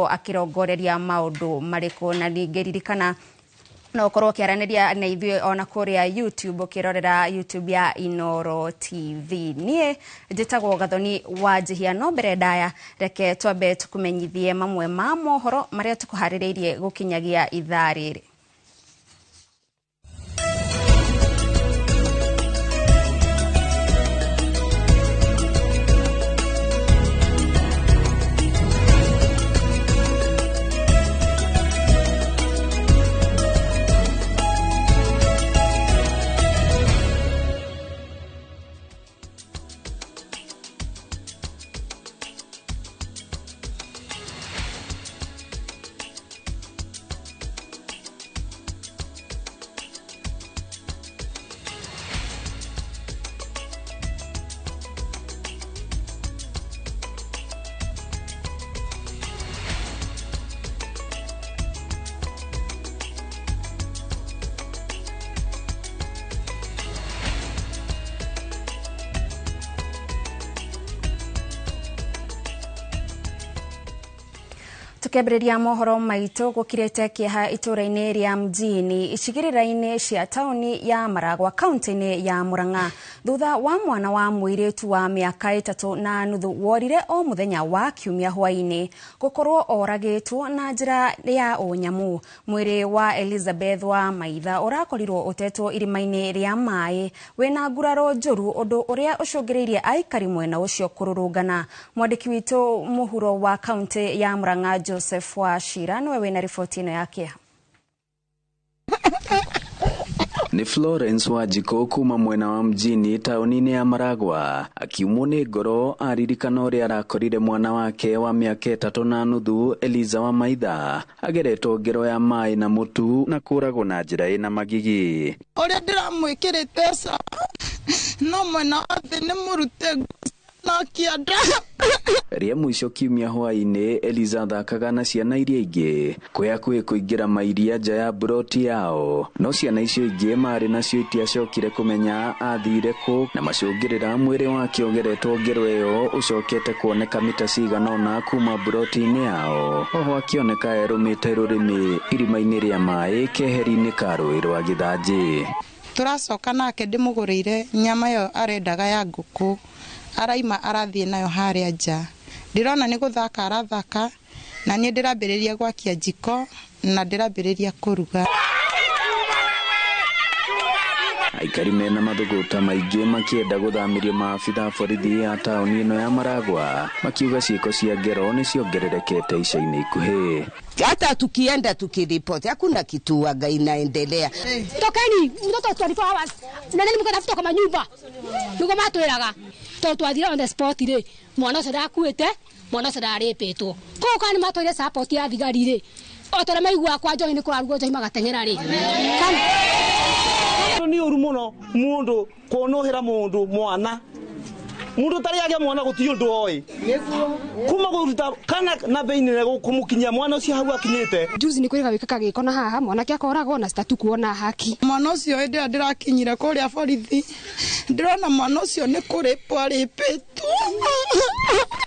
Egũkorwo akĩrongoreria maũndũ marĩkũ? Na ningĩ ririkana no ũkorwo ũkĩaranĩria na ithuĩ ona kũrĩa YouTube, ũkĩrorera YouTube ya Inooro TV. Niĩ njĩtagwo Gathoni wa Njihia, no mbere ndaya reke twambe tũkũmenyithie mamwe ma mohoro marĩa tũkũharĩrĩirie gũkinyagia ithaa rĩrĩ. Tukiambĩrĩria mohoro maitũ, gũkirĩte kĩeha itũũra-inĩ rĩa Mjini icigĩrĩra-inĩ cia taũni ya Maragwa kaunti-inĩ ya Murang'a thutha wa mwana wa mũirĩtu wa mĩaka 3.5 worire o mũthenya wa Kiumia hwaĩ-inĩ gũkorwo oragĩtwo na njĩra ya ũnyamu. Mwĩrĩ wa Elizabeth wa Maitha ũrakorirwo ũtetwo irima-inĩ rĩa maĩ wĩna nguraro njũru, ũndũ ũrĩa ũcũngĩrĩirie aikari mwena ũcio kũrũrũngana. Mwandĩki witũ mũhuro wa kaunti ya Murang'a Joseph Wachira nĩwe wĩna riboti ĩno ya kĩeha. Nĩ Florence Wanjikũ kuma mwena wa Mjini taũni-inĩ ya Maragwa akiumwo nĩ ngoro aririkana ũrĩa arakorire mwana wake wa mĩaka 3.5 Eliza wa Maitha ageretwo ngero ya maĩ na mũtu na kũragwo na njĩra ĩna magigi. Ũrĩa ndĩramwĩkĩrĩte sawa, no mwena wa thĩ nĩ mũrute na kĩanda. Rĩa mũico Kiumia hwaĩ-inĩ Eliza athakaga na ciana iria ingĩ kwĩ hakuhĩ kũingĩra mairia nja ya mburoti yao, no ciana icio ingĩ marĩ nacio itiacokire kũmenya athire kũ, na macũngĩrĩra mwĩrĩ wake ũgeretwo ngero ĩyo ũcokete kuoneka mita cigana ũna kuma mburoti-inĩ yao. Oho akĩoneka erũmĩte rũrĩmĩ irima-inĩ rĩa maĩ keheri-inĩ ka rũĩ rwa Gĩthanjĩ. Tũracoka nake ndĩmũgũrĩire nyama ĩyo arendaga ya ngũkũ, araima arathiĩ nayo harĩa nja. Ndĩrona nĩ gũthaka arathaka, na niĩ ndĩrambĩrĩria gwakia njiko na ndĩrambĩrĩria kũruga. Aikari mena mathũgũta maingĩ makĩenda gũthamĩrio maabitha borithi ya taũni ĩno ya Maragwa makiuga ciĩko cia ngero nĩ ciongererekete ica-inĩ ikuhĩ. Hata tukienda tukiripoti hakuna kitu waga inaendelea. Tokeni mtoto 24 hours na nani mkatafuta kwa manyumba niko matwiraga to twathira on the spot ri mwana ucio ndakuite, mwana ucio ndaripitwo ko kana matwire support ya thigari ri o tora maigua kwa njohi ni kurarugwo njohi magateng'era ri. Nĩ ũru mũno mũndũ kũnũhĩra mũndũ mwana, mũndũ ũtarĩ agĩa mwana gũtirĩ ũndũ oĩ kuma kũruta kana na bei nene kũmũkinyia mwana ũcio hau akinyĩte. Juzi nĩ kwĩrĩga wĩkaga gĩko na haha mwanake akoragwo na statu kuona haki. Mwana ũcio hĩndĩ ĩrĩa ndĩrakinyire kũrĩa borithi ndĩrona mwana ũcio nĩ kũrĩpwo arĩpĩtwo.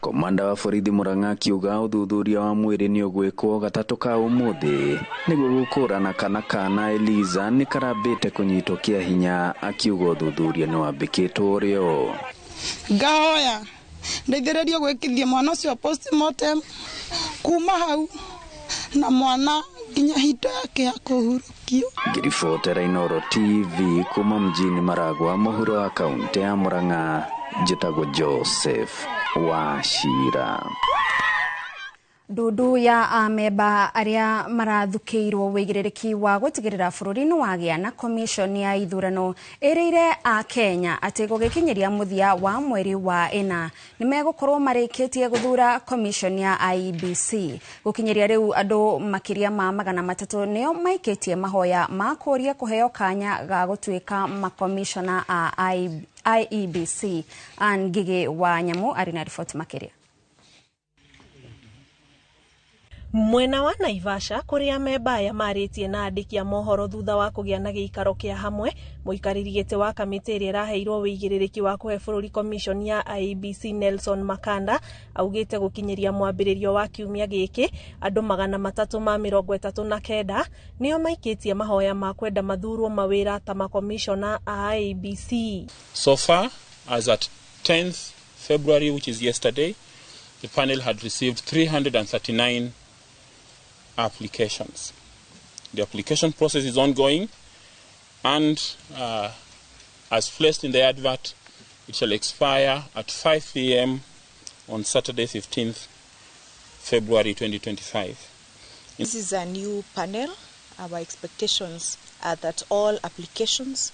Komanda wa borithi Murang'a akiuga ũthuthuria wa mwĩrĩ nĩ ũgwĩkwo gatatũ ka ũmũthĩ nĩguo gũkũrana kana kana Eliza nĩ karambĩte kũnyitwo kĩa hinya, akiuga ũthuthuria nĩ wambĩkĩtwo ũrĩo. Ngahoya ndeithĩrĩrio gwĩkithia mwana ũcio postmortem kuma hau na mwana nginya hinda yake ya kũhurũkio. Ngĩribotera Inooro TV kuma mjini Maragwa mũhuro wa kaunti ya Murang'a, njĩtagwo Joseph Wachira. Ndundu ya amemba arĩa marathukĩirwo wĩigĩrĩrĩki wa gũtigĩrĩra bũrũri nĩ wagĩa na commission ya ithurano ĩrĩire a Kenya atĩ gũgĩkinyĩria mũthia wa mweri wa ĩna nĩ megũkorwo marĩkĩtie gũthura commission ya IEBC. Gũkinyĩria rĩu andũ makĩria ma 300 nĩo maikĩtie mahoya ma kũũria kũheo kanya ga gũtuĩka makomishona a IEBC. Ann Ngigĩ wa Nyamu arĩ na riboti makĩria. Mwena wa Naivasha kuria membaya marĩtie na andĩki a mohoro thutha wa kũgĩa na gĩikaro kĩa hamwe, mũikarĩri gĩtĩ wa kamĩtĩ ĩrĩa ĩraheirwo wĩigĩrĩrĩki wa kũhe bũrũri commission ya IEBC Nelson Makanda augĩte gũkinyĩria mwambĩrĩrio wa kiumia gĩkĩ andũ 339 nĩo maikĩtie mahoya ma kwenda mathurwo mawĩra ta makomishona a IEBC. So far as at 10th February, which is yesterday, the panel had received 339 applications. The application process is ongoing, and as placed in the advert, it shall expire at 5 p.m. on Saturday, 15th February 2025. This is a new panel. Our expectations are that all applications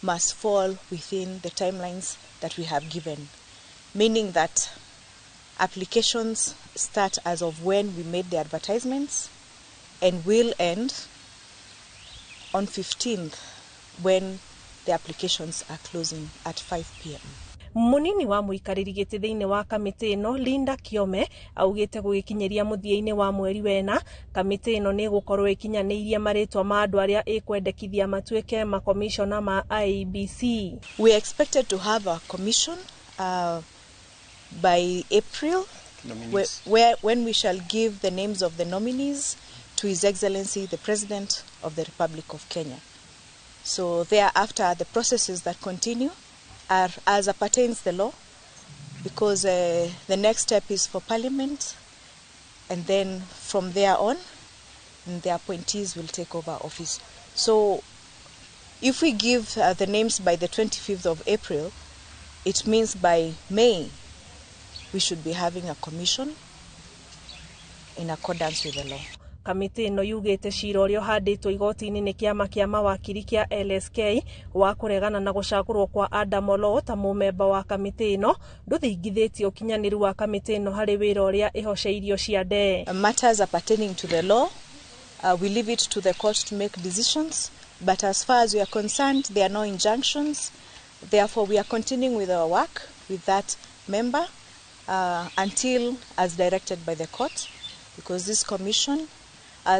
must fall within the timelines that we have given, meaning that applications start as of when we made the advertisements and will end on 15th when the applications are closing at 5 p.m. Munini wa muikarĩri gĩtĩ thĩinĩ wa kamĩtĩ ĩno Linda Kiome augĩte gũgĩkinyĩria mũthia-inĩ wa mweri wena kamĩtĩ ĩno nĩ ĩgũkorwo ĩkinyanĩirie marĩtwa ma andũ arĩa ĩkwendekithia matuĩke makomishona ma IEBC. We are expected to have a commission by April, when we shall give the names of the nominees to His Excellency the President of the Republic of Kenya. So thereafter, the processes that continue are as appertains the law, because the next step is for Parliament, and then from there on, the appointees will take over office. So if we give the names by the 25th of April, it means by May we should be having a commission in accordance with the law. Kamĩtĩ ĩno yugĩte cira ũrĩa ũhandĩtwo igoti-inĩ nĩ kĩama kĩa mawakiri kĩa LSK wa kũregana na gũcagũrwo kwa Adam Oloo ta mũmemba wa kamĩtĩ ĩno ndũthingithĩtie ũkinyanĩru wa kamĩtĩ ĩno harĩ wĩra ũrĩa ĩhoceirio ciande. Matters appertaining to the law, we leave it to the court to make decisions, but as far as we are concerned, there are no injunctions. Therefore, we are continuing with our work with that member until as directed by the court, because this commission,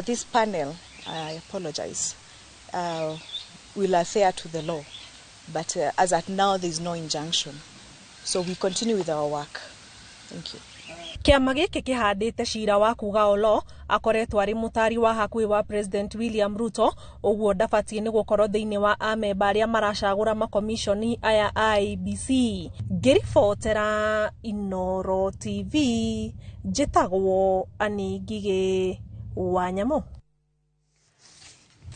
this panel, I apologize, will adhere to the law. But as at now, there is no injunction. So we continue with our work. Thank you. Kĩama gĩkĩ kĩhandĩte cira wa kuga Oloo akoretwo arĩ mũtari wa hakuhĩ wa President William Ruto, ũguo ndabatiĩ nĩ gũkorwo thĩinĩ wa amemba arĩa maracagũra makomishoni aya a IEBC. Ngĩribotera Inooro TV, njĩtagwo Annie Ngigĩ wa Nyamũ.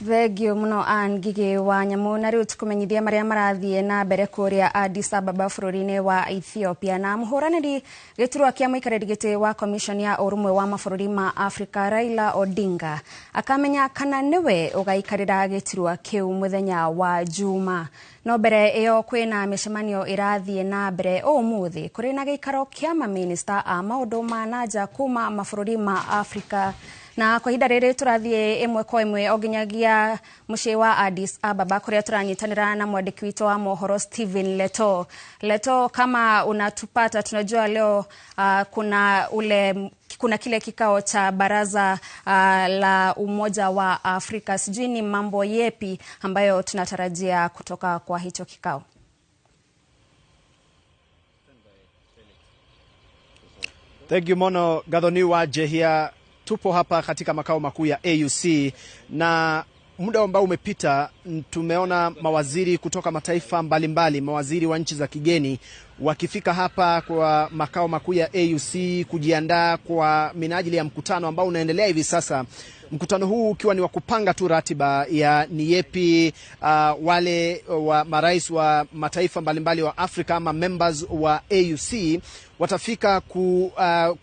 Thengio muno Ann Ngigĩ wa Nyamũ. Na rĩu tũkũmenyithia marĩa marathiĩ na mbere kũrĩa Addis Ababa bũrũri-inĩ wa Ethiopia. Na mũhũranĩri gĩturwa kĩa mũikarĩri gĩtĩ wa Commission ya Ũrũmwe wa Mabũrũri ma Afrika Raila Odinga akamenya kana nĩwe ũgaikarĩra gĩturwa kĩu mũthenya wa Juma. No mbere ĩyo kwĩna mĩcemanio ĩrathiĩ na mbere ũmũthĩ kũrĩ na gĩikaro kĩa mamĩnĩsta a maũndũ ma nanja kuma mabũrũri ma Afrika. Na kwa ihinda rĩrĩ tũrathiĩ ĩmwe kwa ĩmwe o nginyagia mũciĩ wa Addis Ababa kũrĩa tũranyitanĩra na mwandĩki witũ wa mohoro Stephen Leto. Leto, kama unatupata, tunajua leo kuna kile kikao cha baraza la Umoja wa Afrika. Sijui ni mambo yepi ambayo tunatarajia kutoka kwa hicho kikao? Thank you Mono Gathoni wa Jehia. Tupo hapa katika makao makuu ya AUC na muda ambao umepita tumeona mawaziri kutoka mataifa mbalimbali, mawaziri wa nchi za kigeni wakifika hapa kwa makao makuu ya AUC kujiandaa kwa minajili ya mkutano ambao unaendelea hivi sasa. Mkutano huu ukiwa ni wa kupanga tu ratiba ya ni yepi wale wa marais wa mataifa mbalimbali wa Afrika ama members wa AUC watafika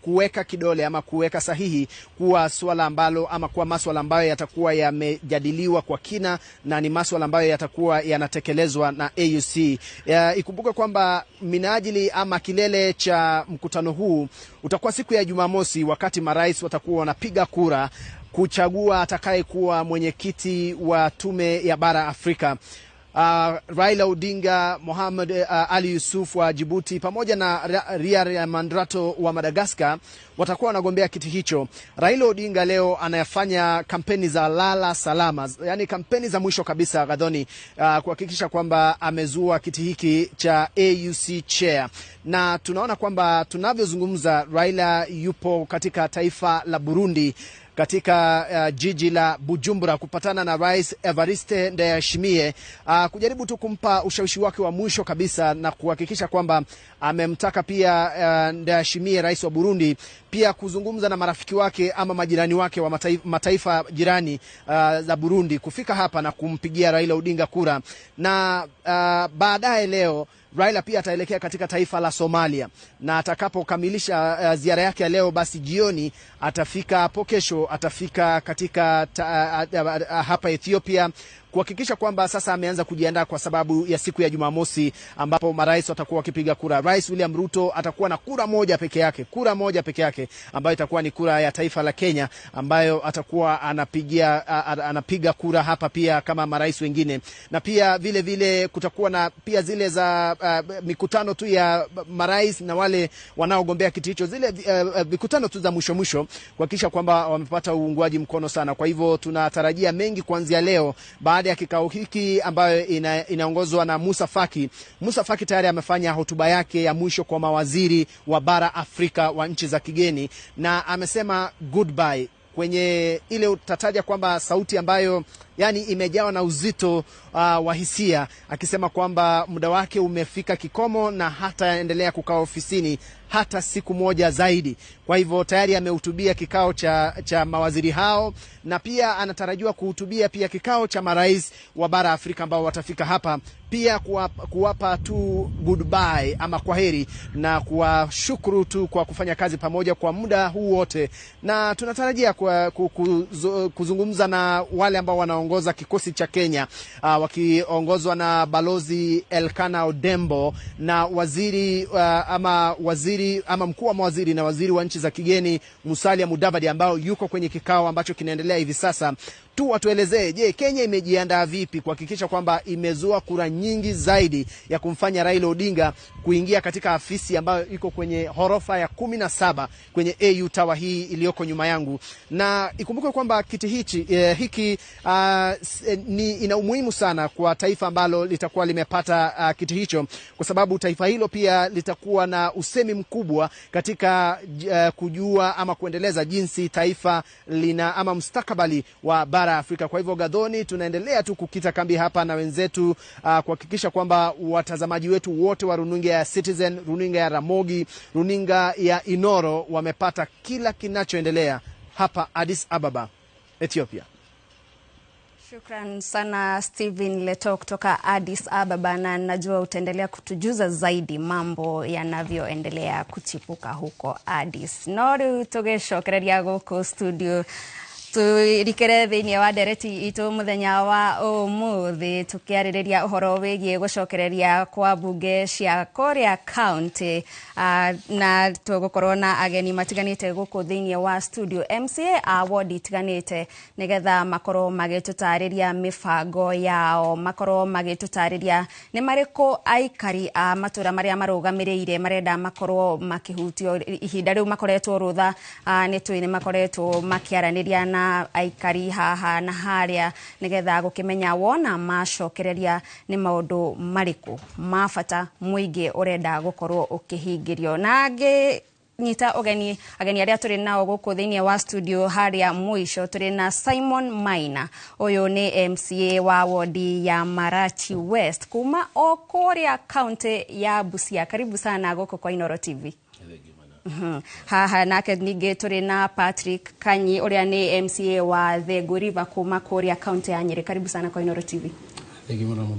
kuweka kidole ama kuweka sahihi kuwa swala ambalo ama kuwa maswala ambayo yatakuwa yamejadiliwa kwa kina na ni maswala ambayo yatakuwa yanatekelezwa na AUC. Ikumbuke kwamba minajili ama kilele cha mkutano huu utakuwa siku ya Jumamosi, wakati marais watakuwa wanapiga kura kuchagua atakayekuwa mwenyekiti wa tume ya bara Afrika. Raila Odinga, Mohamed Ali Yusuf wa Djibouti pamoja na Randriamandrato wa Madagascar watakuwa wanagombea kiti hicho. Raila Odinga leo anayafanya kampeni za lala salama, yani kampeni za mwisho kabisa Gathoni, kuhakikisha kwamba amezua kiti hiki cha AUC chair. Na tunaona kwamba tunavyozungumza, Raila yupo katika taifa la Burundi katika jiji la Bujumbura kupatana na Rais Evariste Ndayishimiye, kujaribu tu kumpa ushawishi wake wa mwisho kabisa na kuhakikisha kwamba amemtaka pia Ndayishimiye, rais wa Burundi, pia kuzungumza na marafiki wake ama majirani wake wa mataifa jirani za Burundi kufika hapa na kumpigia Raila Odinga kura. Na baadaye leo Raila pia ataelekea katika taifa la Somalia, na atakapokamilisha ziara yake ya leo, basi jioni atafika hapo, kesho atafika katika hapa Ethiopia kuhakikisha kwamba sasa ameanza kujiandaa kwa sababu ya siku ya Jumamosi ambapo marais watakuwa wakipiga kura. Rais William Ruto atakuwa na kura moja peke yake, kura moja peke yake ambayo itakuwa ni kura ya taifa la Kenya ambayo atakuwa anapiga kura hapa pia kama marais wengine. Na pia vile vile kutakuwa na pia zile za mikutano tu ya marais na wale wanaogombea kiti hicho, zile mikutano tu za mwisho mwisho kuhakikisha kwamba wamepata uungwaji mkono sana. Kwa hivyo tunatarajia mengi kuanzia leo baada ya kikao hiki ambayo inaongozwa na Musa Faki. Musa Faki tayari amefanya hotuba yake ya mwisho kwa mawaziri wa bara Afrika wa nchi za kigeni, na amesema goodbye kwenye ile utataja kwamba sauti ambayo yani imejawa na uzito wa hisia, akisema kwamba muda wake umefika kikomo na hataendelea kukaa ofisini hata siku moja zaidi. Kwa hivyo tayari amehutubia kikao cha mawaziri hao, na pia anatarajiwa kuhutubia pia kikao cha marais wa bara Afrika ambao watafika hapa pia kuwapa tu goodbye ama kwaheri na kuwashukuru tu kwa kufanya kazi pamoja kwa muda huu wote. Na tunatarajia kuzungumza na wale ambao wanaongoza kikosi cha Kenya, wakiongozwa na Balozi Elkana Odembo na waziri ama mkuu wa mawaziri na waziri wa nchi za kigeni Musalia Mudavadi ambao yuko kwenye kikao ambacho kinaendelea hivi sasa, tu watuelezee, je, Kenya imejiandaa vipi kuhakikisha kwamba imezua kura nyingi zaidi ya kumfanya Raila Odinga kuingia katika afisi ambayo iko kwenye horofa ya 17 kwenye AU Tower hii iliyoko nyuma yangu. Na ikumbuke kwamba kiti hiki ni ina umuhimu sana kwa taifa ambalo litakuwa limepata kiti hicho, kwa sababu taifa hilo pia litakuwa na usemi mkubwa katika kujua ama kuendeleza jinsi taifa lina ama mustakabali wa bara Afrika. Kwa hivyo Gathoni, tunaendelea tu kukita kambi hapa na wenzetu kuhakikisha kwamba watazamaji wetu wote wa runinga ya Citizen, runinga ya Ramogi, runinga ya Inoro wamepata kila kinachoendelea hapa Addis Ababa, Ethiopia. Shukran sana Stephen Leto kutoka Addis Ababa, na najua utaendelea kutujuza zaidi mambo yanavyoendelea kuchipuka huko Addis. No riu tugicokereria guku studio turikere thiini wa ndereti itu muthenya wa umuthi tukiaririria uhoro wigie gucokereria kwa bunge cia kuria county, na tugukorwo na ageni matiganite guku thiini wa studio MCA a ward itiganite nigetha makorwo magitutariria mibango yao, makorwo magitutariria ni mariku aikari a matura maria marugamiriire marenda makorwo makihutio ihinda riu makoretwo rutha ni twi ni makoretwo makiaraniria na aikari haha na haria nigetha gukimenya wona macokereria ni maundu mariku ma bata muingi urenda gukorwo ukihingirio. Na nyita ugeni ageni aria turi nao guku thiini wa studio haria mwisho turi na Simon Maina, uyu ni MCA wa wodi ya Marachi West kuma o kuria county ya Busia. Karibu sana guku kwa Inoro TV. Haha nake ningĩ tũrĩ na Patrick Kanyi ũrĩa nĩ MCA wa Thengũ River kuma kũrĩa county ya Nyeri. Karibu sana kwa Inoro TV. Thank you muno.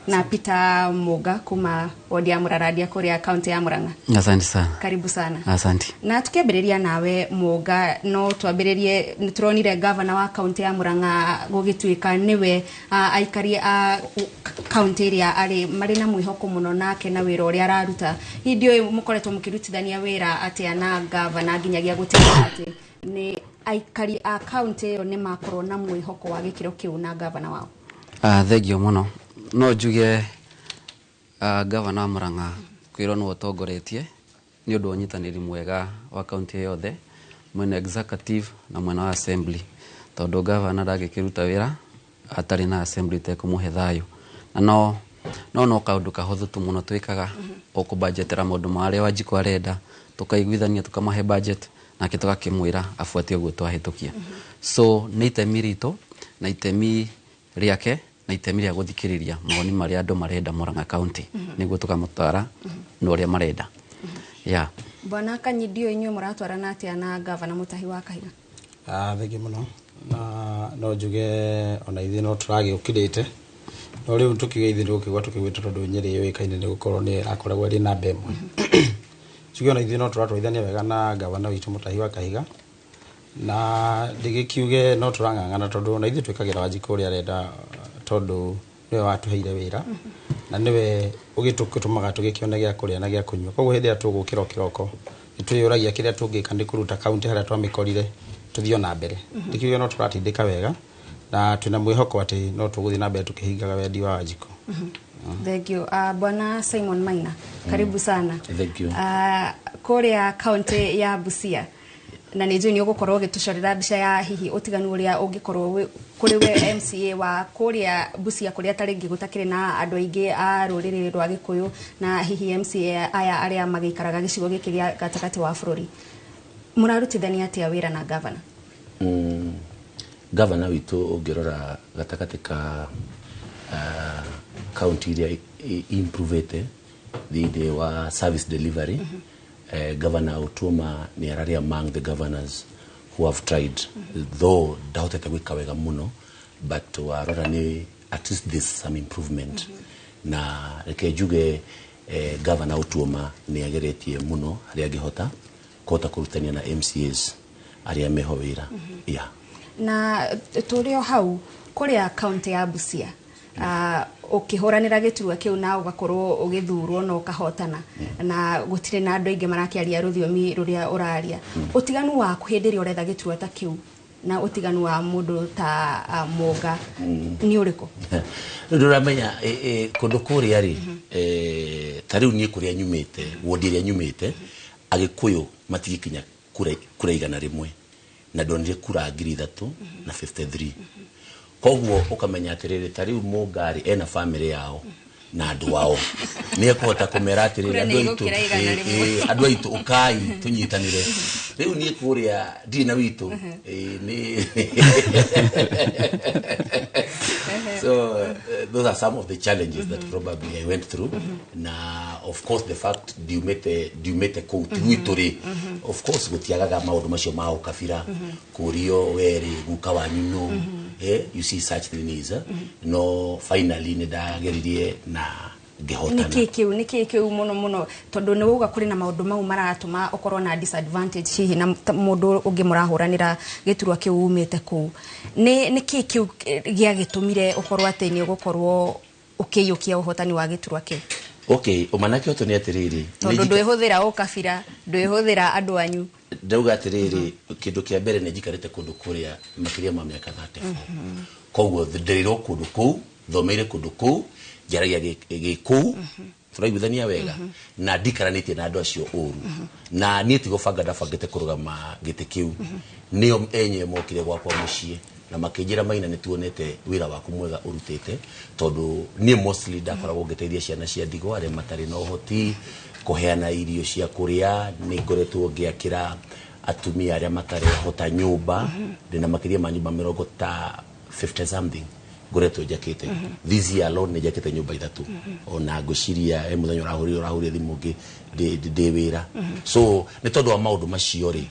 Na Peter Muga kuma wodi ya Muraradia kũrĩa county ya Murang'a. Asante sana. Karibu sana. Asante. Na tukiambĩrĩria nawe Muga, no twambĩrĩrie nĩ tũronire governor wa county ya Murang'a gũgĩtuĩka nĩwe aikari a county ĩrĩa arĩ marĩ na mwĩhoko mũno nake na wĩra ũrĩa araruta. Hihi ndiũĩ mũkoretwo mũkĩrutithania wĩra atĩa na governor nginyagia gũtigĩrĩra atĩ nĩ aikari a county ĩyo nĩ makorwo na mwĩhoko wa gĩkĩro kĩu na governor wao? Thengio muno. No njuge gavana wa Murang'a kwirwo nĩwe ũtongoretie nĩ ũndũ wa ũnyitanĩri mwega wa kaunti yothe, mwena executive na mwena wa assembly, tondũ gavana ndangĩkĩruta wĩra atarĩ na assembly tekũmũhe thayũ. Na no kaũndũ kahũthũ tu mũno twĩkaga, ũkũbudgetera maũndũ marĩa Wanjikũ arenda, tũkaiguithania, tũkamahe budget, nake tũgakĩmwĩra abuate ũguo twahĩtũkia. So nĩ itemi ritũ na itemi rĩake na itemi rĩa gũthikĩrĩria mawoni marĩa andũ marenda Murang'a County, nĩguo tũkamũtwara na ũrĩa marenda. Yeah. Bwana Kanyidio, inyuĩ mũratwarana atĩa na gavana Mutahi wa Kahiga? Thengiũ mũno. Na no njuge ona ithuĩ no tũragĩũkĩrĩte, no rĩu tũkiuga ithuĩ nĩgũkĩgwa tũkĩgwĩte, tondũ Nyĩrĩ yũĩkaine nĩ gũkorwo nĩ akoragwo arĩ namba ĩmwe. Njuge ona ithuĩ no tũratwarithania wega na gavana witũ Mutahi wa Kahiga, na ndĩgĩkiuge no tũrang'ang'ana, tondũ ona ithuĩ twĩkagĩra Wanjikũ ũrĩa arenda, tondũ nĩwe watũheire wĩra na nĩwe ũgĩtũmaga tũgĩkĩone gĩa kũrĩa na gĩa kũnyua. Koguo hĩndĩ ĩrĩa tũgũkĩra o kĩroko nĩ twĩyũragia kĩrĩa tũngĩka nĩ kũruta kaunti harĩa twamĩkorire tũthiĩ o na mbere. Ndĩkiuge no tũratindĩka wega na twĩna mwĩhoko atĩ no tũgũthiĩ na mbere tũkĩhingaga wendi wa Wanjikũ. Thank you. Bwana Simon Maina, karibu sana. Thank you. Kũrĩa kaunti ya Busia, na nĩ njũĩ nĩ ũgũkorwo ũgĩtũcorera mbica ya hihi ũtiganu ũrĩa ũngĩkorwo kũrĩ we MCA wa kũrĩa Busia, kũrĩa ta rĩngĩ gũtakĩrĩ na andũ aingĩ a rũrĩrĩ rwa Gĩkũyũ, na hihi MCA aya arĩa magĩikaraga gĩcigo gĩkĩ gĩa gatagatĩ wa bũrũri. Mũrarutithania atĩa wĩra na gavana? Gavana witũ, ũngĩrora gatagatĩ ka county iria improvete thĩinĩ wa service delivery, Governor Otuoma nĩ ararĩ among the governors who have tried, though ndahotete gwĩka wega mũno, but warora nĩ at least there's some improvement. Na reke njuge Governor Otuoma nĩ ageretie mũno harĩa angĩhota kũhota kũrutania na MCAs arĩa meho wĩra, yeah. Na tũrĩ o hau kũrĩa kaunti ya Busia, ũkĩhũranĩra gĩturwa kĩu na ũgakorwo ũgĩthurwo na ũkahotana, na gũtirĩ na andũ aingĩ marakĩaria rũthiomi rũrĩa ũraria, ũtiganu waku hĩndĩ ĩrĩa ũretha gĩturwa ta kĩu na ũtiganu wa mũndũ ta Mũnga nĩ ũrĩkũ? Rĩu ndũramenya kũndũ kũrĩa rĩ, ta rĩu niĩ kũrĩa nyumĩte, wodi ĩrĩa nyumĩte, Agĩkũyũ matigĩkinya kura 100, na ndonire kura 3,053. Koguo ũkamenya atĩrĩrĩ, ta rĩu Mũngarĩ ena famĩlĩ yao na andũ ao, nĩ ekũhota kũmera atĩrĩrĩ, Kura andũ nĩ aitũ, igũkĩra 100. Andũ aitũ, ũkai tũnyitanĩre. Rĩu niĩ kũrĩa ndirĩ na witũ, nĩ so those are some of the challenges that probably I went through. Na of course the fact ndiumĩte kũu ti gwitũ rĩ, of course gũtiagaga maũndũ macio ma ũkabira, kũrio werĩ guka wanyu nũ, you see such things, eh? No finally nĩ ndageririe na ngĩhotana. Nĩkĩ kĩu mũno mũno, tondũ nĩ wauga kũrĩ na maũndũ mau maratũma ũkorwo na disadvantage hihi na mũndũ ũngĩ mũrahũranĩra gĩturwa kĩu umĩte kũu, nĩ nĩkĩ kĩu gĩagĩtũmire ũkorwo atĩ nĩ ũgũkorwo ũkĩiyũkia ũhotani wa gĩturwa kĩu? Okay, ũmanake ũtũ nĩ atĩrĩrĩ, tondũ ndwĩhũthĩra ũkabira, ndwĩhũthĩra andũ anyu. Ndauga atĩrĩrĩ, kĩndũ kĩa mbere nĩ njikarĩte kũndũ kũrĩa makĩria ma mĩaka 34. Koguo ndereirwo kũndũ kũu, thomeire kũndũ kũu, njaragia gĩkũu, tũraiguithania wega, na ndikaranĩtie na andũ acio ũru. Na niĩ ti gũbanga ndabangĩte kũrũgama gĩtĩ kĩu, nĩo enyewe mokire gwakwa mũciĩ na makĩnjĩra, "Maina, nĩ tuonete wĩra waku mwega ũrutĩte," tondũ niĩ mostly ndakoragwo ngĩteithia ciana cia ndigwa, arĩa matarĩ na ũhoti, kũheana irio cia kũrĩa. Nĩ ngoretwo ngĩakĩra atumia arĩa matarehota nyũmba. Ndĩna makĩria ma nyũmba mĩrongo ta 50 something ngoretwo njakĩte. This year alone nĩ njakĩte nyũmba ithatũ. Ona ngwĩciria he mũthenya ũrahũrire thimũ ngĩ ndĩ wĩra. So nĩ tondũ wa maũndũ macio rĩ,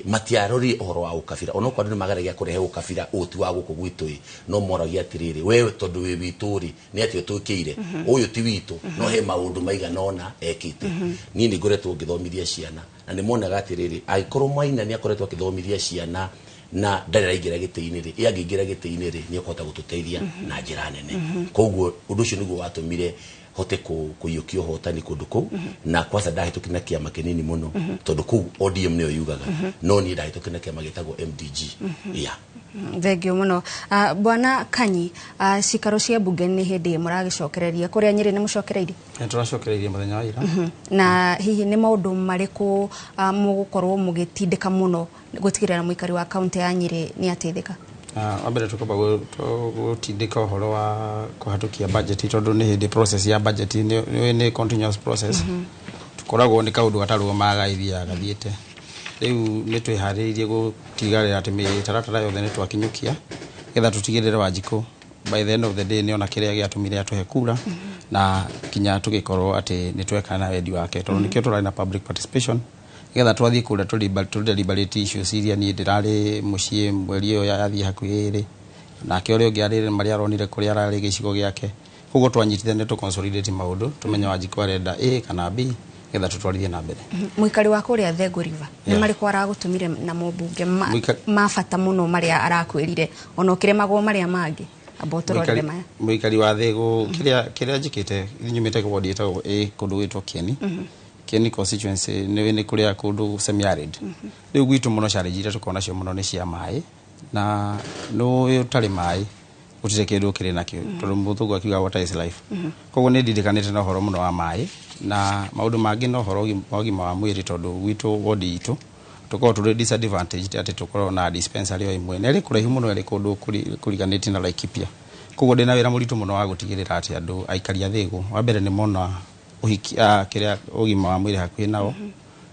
matiarorire ũhoro wa ũkabira. Onokorwo andũ nĩ mageragia kũrehe ũkabira ũyũ ti wa gũkũ gwitũ ĩ, no moragia atĩrĩrĩ, we tondũ wĩ witũ rĩ, nĩ atĩa ũtwĩkĩire? Ũyũ ti witũ, no he maũndũ maigana ũna ekĩte. Niĩ nĩ ngoretwo ngĩthomithia ciana, na nĩ monaga atĩrĩrĩ, angĩkorwo Maina nĩ akoretwo akĩthomithia ciana na ndarĩ araingĩra gĩtĩ-inĩ rĩ, ĩ angĩingĩra gĩtĩ-inĩ rĩ, nĩ ekũhota gũtũteithia na njĩra nene. Koguo ũndũ ũcio nĩguo watũmire Hote kũiyũkia ũhotani kũndũ kũu, na kwanza ndahĩtũkire na kĩama kĩnini mũno, tondũ kũu ODM nĩyo yugaga, no niĩ ndahĩtũkire na kĩama gĩtagwo MDG, yeah. Thengio mũno. Bwana Kanyi, cikaro cia mbunge nĩ hĩndĩ mũragĩcokereria kũrĩa Nyĩrĩ, nĩ mũcokereirie? Nĩ tũracokereirie mũthenya wa ira. Na hihi nĩ maũndũ marĩkũ mũgũkorwo mũgĩtindĩka mũno gũtigĩrĩra mũikari wa kaunti ya Nyĩrĩ nĩ ateithĩka? Wa mbere tũkwamba gũtindĩka ũhoro wa kũhatũkia budget, tondũ nĩ hĩndĩ process ya budget nĩ continuous process. Tũkoragwo nĩ kaũndũ gatarũgamaga, gathiaga gathiĩte. Rĩu nĩ twĩharĩrĩirie gũtigĩrĩra atĩ mĩtaratara yothe nĩ twakinyũkia, getha tũtigĩrĩre Wanjikũ by the end of the day nĩona kĩrĩa gĩatũmire atũhe kura, na kinya tũgĩkorwo atĩ nĩ tweka na wendi wake, tondũ nĩkĩo tũrarĩ na public participation, getha twathiĩ kũrĩa tũ deliberate issues iria niĩ ndĩrarĩ mũciĩ mweri ũyũ yathiĩ hakuhĩ 2, nake ũrĩa ũngĩ arĩ marĩa aronire kũrĩa ararĩ gĩcigo gĩake. Koguo twanyitithania tũ consolidate maũndũ, tũmenye Wanjikũ arenda A kana B, getha tũtwarithie na mbere. Mũikari wa kũrĩa Thengo River nĩ marĩkũ aragũtũmire namo mbunge ma bata mũno marĩa arakwĩrire, ona ũkĩremagwo marĩa mangĩ, amba ũtũrorere maya? Mũikari wa Thĩgũ, kĩrĩa njĩkĩte, nyumĩte ward ĩtagwo A kũndũ gwĩtwo Kieni. Kieni constituency nĩ kũrĩa kũndũ semi arid. Rĩu gwitũ mũno challenge iria tũkoragwo nacio mũno nĩ cia maĩ, na nĩ ũtarĩ maĩ gũtirĩ kĩndũ ũkĩrĩ nakĩo, tondũ mũthũngũ akiuga, "Water is life." Koguo nĩ ndirĩkanĩte na ũhoro mũno wa maĩ na maũndũ mangĩ, na ũhoro wa ũgima wa mwĩrĩ, tondũ gwitũ ward itũ tũkoragwo tũrĩ disadvantaged atĩ tũkoragwo na dispensary o ĩmwe na ĩrĩ kũraihu mũno, ĩrĩ kũndũ kũriganĩtie na Laikipia. Koguo ndĩna wĩra mũritũ mũno wa gũtigĩrĩra atĩ andũ aikari a Thĩgũ wa mbere nĩ mona ũhiki kĩrĩa ũgima wa mwĩrĩ hakuhĩ nao,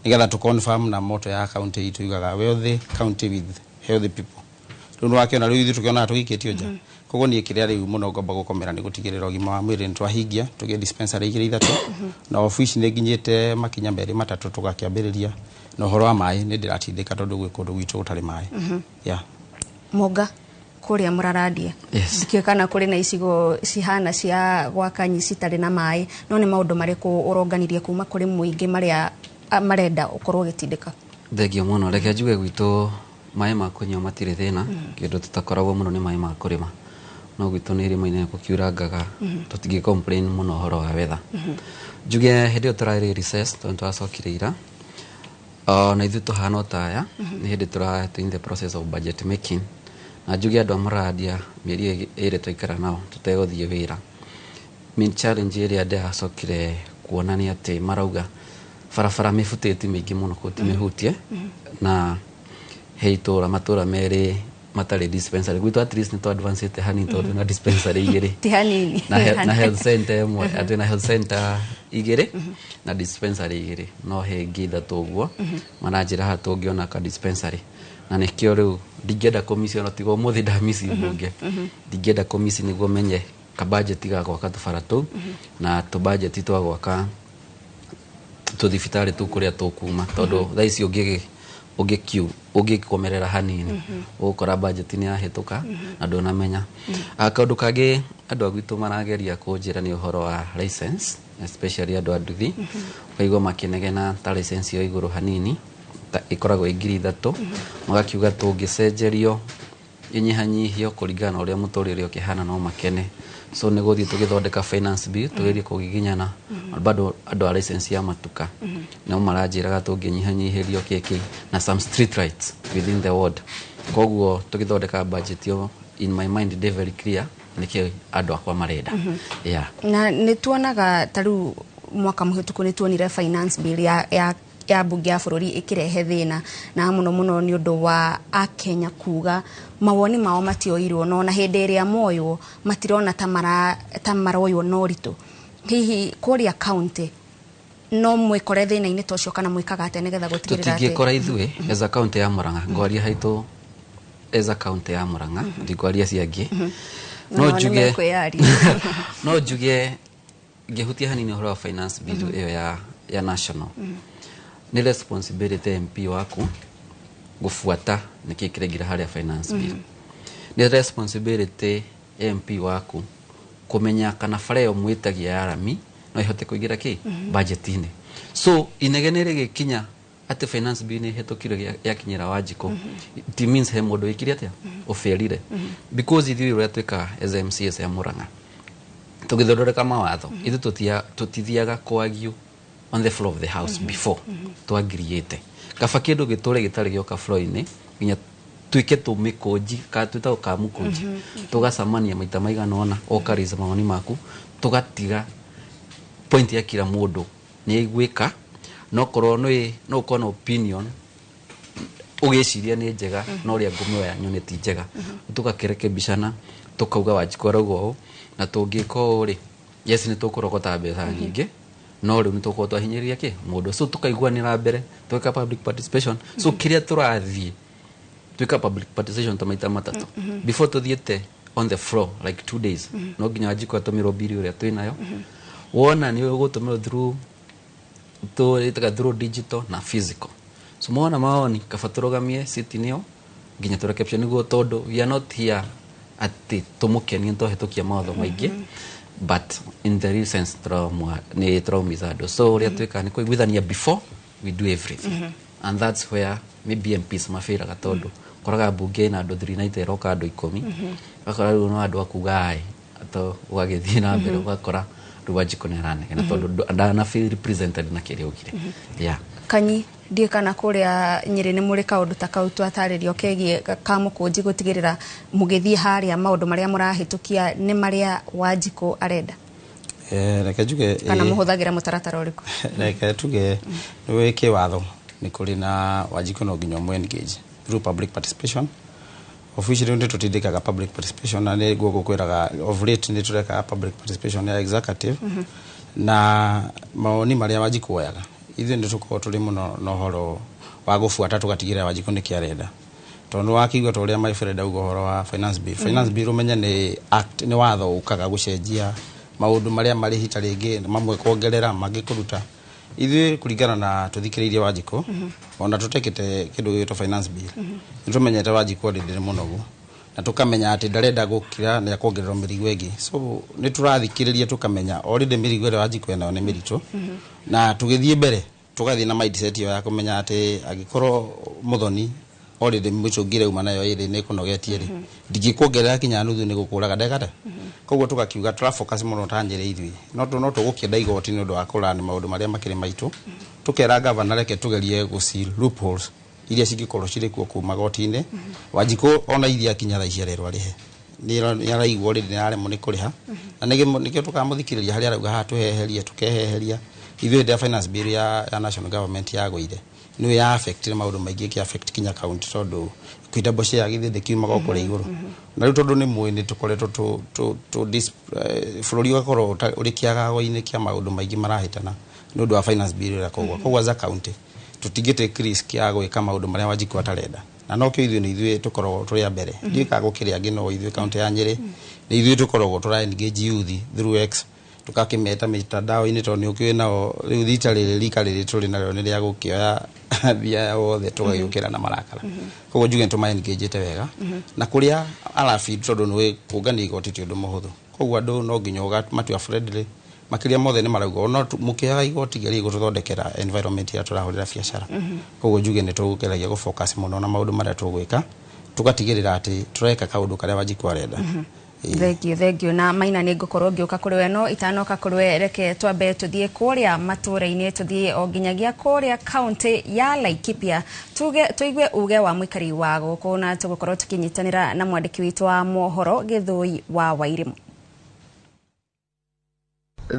nĩgetha tũ confirm na motto ya county itũ yugaga, "Wealthy county with healthy people." Rĩu nĩwakĩona rĩu ithuĩ tũkĩonaga tũgĩikĩtio nja. Koguo niĩ kĩrĩa rĩu mũno ngomba gũkomera nĩ gũtigĩrĩra ũgima wa mwĩrĩ nĩ twahingia, tũgĩe dispensary igĩrĩ ithatũ, na obici nĩ nginyĩte makinya merĩ matatũ tũgakĩambĩrĩria. Na ũhoro wa maĩ nĩ ndĩratindĩka, tondũ gwĩ kũndũ gwitũ gũtarĩ maĩ, yeah. Mũnga kũrĩa mũrarandia, ndikĩũĩ kana kũrĩ na icigo cihana cia gwakanyi citarĩ na maĩ, no nĩ maũndũ marĩkũ ũronganirie kuma kũrĩ mũingĩ marĩa marenda ũkorwo ũgĩtindĩka? Thengio mũno. Reke njuge gwitũ maĩ ma kũnyua matirĩ thĩna. Kĩndũ tũtakoragwo mũno nĩ maĩ ma kũrĩma, no gwitũ nĩ irĩma-inĩ gũkiurangaga, tũtingĩ complain mũno ũhoro wa weather. Njuge hĩndĩ ĩyo tũrarĩ recess, tondũ twacokire ira, na ithuĩ tũhana o ta aya nĩ hĩndĩ tũra in the process of budget making. Na njuge andũ a Mũrandia mĩeri ĩrĩ twaikara nao tũtegũthiĩ wĩra, main challenge ĩrĩa ndĩracokire kuona nĩ atĩ marauga barabara mĩbutĩti mĩingĩ mũno kũu ti mĩhutie, na he itũra matũra merĩ matarĩ dispensary. Gwitũ at least nĩ tũ advance hanini, tondũ na dispensary igĩrĩ. Ti hanini. Na health center ĩmwe, atĩ na health center igĩrĩ na dispensary igĩrĩ, no he ingĩ ithatũ ũguo maranjĩra haha tũngĩona ka dispensary. Na nĩkĩo rĩu ndingĩenda kũmici, ona tiga ũmũthĩ ndamici mbunge, ndingĩenda kũmici nĩguo menye kabudget ga gwaka tũbara tũu na tũbudget twa gwaka tũthibitarĩ tũu kũrĩa tũkuma, tondũ thaa ici ũngĩkiu ũngĩkomerera hanini ũgũkora budget nĩ yahĩtũka na ndũnamenya. Kaũndũ kangĩ andũ a gwitũ marageria kũnjĩra nĩ ũhoro wa license, especially andũ a nduthi. Ũkaigua makĩnegena ta license yo igũrũ hanini ta ĩkoragwo ĩ 3,000, magakiuga tũngĩcenjerio ĩnyihanyihio kũringana na ũrĩa mũtũrĩre ũkĩhana no makene. So nĩ gũthiĩ tũgĩthondeka finance bill, tũgerie kũgiginyana. Bado andũ a license ya matuka no maranjĩraga tũngĩnyihanyihĩrio kĩkĩ na some street lights within the ward. Koguo tũgĩthondeka budget yo, in my mind ndĩ very clear nĩkĩ andũ akwa marenda, yeah. Na nĩ tuonaga ta rĩu mwaka mũhĩtũku nĩ tuonire finance bill ya mbunge ya bũrũri ĩkĩrehe thĩna, na mũno mũno nĩ ũndũ wa akenya kuga mawoni mao matioirwo, no na hĩndĩ ĩrĩa moywo matirona ta maroywo na ũritũ. Hihi kũrĩa county no mwĩkore thĩna-inĩ ta ũcio, kana mwĩkaga atĩa nĩgetha gũtigĩrĩra atĩ Tũtingĩkora ithuĩ as a county ya Murang'a. Ngwaria haitũ as a county ya Murang'a, ndikwaria ciangĩ. No Nao nĩ njuge mekwĩyaria. No njuge ngĩhutia hanini ũhoro wa finance bill ĩyo ya national, nĩ responsibility MP waku gũbuata nĩkĩ kĩraingĩra harĩa finance bill. Nĩ responsibility MP waku kũmenya kana bara ĩyo mwĩtagia ya rami no ĩhote kũingĩra kĩ budget-inĩ. So inegene rĩgĩkinya atĩ finance bill nĩ ĩhĩtũkire yakinyĩra Wanjikũ, it means he mũndũ wĩkire atĩa ũbĩrire, because ithuĩ ũrĩa twĩkaga as MCAs ya Murang'a, Tũgĩthondeka mawatho, ithuĩ tũtithiaga kũargue on the floor of the house before twagiriĩte. Kaba kĩndũ gĩtũre gĩtarĩ gĩoka floor-inĩ nginya twĩke tũmĩkũnji ka twĩtagwo ka mũkũnji, tũgacemania maita maigana ũna, ũkaraise mawoni maku, tũgatiga point ya kila mũndũ nĩ ĩiguĩka. No korwo nĩ no ũkorwo na opinion ũgĩciria nĩ njega, no ũrĩa ngũmĩoya nyone ti njega, tũgakĩrekebicana, tũkauga Wanjikũ arauga ũũ na tũngĩka ũũ rĩ, yes, nĩ tũkũrogota mbeca nyingĩ, no rĩu nĩ tũgũkorwo twahinyĩrĩria kĩ mũndũ. So tũkaiguanĩra mbere, tweka public participation. So kĩrĩa tũrathiĩ twĩka public participation ta maita matatũ before tũthiĩte on the floor, like 2 days. No nginya Wanjikũ atũmĩrwo mbiri ũrĩa twĩnayo, wona nĩ ũgũtũmĩrwo through tũĩtaga through digital na physical. So mona maoni, kaba tũrũgamie sitting ĩyo nginya tũrekebishe, nĩguo tondũ we are not here atĩ tũmũkenie twahĩtũkia mawatho maingĩ, but in the real sense nĩ tũraumiza andũ. So ũrĩa twĩkaga nĩ kũiguithania before we do everything, and that's where maybe MPs mabĩraga, tondũ koraga mbunge ĩna andũ 390, ĩroka andũ 10, ũgakora rĩu no andũ akuga aĩ to ũgagĩthiĩ na mbere, ũgakora rĩu Wanjikũ nĩ aranegena tondũ ndana feel represented na kĩrĩa augire, yeah. Kanyi, ndiĩ kana kũrĩa Nyĩrĩ nĩ mũrĩ kaũndũ ta kau twatarĩrio kegiĩ ka mũkũnji gũtigĩrĩra mũgĩthiĩ harĩa maũndũ marĩa mũrahĩtũkia nĩ marĩa Wanjikũ arenda? Reke njuge Kana mũhũthagĩra mũtaratara ũrĩkũ? Reke tuge nĩ kĩwatho nĩ kũrĩ na Wanjikũ no nginya ũmũ engage through public participation. Officially nĩ tũtindĩkaga public participation, na nĩ guo gũkwĩraga of late nĩ tũrekaga public participation ya executive na mawoni marĩa Wanjikũ oyaga. Ithuĩ nĩ tũkoragwo tũrĩ mũno na ũhoro wa gũbuata, tũgatigĩrĩra Wanjikũ nĩkĩ arenda, tondũ nĩ wakĩigua ta ũrĩa my friend auga ũhoro wa finance bill. Finance bill, ũmenye nĩ act, nĩ watho ũkaga gũcenjia maũndũ marĩa marĩ ta rĩngĩ mamwe kuongerera, mangĩ kũruta. Ithuĩ kũringana na tũthikĩrĩirie Wanjikũ, ona tũtekĩte kĩndũ gĩgwĩtwo finance bill, nĩ tũmenyete Wanjikũ already nĩ mũnogu, na tũkamenya atĩ ndarenda gũkira nĩ akuongererwo mĩrigo ĩngĩ. So nĩ tũrathikĩrĩria, tũkamenya already mĩrigo ĩrĩa Wanjikũ enayo nĩ mĩritũ, na tũgĩthiĩ mbere tũgathiĩ na mindset ĩyo ya kũmenya atĩ angĩkorwo Mũthoni already mĩcũngĩ ĩrauma nayo ĩrĩ nĩ ĩkũnogetie rĩ, ndingĩkuongerera kinya nuthu nĩ gũkũraga ndegate. Koguo tũgakiuga tũra focus mũno ta Nyĩrĩ ithuĩ no tũgũkĩenda igoti nĩ ũndũ wa kũrora nĩ maũndũ marĩa makĩrĩ maitũ. Tũkera gavana reke tũgerie gũci loopholes iria cingĩkorwo cirĩ kuo kũu magoti-inĩ. Wanjikũ ona iria akinya thaa ici arerwo arĩhe, nĩ araigua already nĩ araremwo nĩ kũrĩha, na nĩkĩo tũkamũthikĩrĩria harĩa arauga haha tũheherie, tũkeheheria. Ithuĩ hĩndĩ ya finance bill ya national government yagũire, nĩyo ya affect maũndũ maingĩ, ĩkĩ affect kinya county, tondũ equitable share githĩ ndĩkiumaga o kũrĩa igũrũ. Na rĩu tondũ nĩ mũĩ nĩ tũkoretwo bũrũri ũgakorwo ũrĩ kĩagago-inĩ kĩa maũndũ maingĩ marahĩtana nĩ ũndũ wa finance bill ĩrĩa. Koguo as a county tũtingĩ take risk ya gwĩka maũndũ marĩa Wanjikũ atarenda, na nokĩo ithuĩ nĩ ithuĩ tũkoragwo tũrĩ a mbere. Ndiũĩ kana gũkĩrĩ angĩ, no ithuĩ county ya Nyĩrĩ nĩ ithuĩ tũkoragwo tũra engage youth through X, tũgakĩmeta mitandao-inĩ, tondũ nĩ ũkĩũĩ nao rĩu rita rĩrĩ rika rĩrĩ tũrĩ narĩo nĩ rĩa gũkĩoya mbia wothe, tũgagĩũkĩra na marakara. Koguo njuge nĩ tũma engage wega na kũrĩa arabi, tondũ nĩ kũngania igoti ti ũndũ mũhũthũ. Koguo andũ no nginya ũgamatua friendly. Makĩria mothe nĩ marauga ona mũkĩoyaga igoti geria gũtũthondekera environment ĩrĩa tũrahũrĩra biacara. Koguo njuge nĩ tũgeragia gũ-focus mũno na maũndũ marĩa tũgwĩka, tũgatigĩrĩra atĩ tũreka kaũndũ karĩa Wanjikũ arenda. Thank you, thank you. Na Maina, nĩ ngũkorwo ngĩũka kũrĩ we, no itanoka kũrĩ we reke twambe tũthiĩ kũrĩa matũũra-inĩ, tũthiĩ o nginyagia kũrĩa kaunti ya Laikipia, tuge tũigue uge wa mũikari wa gũkũ, na tũgũkorwo tũkĩnyitanĩra na mwandĩki witũ wa mohoro Gĩthũi wa Wairimũ.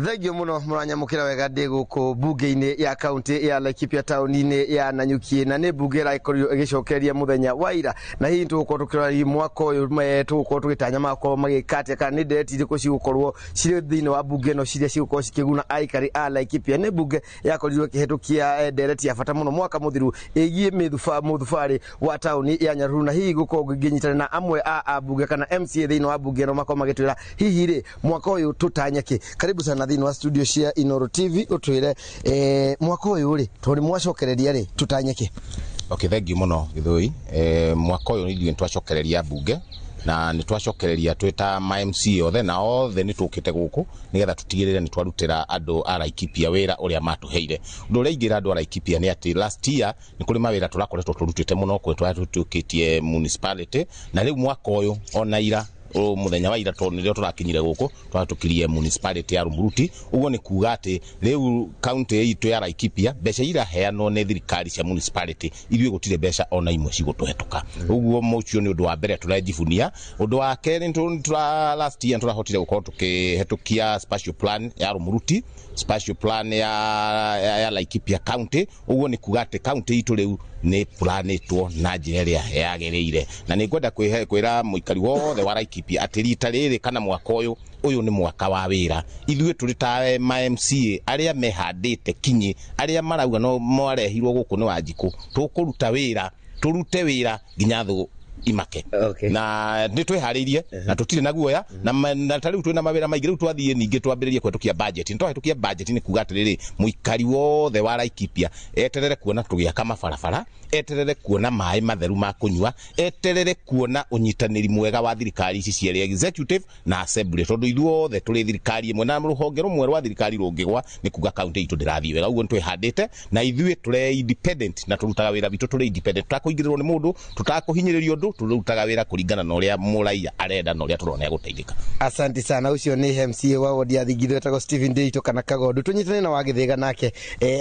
Thengio muno mũranyamũkĩra wega. Ndĩ gũkũ mbunge-inĩ ya kaunti ya Laikipia, taũni-inĩ ya Nanyuki, na nĩ mbunge ĩrakorirwo ĩgĩcokeria mũthenya wa ira, na hihi tũgũkorwo tũkĩrora hihi mwaka ũyũ tũgũkorwo tũgĩtanya magakorwo magĩka atĩa, kana nĩ ndereti irĩkũ cigũkorwo cirĩ thĩinĩ wa mbunge ĩno ciria cigũkorwo cikĩguna aikari a Laikipia. Nĩ mbunge yakorirwo ĩkĩhĩtũkia ndereti ya bata mũno mwaka mũthiru ĩgiĩ mũthubarĩ wa taũni ya Nyahururu, na hihi gũkorwo ngĩnyitanĩra na amwe a ambunge kana MCA thĩinĩ wa mbunge ĩno makorwo magĩtwĩra hihi rĩ mwaka ũyũ tũtanye kĩ. Karibu sana thĩinĩ wa studio cia Inoro TV, ũtwĩre mwaka ũyũ rĩ, tondũ nĩ mwacokereria rĩ, tũtanye kĩ? Okay, thank you muno Githui. Mwaka ũyũ ithuĩ nĩtwacokereria mbunge, na nĩtwacokereria twĩ ta ma MC othe, na othe nĩtũkĩte gũkũ nĩgetha tũtigĩrĩre nĩtwarutĩra andũ a Laikipia wĩra ũrĩa matũheire. Ũndũ ũrĩa ingĩra andũ a Laikipia nĩ atĩ last year nĩ kũrĩ mawĩra tũrakoretwo tũrutĩte mũno kũrĩ tũrĩa tũtuĩkĩtie municipality, na rĩu mwaka ũyũ ona ira Muthenya wa ira tondu nirio turakinyire guku twahĩtũkirie municipality ya Rumuruti. Uguo nĩ kuga atĩ rĩu county itũ ya Laikipia mbeca iraheanwo nĩ thirikari cia municipality ithuĩ gũtirĩ mbeca ona imwe cigũtũhetũka. Uguo ũcio nĩ ũndũ wa mbere tũrejibunia. Ũndũ wa kerĩ, last year tũrahotire gũkorwo tũkĩhetũkia spatial plan ya Rumuruti, spatial plan ya Laikipia county. Uguo nĩ kuga atĩ county itũ rĩu nĩ planĩtwo na njĩra ĩrĩa yagĩrĩire, na nĩ ngwenda kwĩra mũikari wothe wa Laikipia atĩ rita rĩrĩ kana mwaka ũyũ nĩ mwaka wa wĩra. Ithuĩ tũrĩ ta ma MCA arĩa mehandĩte kinyi, arĩa marauga no marehirwo gũkũ nĩ Wanjikũ, tũkũruta wĩra, tũrute wĩra nginya thũ imake. Na nĩ twĩharĩirie na tũtirĩ na guoya, na ta rĩu twĩna mawĩra maingĩ. Rĩu twathiĩ ningĩ twambĩrĩrie kũhetũkia budget. Nĩ twahĩtũkia budget nĩ kuga atĩrĩrĩ, mũikari wothe wa Laikipia eterere kuona tũgĩaka mabarabara, eterere kuona maĩ matheru ma kũnyua, eterere kuona ũnyitanĩri mwega wa thirikari ici cierĩ, executive na assembly, tondũ ithuothe tũrĩ thirikari ĩmwe na rũhonge rũmwe rwa thirikari rũngĩgwa nĩ kuga county itũ ndĩrathiĩ wega. Ũguo nĩ twĩhandĩte na ithuĩ tũrĩ independent na tũrutaga wĩra witũ tũrĩ independent, tũtakũingĩrĩrwo nĩ mũndũ, tũtakũhinyĩrĩrio ũndũ, tũrutaga wĩra kũringana na ũrĩa mũraiya arenda na ũrĩa tũrona egũteithĩka. Asante sana. Ucio ni MCA wa wodi ya Thingithu etagwo Stephen Ndiritu kana Kagondu. Tunyitane na wa Githiga nake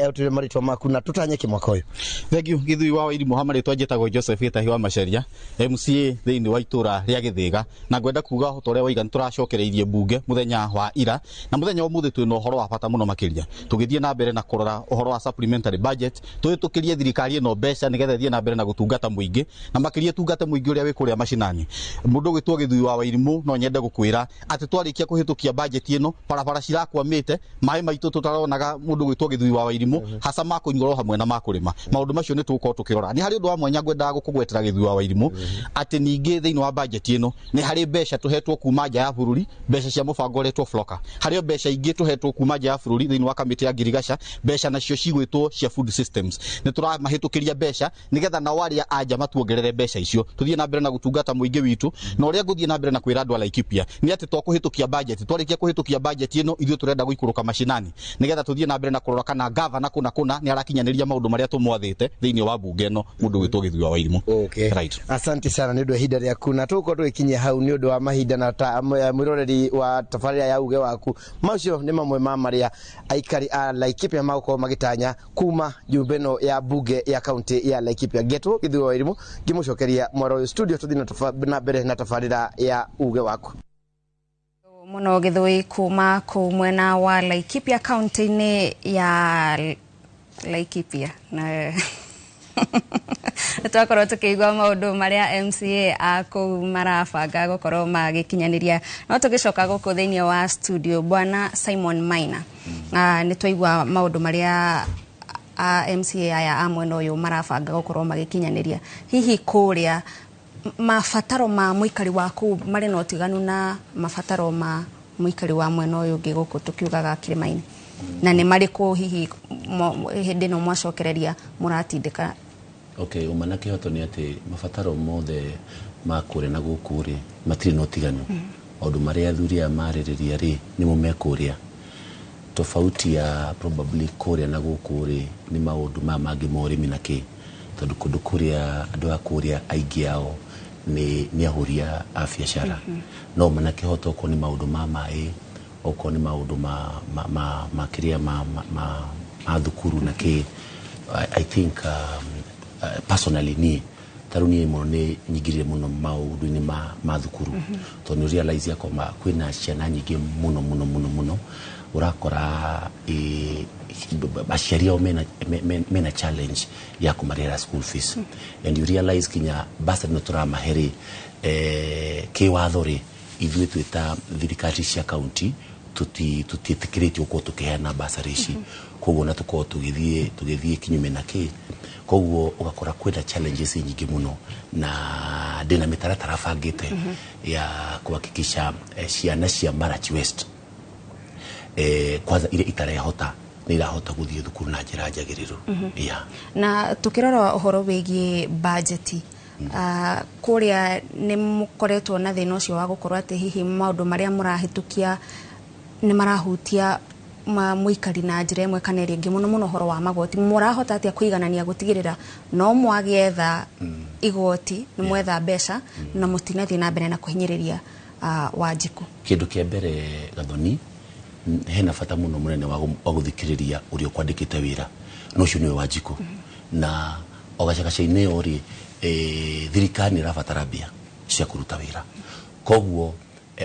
utire marĩtwa maku na tutanye kĩmwaka ũyũ. Thank you. Githui wa Wairimu ha marĩtwa njĩtagwo Joseph Gĩtahi wa Macharia, MCA thĩinĩ wa itũra rĩa Githiga, na ngwenda kuga ta ũrĩa waiga nĩtũracokereirie mbunge mũthenya wa ira, na mũthenya wa ũmũthĩ twĩna ũhoro wa bata mũno makĩria. Tũgĩthiĩ na mbere na kũrora ũhoro wa supplementary budget, tũhĩtũkĩrie thirikari ĩno mbeca nĩgetha ĩthiĩ na mbere na gũtungata mũingĩ, na makĩria tungata mũingĩ ũrĩa wĩ kũrĩa macinani. Mũndũ ũgwĩtwo Gĩthui wa Wairimu no nyende gũkwĩra atĩ twarĩkia kũhĩtũkia budget ĩno, barabara cirakwamĩte, maĩ maitũ tũtaronaga mũndũ ũgwĩtwo Gĩthui wa Wairimu hasa ma kũnyua hamwe na ma kũrĩma. Maũndũ macio nĩ tũgũkorwo tũkĩrora. Nĩ harĩ ũndũ wa mwanya ngwendaga gũkũgwetera Gĩthui wa Wairimu atĩ ningĩ thĩinĩ wa budget ĩno nĩ harĩ mbeca tũhetwo kuma nja ya bũrũri, mbeca cia mũbango ũretwo Floka. Harĩ mbeca ingĩ tũhetwo kuma nja ya bũrũri thĩinĩ wa kamĩtĩ ya Ngirigaca, mbeca nacio cigwĩtwo cia food systems. Nĩ tũramahĩtũkĩria mbeca nĩgetha nao arĩa a nja matuongerere mbeca icio tũthiĩ na mbere na gũtungata mũingĩ witũ. Na ũrĩa ngũthiĩ na mbere na kwĩra andũ a Laikipia nĩ atĩ twakũhĩtũkia budget, twarĩkia kũhĩtũkia budget ĩno ithuĩ tũrenda gũikũrũka macinani nĩgetha tũthiĩ na mbere na kũrora kana gavana kũna kũna nĩ arakinyanĩria maũndũ marĩa tũmwathĩte thĩinĩ wa mbunge ĩno mũndũ ũgwĩtwo Gĩthui wa Wairimu. Okay. Right. Asante sana nĩ ũndũ wa ihinda rĩaku, na tũgũkorwo tũgĩkinyia hau nĩ ũndũ wa mahinda na mwĩroreri wa tabarĩra ya uge waku. Macio nĩ mamwe ma marĩa aikari a Laikipia magũkorwo magĩtanya kuma nyũmba ĩno ya mbunge ya kaunti ya Laikipia. Ngetwo Gĩthui wa Wairimu ngĩmũcokeria mwaro ũyũ studio, tũthiĩ na mbere na tabarĩra ya uge waku. Mũno Gĩthui kuma kũu mwena wa Laikipia kaunti-inĩ ya Laikipia na twakorwo tũkĩigua maũndũ marĩa MCA a kũu marabanga gũkorwo magĩkinyanĩria. No tũgĩcoka gũkũ thĩinĩ wa studio, Bwana Simon Maina, nĩ twaigua maũndũ marĩa a MCA aya a mwena ũyũ marabanga gũkorwo magĩkinyanĩria. Hihi kũrĩa mabataro ma mũikari wa kũu marĩ na ũtiganu na mabataro ma mũikari wa mwena ũyũ ũngĩ gũkũ tũkiugaga kĩrĩma-inĩ, na nĩ marĩkũ hihi hĩndĩ ĩno mwacokereria mũratindĩka? Okay, ũma na kĩhoto nĩ atĩ mabataro mothe ma kũrĩa na gũkũ rĩ matirĩ na ũtiganu. Maũndũ marĩa athuri aya marĩrĩria rĩ nĩmo mekũrĩa. Tofauti ya probably kũrĩa na gũkũ rĩ nĩ maũndũ maya mangĩ ma ũrĩmi na kĩ, tondũ kũndũ kũrĩa andũ a kũrĩa aingĩ ao nĩ ahũri a biacara. No ũma na kĩhoto okorwo nĩ maũndũ ma maĩ, okorwo nĩ maũndũ ma kĩrĩa ma thukuru na kĩ, I think personally niĩ tarĩu niĩ mũno nĩ nyingĩrire mũno maũndũ-inĩ ma thukuru, tondũ nĩ realize yakwa kwĩna ciana nyingĩ mũno mũno mũno mũno ũrakora aciari ao mena challenge ya kũmarĩhĩra school fees. And you realize kinya bursary no tũramahe rĩ, kĩwatho rĩ ithuĩ twĩ ta thirikari cia county tũtiĩtĩkĩrĩtio gũkorwo tũkĩheana bursary ici, koguo na tũkorwo tũgĩthiĩ kinyume na kĩ, koguo ũgakora kwĩna challenges nyingĩ mũno, na ndĩna mĩtaratara bangĩte ya kuhakikisha ciana cia Marach West kwanza iria itarehota nĩ irahota gũthiĩ thukuru na njĩra njagĩrĩru. Yeah. Na tũkĩrora ũhoro wĩgiĩ bajeti, kũrĩa nĩ mũkoretwo na thĩna ũcio wa gũkorwo atĩ hihi maũndũ marĩa mũrahĩtũkia nĩ marahutia mũikari na njĩra ĩmwe kana ĩrĩa ĩngĩ, mũno mũno ũhoro wa magoti. Mũrahota atĩa kũiganania gũtigĩrĩra no mwagĩetha igoti, nĩ mwetha mbeca na mũtinathiĩ na mbere na kũhinyĩrĩria Wanjikũ? Kĩndũ kĩa mbere Gathoni, hena bata mũno mũnene wa gũthikĩrĩria ũrĩa ũkwandĩkĩte wĩra, na ũcio nĩwe Wanjikũ. Na o gacagaca-inĩ ĩyo rĩ, thirikari nĩ ĩrabatara mbia cia kũruta wĩra, koguo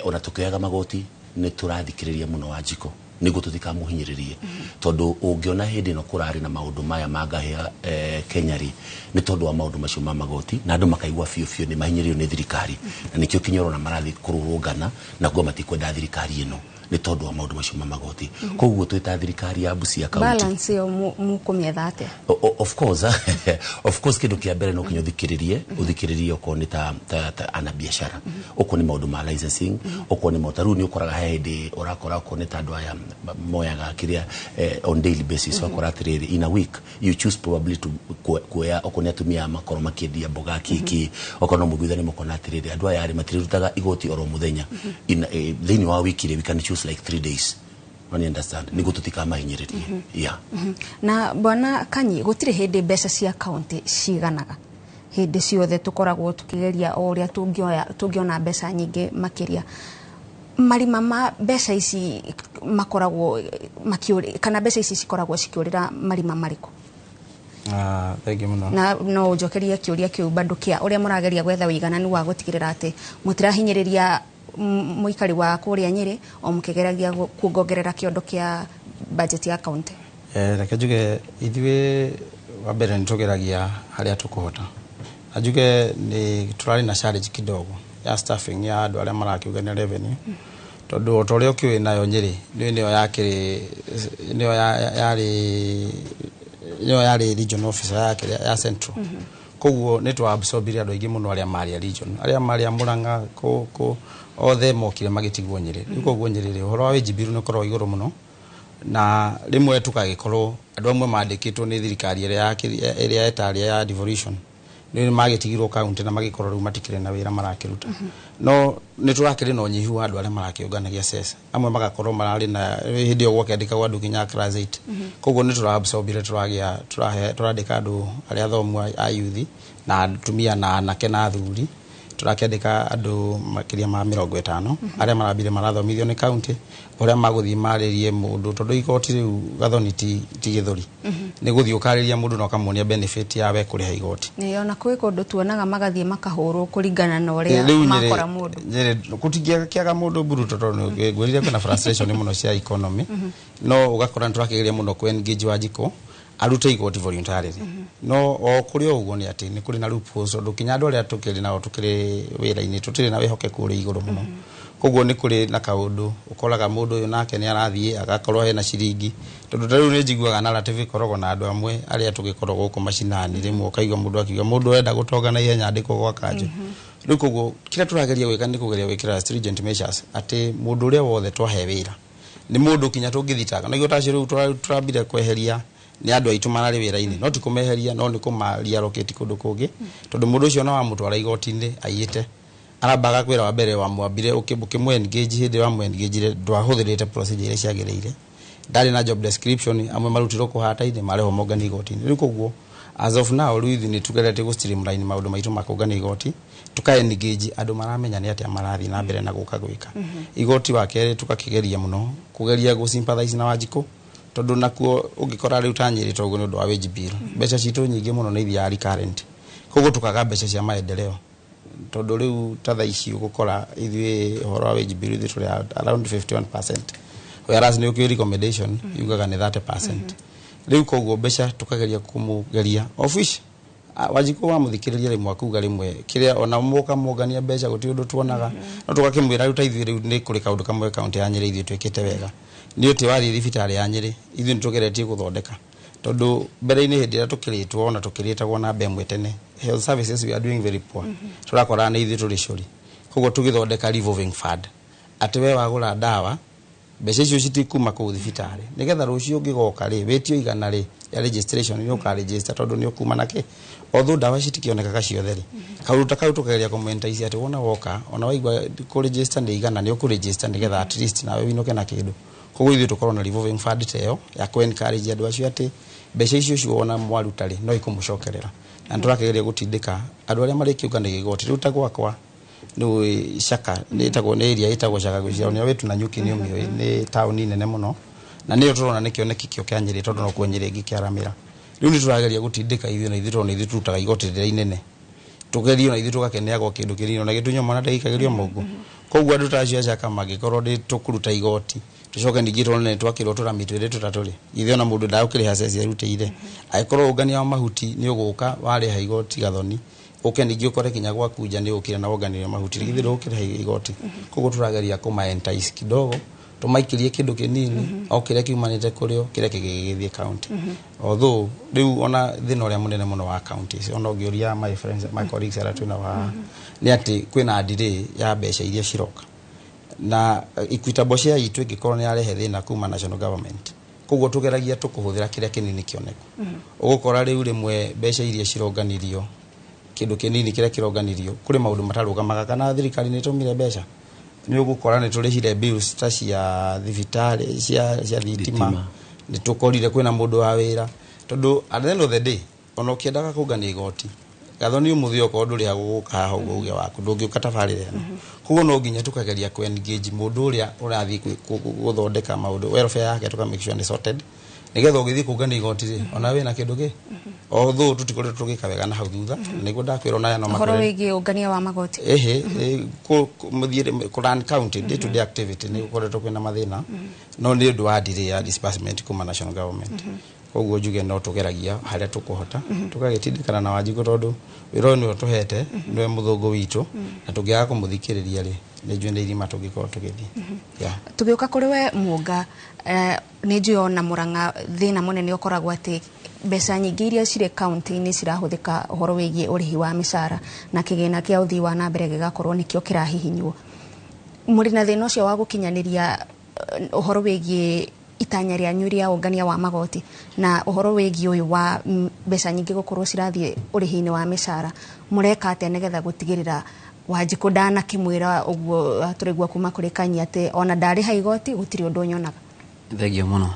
ona tũkĩoyaga magoti nĩ tũrathikĩrĩria mũno Wanjikũ nĩguo tũtikamũhinyĩrĩrie, tondũ ũngĩona hĩndĩ ĩno kũrarĩ na maũndũ maya mangahĩa Kenya rĩ, nĩ tondũ wa maũndũ macio ma magoti, na andũ makaigua biũ biũ nĩ mahinyĩrĩirio nĩ thirikari, na nĩkĩo kinya ũrona marathiĩ kũrũrũngana na kuga matikwenda thirikari ĩno nĩ tondũ wa maũndũ macio ma magoti. Koguo twĩ ta thirikari ya Busia County, balance ĩyo mũkũmĩetha atĩa? Of course, of course, kĩndũ kĩa mbere no kinya ũthikĩrĩrie okorwo nĩ ta anabiashara, okorwo nĩ maũndũ ma licensing, okorwo nĩ maũndũ ta rĩu nĩ ũkoraga he hĩndĩ ũrakora okorwo nĩ ta andũ aya moyaga kĩrĩa on daily basis, wakora atĩrĩrĩ, in a week you choose probably to kuoya okorwo nĩ atumia makorwo makĩendia mboga kĩkĩ, okorwo no mũiguithanie mũkona atĩrĩrĩ, andũ aya rĩ matirĩrutaga igoti oro mũthenya. Thĩinĩ wa wiki rĩ, we can choose like 3 days. Money understand, nĩguo tũtikamahinyĩrĩrie. Yeah. Na bwana Kanyi, gũtirĩ hĩndĩ mbeca cia kaunti ciganaga, hĩndĩ ciothe tũkoragwo tũkĩgeria o ũrĩa tũngĩona mbeca nyingĩ makĩria. Marima ma mbeca ici makoragwo makĩũrĩ, kana mbeca ici cikoragwo cikĩũrĩra marima marĩkũ? Thank you mũno. Na no ũnjokerie kĩũria kĩu bado kĩa ũrĩa mũrageria gwetha ũigananu wa gũtigĩrĩra atĩ mũtirahinyĩrĩria mũikari wa kũrĩa Nyĩrĩ o mũkĩgeragia kuongerera kĩondo kĩa budget ya kaunti. Reke njuge ithuĩ wa mbere nĩ tũgeragia harĩa tũkũhota, na njuge nĩ tũrarĩ na challenge kidogo ya staffing ya andũ arĩa marakĩũngania revenue, tondũ o ta ũrĩa ũkĩũĩ nayo Nyĩrĩ nĩyo yakĩrĩ nĩyo yarĩ nĩyo yarĩ regional officer ya central. Koguo nĩ twa absorbire andũ aingĩ mũno arĩa marĩ a region, arĩa marĩ a Murang'a kũ othe mokire magĩtigwo Nyĩrĩ. Rĩu koguo Nyĩrĩ rĩ, ũhoro wa wage bill nĩ ũkoragwo igũrũ mũno, na rĩmwe tũkagĩkorwo andũ amwe mandĩkĩtwo nĩ thirikari ĩrĩa ĩtarĩ ya devolution nĩ magĩtigirwo kaunti na magĩkorwo rĩu matikĩrĩ na wĩra marakĩruta. No nĩ tũrakĩrĩ na ũnyihu wa andũ arĩa marakĩũnganagia cess, amwe magakorwo mararĩ na hĩndĩ ĩyo gwakĩandĩkagwo andũ nginya class 8. Koguo nĩ tũraabsorbire, tũragĩa tũrandĩka andũ arĩa athomu a youth na atumia na anake na athuri, tũrakĩandĩka andũ makĩria ma 50 arĩa marambire marathomithio nĩ kaunti ũrĩa magũthiĩ marĩrie mũndũ, tondũ igoti rĩu Gathoni ti gĩthũri, nĩ gũthiĩ ũkarĩria mũndũ na ũkamuonia benefit ya we kũrĩha igoti. Nĩ ona kwĩ kũndũ tuonaga magathiĩ makahũrwo kũringana na ũrĩa makora mũndũ. Nyĩrĩ gũtingĩaga mũndũ mburuto, tondũ ngwĩrire kwĩna frustration mũno cia economy, no ũgakora nĩ tũrakĩgeria mũno kũ engage Wanjikũ arute igoti voluntarily. No o kũrĩ o ũguo nĩ atĩ nĩ kũrĩ na loopholes, tondũ kinya andũ arĩa tũkĩrĩ nao tũkĩrĩ wĩra-inĩ tũtirĩ na wĩhokeku ũrĩ igũrũ mũno. Koguo nĩ kũrĩ na kaũndũ ũkoraga mũndũ ũyũ nake nĩ arathiĩ agakorwo hena ciringi, tondũ ta rĩu nĩ njiguaga narrative ĩkoragwo na andũ amwe arĩa tũgĩkoragwo gũkũ macinani, rĩmwe ũkaigua mũndũ akiuga mũndũ ũrenda gũtonga na ihenya andĩkwo gwa kanjũ. Rĩu koguo kĩrĩa tũrageria gwĩka nĩ kũgeria gwĩkĩra stringent measures atĩ mũndũ ũrĩa wothe twahe wĩra nĩ mũndũ kinya tũngĩthitanga na tacio rĩu tũrambire kweheria nĩ andũ aitũ mararĩ wĩra-inĩ, no ti kũmeheria, no nĩ kũmariarokĩti kũndũ kũngĩ, tondũ mũndũ ũcio no wamũtwara igoti-inĩ aiyĩte arambaga kwĩra wa mbere wamwambire ũkĩmũ engage, hĩndĩ wamũ engage ndwahũthĩrĩte procedure iria ciagĩrĩire, ndarĩ na job description, amwe marutirwo kũhata-inĩ marehwo mongani igoti-inĩ. Rĩu koguo as of now rĩu ithuĩ nĩ tũgeretie gũ streamline maũndũ maitũ ma kũngania igoti, tũka engage andũ maramenya nĩ atĩa marathiĩ na mbere na gũka gwĩka igoti. Wa kerĩ tũgakĩgeria mũno kũgeria gũ sympathize na Wanjikũ, tondũ nakuo ũngĩkora rĩu ta Nyĩrĩ toguo nĩ ũndũ wa wage bill, mbeca citũ nyingĩ mũno nĩ ithiaga recurrent, koguo tũkaga mbeca cia maendeleo, tondũ rĩu ta thaa ici ũgũkora ithuĩ ũhoro wa wage bill ithuĩ tũrĩ around 51%, whereas nĩ ũkĩũĩ recommendation yugaga nĩ 30%. Rĩu koguo mbeca tũkageria kũmũgeria, of which Wanjikũ wamũthikĩrĩria rĩmwe akuga rĩmwe kĩrĩa ona mũka mũngania mbeca gũtirĩ ũndũ tuonaga, no tũgakĩmwĩra rĩu ta ithuĩ rĩu nĩ kũrĩ kaũndũ kamwe kaunti ya Nyĩrĩ ithuĩ twĩkĩte wega, nĩ ũtĩ wathiĩ thibitarĩ ya Nyĩrĩ ithuĩ nĩ tũgeretie gũthondeka, tondũ mbere-inĩ hĩndĩ ĩrĩa tũkĩrĩtwo ona tũkĩrĩtagwo namba ĩmwe tene, health services we are doing very poor, tũrakoraga nĩ ithuĩ tũrĩ cũri. Koguo tũgĩthondeka revolving fund atĩ we wagũra ndawa mbeca icio citikuma kũu thibitarĩ, nĩgetha rũciũ ũngĩgoka rĩ wĩtio igana rĩ ya registration nĩ ũkaregister, tondũ nĩ ũkuma nakĩ, although ndawa citikĩonekaga ciothe rĩ, kaũndũ ta kau tũkageria kũmũentice atĩ wona woka ona waigua kũregister nĩ igana nĩ ũkũregister, nĩgetha at least nawe wĩinũke na kĩndũ. Koguo ithuĩ tũkorwo na revolving fund ta ĩyo ya kũ encourage andũ acio atĩ mbeca icio ciona mwaruta rĩ no ikũmũcokerera, na nĩ tũrakĩgeria gũtindĩka andũ arĩa marĩkĩũnganagia igoti. Rĩu ta gwakwa Nĩ Caka nĩ ĩtagwo, nĩ area ĩtagwo Caka gwĩciria nĩ wetu Nanyuki nĩ ũmĩũĩ, nĩ taũni nene mũno na nĩyo tũrona nĩ kĩoneki kĩo kĩa Nyĩrĩ, tondũ nokuo Nyĩrĩ ĩngĩkĩaramĩra. Rĩu nĩ tũrageria gũtindĩka ithuĩ na ithuĩ, tondũ nĩ ithuĩ tũrutaga igoti rĩrĩa inene, tũgerie ona ithuĩ tũgakeneagwo kĩndũ kĩnini, ona gĩtunywo mwana ndagĩikagĩrio mũngũ. Koguo andũ ta acio a Caka mangĩkorwo ndĩ tũkũruta igoti, tũcoke ningĩ tuone nĩ twakĩrwo tũrami twĩrĩ tũtatũ rĩ, ithuĩ ona mũndũ ndagũkĩrĩha ceci arutĩire. Angĩkorwo ũngania wa mahuti nĩ ũgũka warĩha igoti gathoni, ũke ningĩ ũkore kinya gwaku nja nĩ ũkire na wonganirie mahuti, githĩ ndũgũkĩrĩha igoti? Koguo tũrageria kũma entice kidogo, tũmaikĩrie kĩndũ kĩnini o kĩrĩa kiumanĩte kũrĩ o, kĩrĩa kĩngĩ gĩgĩthiĩ county. Although rĩu ona thĩna ũrĩa mũnene mũno wa counties, ona ũngĩũria my friends, my colleagues arĩa twĩna wa, nĩ atĩ kwĩna delay ya mbeca iria ciroka na equitable share itũ ĩngĩkorwo nĩ yarehe thĩna kuma national government. Koguo tũgeragia tũkũhũthĩra kĩrĩa kĩnini kĩoneku. Ũgũkora rĩu rĩmwe mbeca iria cironganirio, kĩndũ kĩnini kĩrĩa kĩronganirio, kũrĩ maũndũ matarũgamaga kana thirikari nĩ ĩtũmire mbeca. Nĩ ũgũkora nĩ tũrĩhire bills ta cia thibitarĩ, cia thitima, nĩ tũkorire kwĩna mũndũ wa wĩra, tondũ at the end of the day ona ũkĩendaga kũngania igoti gathoni ũmũthĩ, okorwo ndũrĩhagwo gũka haha ũguo uge waku ndũngĩũka tabarĩra ĩno. Koguo no nginya tũkageria kũ engage mũndũ ũrĩa ũrathiĩ gũthondeka maũndũ welfare yake, tũka make sure nĩ sorted, nĩgetha ũgĩthiĩ kũngania igoti rĩ, ona wĩna kĩndũ kĩ. Although tũtikoretwo tũgĩka wega na hau thutha, nĩguo ndakwĩra ona aya no ũhoro makwĩre wĩgiĩ ũngania wa magoti. Ehe, mũthiĩre kũ run county day to day activity nĩ gũkoretwo kwĩna mathĩna, no nĩ ũndũ wa delay ya disbursement kuma national government. Koguo njuge no tũgeragia harĩa tũkũhota, tũgagĩtindĩkana na Wanjikũ, tondũ wĩra ũyũ nĩwe ũtũhete, nĩwe mũthũngũ witũ, na tũngĩaga kũmũthikĩrĩria rĩ, nĩ njũĩ nĩ irima tũngĩkorwo tũgĩthiĩ. Yeah. Tũgĩũka kũrĩ we Mũnga, nĩ njũĩ ona Mũrang'a thĩna mũnene ũkoragwo atĩ mbeca nyingĩ iria cirĩ kaunti-inĩ cirahũthĩka ũhoro wĩgiĩ ũrĩhi wa mĩcara, na kĩgĩna kĩa ũthii wa na mbere gĩgakorwo nĩkĩo kĩrahihinywo. Mũrĩ na thĩna ũcio wa gũkinyanĩria ũhoro wĩgiĩ itanya rĩanyu rĩa ũngania wa magoti, na ũhoro wĩgiĩ ũyũ wa mbeca nyingĩ gũkorwo cirathiĩ ũrĩhi-inĩ wa mĩcara? Mũreka atĩa nĩgetha gũtigĩrĩra Wanjikũ ndanakĩmwĩra ũguo tũraigua kuma kũrĩ Kanyi atĩ ona ndarĩha igoti gũtirĩ ũndũ nyonaga? Thengio mũno.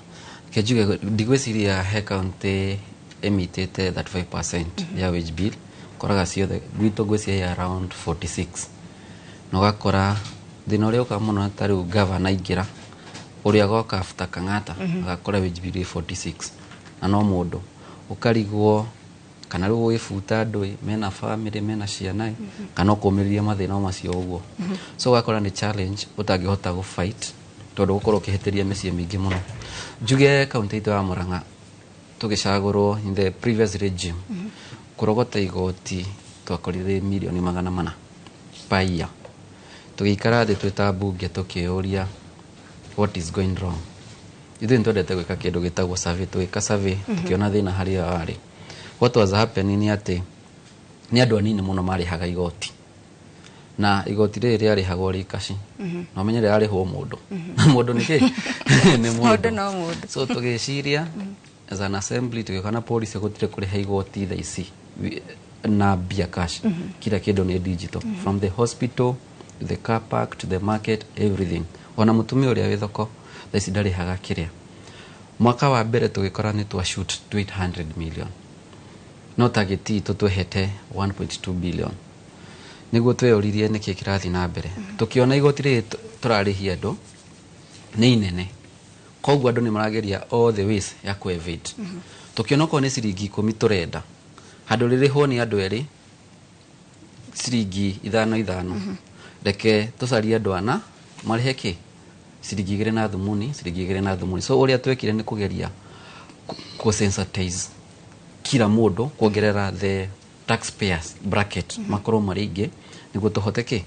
Reke njuge ndigwĩciria he kaunti ĩmitĩte 35% ya wage bill. Koraga ciothe gwitũ ngwĩciria around 46, na ũgakora thĩna ũrĩa ũkaga mũno ta rĩu gavana aingĩra ũrĩa agoka after Kang'ata, agakora wage bill ĩ 46 na no mũndũ ũkarigwo kana rĩu ũgĩbuta andũ ĩ, mena family, mena ciana ĩ, kana ũkũmĩrĩria mathĩna o macio ũguo. So ũgakora nĩ challenge ũtangĩhota gũ fight, tondũ ũgũkorwo ũkĩhĩtĩria mĩciĩ mĩingĩ mũno. Njuge kaunti itũ ya Murang'a tũgĩcagũrwo in the previous regime, kũrogota igoti twakorire mirioni 400 per year. Tũgĩikara thĩ twĩ ta mbunge tũkĩũria, what is going wrong? Ithuĩ nĩ twendete gwĩka kĩndũ gĩtagwo survey. Tũgĩka survey, tũkĩona thĩna harĩa warĩ. What was happening nĩ atĩ nĩ andũ anini mũno marĩhaga igoti, na igoti rĩrĩ rĩarĩhagwo rĩ kaci, na ũmenye rĩrarĩhwo mũndũ na mũndũ nĩ kĩ nĩ mũndũ no mũndũ. So tũgĩciria as an assembly, tũgĩũka na policy gũtirĩ kũrĩha igoti thaa ici na mbia cash. Kila kĩndũ nĩ digital, from the hospital to the car park to the market, everything. Ona mũtumia ũrĩa wĩ thoko thaa ici ndarĩhaga kĩrĩa. Mwaka wa mbere tũgĩkora nĩ twa shoot to 800 million, no target itũ twehete 1.2 billion. Nĩguo tweyũririe nĩkĩ kĩrathiĩ na mbere. Tũkĩona igoti rĩrĩ tũrarĩhia andũ nĩ inene, koguo andũ nĩ marageria all the ways ya ku evade. Tũkĩona okorwo nĩ ciringi 10 tũrenda, handũ rĩrĩhwo nĩ andũ erĩ ciringi ithano ithano, reke tũcarie andũ ana marĩhe kĩ ciringi 2 na thumuni, ciringi 2 na thumuni. So ũrĩa twekire nĩ kũgeria kũ sensitize kila mũndũ, kuongerera the taxpayers bracket, makorwo marĩ aingĩ nĩguo tũhote kĩ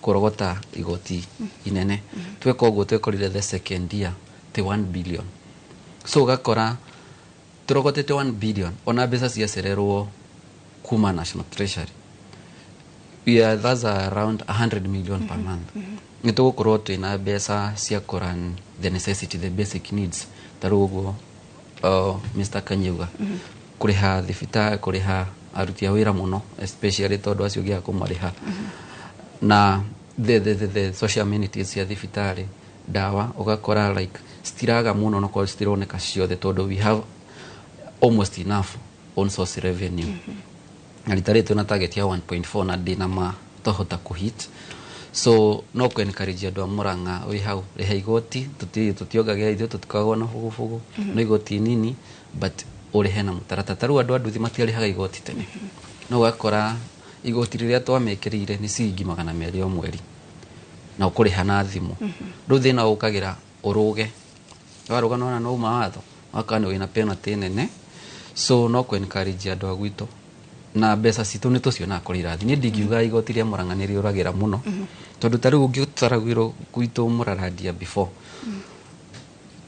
kũrogota igoti inene. Tweka ũguo twekorire the second year ti 1 billion. So ũgakora tũrogotete 1 billion, ona mbeca ciacererwo kuma national treasury, we are, that's around 100 million per month, nĩ tũgũkorwo twĩna mbeca cia kũrun the necessity, the basic needs, ta rĩu ũguo Mr. Kanyuga, kũrĩha thibitarĩ, kũrĩha aruti a wĩra mũno especially, tondũ acio ũngĩaga kũmarĩha, na the social amenities cia thibitarĩ, ndawa, ũgakora like citiraga mũno, no citironeka ciothe tondũ we have almost enough on source revenue. Na rita rĩrĩ twĩna target ya 1.4, na ndĩna ma Twahota kũhit. So no kũ encourage andũ a Murang'a wĩ hau, rĩha igoti. Tũtiongagĩra ithuĩ, tũtikoragwo na bũgũbũgũ. No igoti nini, but ũrĩhe na mũtaratara. Ta rĩu andũ a nduthi matiarĩhaga igoti tene, no ũgakora igoti rĩrĩa twamekĩrĩire nĩ ciringi 200 o mweri, na ũkũrĩha na thimũ. Rĩu thĩna ũkagĩra ũrũge, warũga nona no uma watho wakana nĩ wĩna penalty nene. So no kũ encourage andũ a gwitũ, na mbeca citũ nĩ tũcionaga kũrĩ irathi. Niĩ ndingiuga igoti rĩa Murang'a nĩ rĩũragĩra mũno, tondũ ta rĩu ũngĩtaragwĩrwo gwitũ Mũrarandia before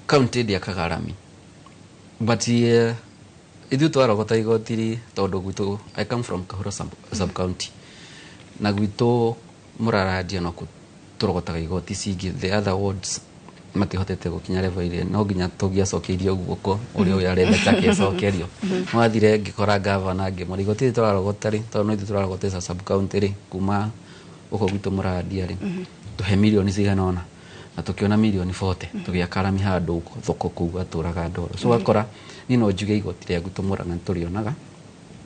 county ndĩakaga rami, but ithuĩ twarogota igoti rĩ, tondũ gwitũ, I come from Kahuro sub county, na gwitũ Mũrarandia no tũrogotaga igoti cingĩ. The other wards matihotete gũkinya level ĩrĩa no nginya tũngĩacokeirio guoko ũrĩa ũyũ arenda take acokerio. Mwathire ngĩkora gavana, ngĩmũra igoti rĩrĩ tũrarogota rĩ, tondũ no ithuĩ tũrarogota sub county rĩ, kuma gũkũ gwitũ Mũrarandia rĩ, tũhe mirioni cigana ũna, na tũkĩona mirioni 40, tũgĩaka rami handũ thoko kũu gatũraga ndoro. So ũgakora niĩ no njuge igoti rĩa gwitũ Murang'a nĩtũrĩonaga,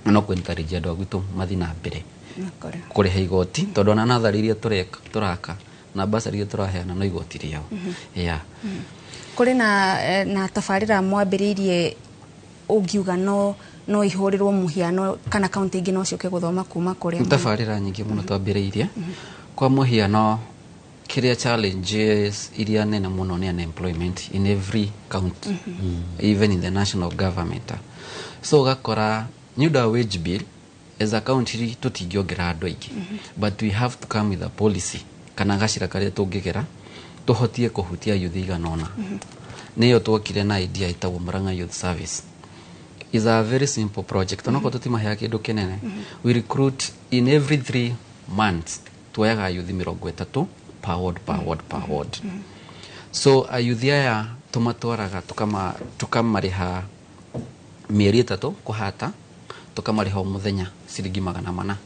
na no kũ encourage andũ a gwitũ mathiĩ na mbere kũrĩha igoti, tondũ ona natharĩ iria tũreka, tũraka, na basari iria tũraheana, no igoti rĩao, yeah. Kũrĩ na tabarĩra mwambĩrĩirie ũngiuga no ihũrĩrwo mũhiano, kana kaunti ingĩ no ciũke gũthoma kuma kũrĩa? Nĩ tabarĩra nyingĩ mũno twambĩrĩirie. Kwa mũhiano, kĩrĩa challenges iria nene mũno nĩ unemployment in every county, even in the national government. So ũgakora nĩ ũndũ wa wage bill, as a county tũtingĩongerera andũ aingĩ, but we have to come with a policy kana gacĩra karĩa tũngĩgera tũhotie kũhutia youth igana ũna. Nĩyo twokire na idea ĩtagwo Murang'a Youth Service. Is a very simple project, onokorwo tũtimaheaga kĩndũ kĩnene. We recruit in every 3 months, tuoyaga youth 30 per ward, per ward, per ward. So ayuthi aya tũmatwaraga, tukamarĩha mĩeri 3 kũhata, tukamarĩha o mũthenya ciringi 400,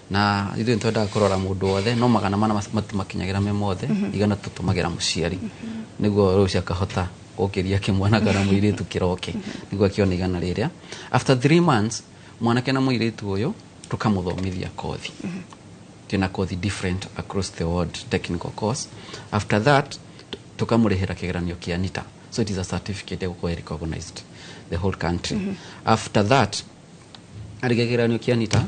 na ithuĩ nĩtwendaga kũrora mũndũ wothe, no 400 matimakinyagĩra me mothe. 100 tũtũmagĩra mũciari nĩguo rũciũ akahota gũkĩria kĩmwana kana mũirĩtu kĩroke, nĩguo akĩona 100 rĩrĩa. After 3 months, mwanake na mũirĩtu ũyũ tũkamũthomithia kothi. Twĩna kothi different across the world, technical course. After that tukamũrĩhĩra kĩgeranio kĩa NITA, so it is a certificate ĩgũkorwo recognized the whole country. After that, arĩkia kĩgeranio kĩa NITA,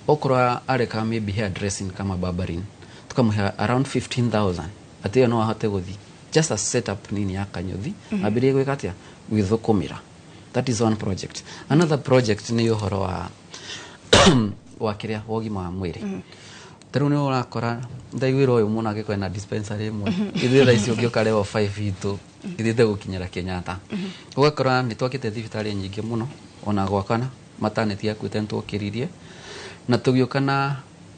okorwo areka maybe hair dressing kama barbering, tukamũhe around 15,000, atĩ ĩyo no ahote gũthi just a setup nini ya kanyũthi, ambĩrĩrie gwĩka atĩa, gwĩthũkũmĩra. That is one project. Another project nĩ ũhoro wa kĩrĩa wa ũgima wa mwĩrĩ. Ta rĩu nĩ ũrakora ndaiguĩra ũyũ mũno angĩkorwo ena dispensary ĩmwe, ithuĩ thaa ici ũngĩũka level 5 itũ ithiĩte gũkinyĩra Kenyatta. Ũgakora nĩ twakĩte thibitarĩ nyingĩ mũno, ona gwakana maternity yakuĩte nĩtwokĩririe, na tũgĩũka na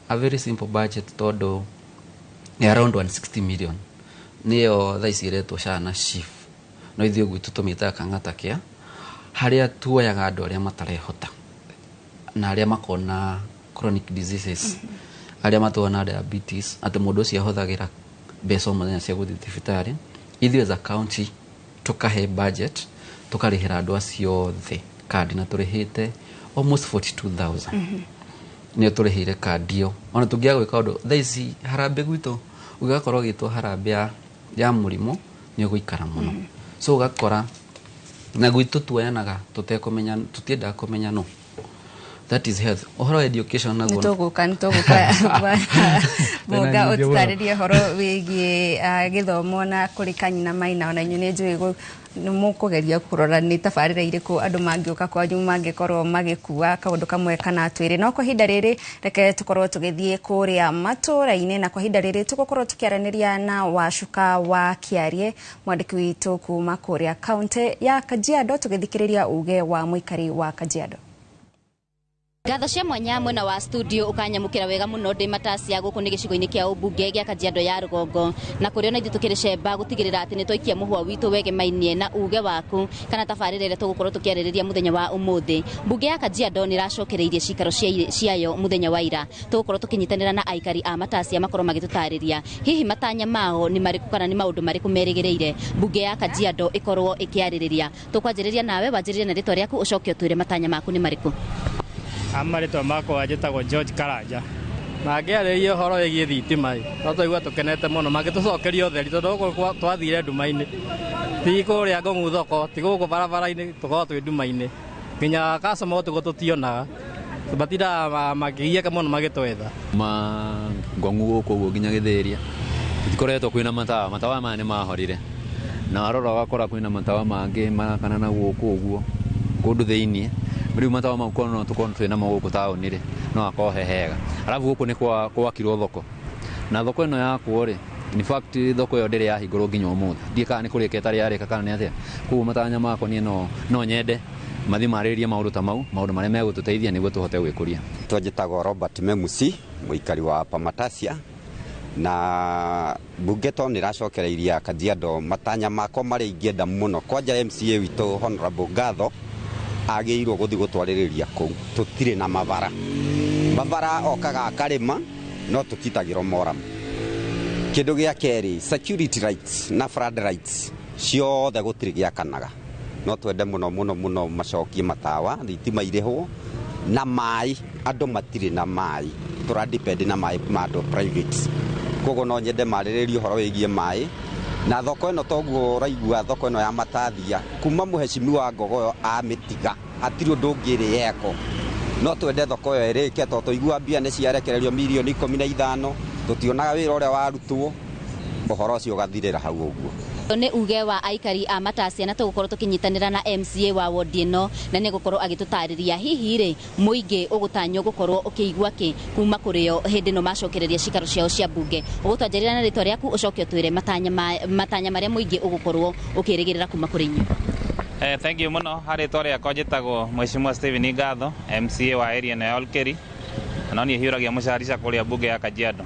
a very simple budget, tondũ nĩ around 160 million, nĩyo thaa ici ĩretwo SHA na SHIF, no ithuĩ gwitũ tũmĩtaga Kang'ata Care, harĩa tuoyaga andũ arĩa matarehota na arĩa makona chronic diseases, arĩa matona diabetes, atĩ mũndũ ũcio ahũthagĩra mbeca o mũthenya cia gũthiĩ thibitarĩ. Ithuĩ as a county tũkahe budget, tũkarĩhĩra andũ acio othe kandi, na tũrĩhĩte almost 42,000 nĩyo tũrĩhĩire kandi ĩyo. Ona tũngĩaga gwĩka ũndũ thaa ici, harambĩ gwitũ ũgakorwo ũgĩtwo harambĩ ya mũrimũ nĩ ũgũikara mũno. So ũgakora na gwitũ tuoyanaga tũtekũmenya, tũtiendaga kũmenya. No that is health. Ũhoro wa education naguo, Nĩtũgũka Mũnga, nyingĩ mũno. Ũtũtarĩrie ũhoro wĩgiĩ gĩthomo na kũrĩ kanyina maina. Ona inyuĩ nĩ njũĩ nĩ mũkũgeria kũrora nĩ tabarĩra irĩkũ andũ mangĩũka kwanyu mangĩkorwo magĩkua kaũndũ kamwe kana twĩrĩ. No kwa ihinda rĩrĩ, reke tũkorwo tũgĩthiĩ kũrĩa matũra-inĩ, na kwa ihinda rĩrĩ tũgũkorwo tũkĩaranĩria na Wacuka wa Kĩarie, mwandĩki witũ kuma kũrĩa kaunti ya Kajiado, tũgĩthikĩrĩria uge wa mũikari wa Kajiado. Ngatho cia mwanya mwena wa studio, ukanyamukira wega muno ndi matacia. Guku ni gicigo-ini kia ubunge gia Kajiado ya Rugongo, na kuri ona ithuĩ tukiri cemba gutigirira ati ni twaikia muhwa witu wegemainie na uge waku kana tabarĩra ĩrĩa tũgũkorwo tũkĩarĩrĩria mũthenya wa ũmũthĩ. Mbunge ya Kajiado nĩ ĩracokereirie cikaro ciayo mũthenya wa ira. Tũgũkorwo tũkĩnyitanĩra na aikari a matacia makorwo magĩtũtarĩria hihi matanya mao nĩ marĩkũ kana nĩ maũndũ marĩkũ merĩgĩrĩire mbunge ya Kajiado ĩkorwo ĩkĩarĩrĩria. Tũkwanjĩrĩria nawe, wanjĩrĩrie na rĩtwa rĩaku, ũcoke ũtwĩre matanya maku nĩ marĩkũ. Marĩtwa makwa njĩtagwo George Karanja. Mangĩarĩria ũhoro wĩgiĩ thitima ĩ, no twaigua tũkenete mũno mangĩtũcokeria ũtheri tondũ gũkũ twathire nduma-inĩ, ti kũrĩa Ngong'u thoko, ti gũkũ barabara-inĩ, tũkoragwo twĩ nduma-inĩ nginya customer ũtukũ tũtionaga, matindaga makĩgiĩka mũno magĩtwetha. Ma Ngong'u gũkũ ũguo nginya Gĩthĩria tũtikoretwo kwĩna matawa, matawa maya nĩ mahorire, na warora ũgakora kwĩna matawa mangĩ marakana na gũkũ ũguo kũndũ thĩiniĩ. Rĩu matawa mau korwo no tũkorwo twĩ namo gũkũ taũni rĩ, no hakorwo he hega. Arabu gũkũ nĩ gwakirwo thoko, na thoko ĩno yakwo rĩ, in fact thoko ĩyo ndĩrĩ yahingũrwo nginya ũmũthĩ, ndiũĩ kana nĩ kũrĩka ĩtarĩ yarĩka kana nĩ atĩa. Koguo matanya makwa niĩ no nyende mathiĩ marĩrĩrie maũndũ ta mau, maũndũ marĩa megũtũteithia nĩguo tũhote gwĩkũria. Twanjĩtagwo Robert Memusi, mũikari wa Pamatasia, na bunge to nĩ ĩracokereiria Kajiado matanya makwa marĩa ingĩenda mũno. Kwanja MCA witũ Honorable Ngatho agĩrĩirwo gũthiĩ gũtwarĩrĩria kũu, tũtirĩ na mabara. Mabara okaga akarĩma no tũtitagĩrwo moram. Kĩndũ gĩa kerĩ, security rights na flood rights ciothe gũtirĩ gĩakanaga. No twende mũno mũno mũno macokie matawa, thitima irĩhwo na maĩ, andũ matirĩ na maĩ, tũra depend na maĩ ma andũ private. Koguo no nyende marĩrĩrie ũhoro wĩgiĩ maĩ na thoko ĩno, toguo ũraigua thoko ĩno ya Matathia kuma mũhecimiwa Ngogoyo amĩtiga hatirĩ ũndũ ũngĩ ĩrĩ yeko. No twende thoko ĩyo ĩrĩke tondũ tũigua mbia nĩ ciarekererio mirioni 15, tũtionaga wĩra ũrĩa warutwo, ũhoro ũcio ũgathirĩra hau ũguo. Nĩ uge wa aikari a Matasia, na tũgũkorwo tũkĩnyitanĩra na MCA wa wodi ĩno, na nĩ gũkorwo agĩtũtarĩria hihi rĩ mũingĩ ũgũtanywo gũkorwo ũkĩigua kĩ kuma kũrĩo hĩndĩ ĩno macokereria cikaro ciao cia bunge. Ũgũtwanjĩrĩra na rĩtwa rĩaku ũcoke ũtwĩre matanya marĩa mũingĩ ũgũkorwo ũkĩrĩgĩrĩra kuma kũrĩ inyuĩ. Thank you mũno. Harĩ rĩtwa rĩakwa njĩtagwo Mheshimiwa Stephen Ngatho, MCA wa area ĩno ya Olkeri, na niĩ hiũragia mũcarica kũrĩa bunge ya Kajiado.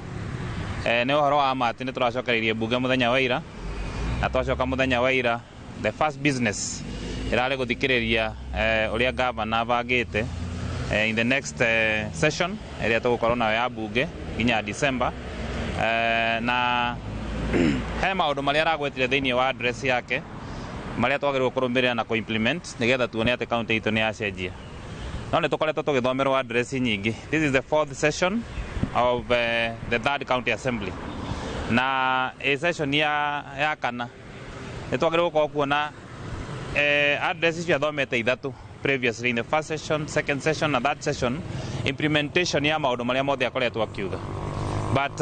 Nĩ ũhoro wa ma atĩ nĩ tũracokereirie bunge mũthenya wa ira, na twacoka mũthenya wa ira the first business ĩrarĩ gũthikĩrĩria ũrĩa governor abangĩte in the next session ĩrĩa tũgũkorwo nayo ya bunge nginya December, na he maũndũ marĩa aragwetire thĩinĩ wa address yake marĩa twagĩrĩirwo kũrũmĩrĩra na kũ-implement nĩgetha tuone atĩ county itũ nĩ yacenjia. No nĩ tũkoretwo tũgĩthomerwo address nyingĩ. This is the fourth session of the third county assembly, na ĩ session ya kana nĩ twagĩrĩirwo gũkorwo kuona address icio athomete ithatũ previously in the first session, second session na third session, implementation ya maũndũ marĩa mothe akoretwo akiuga. But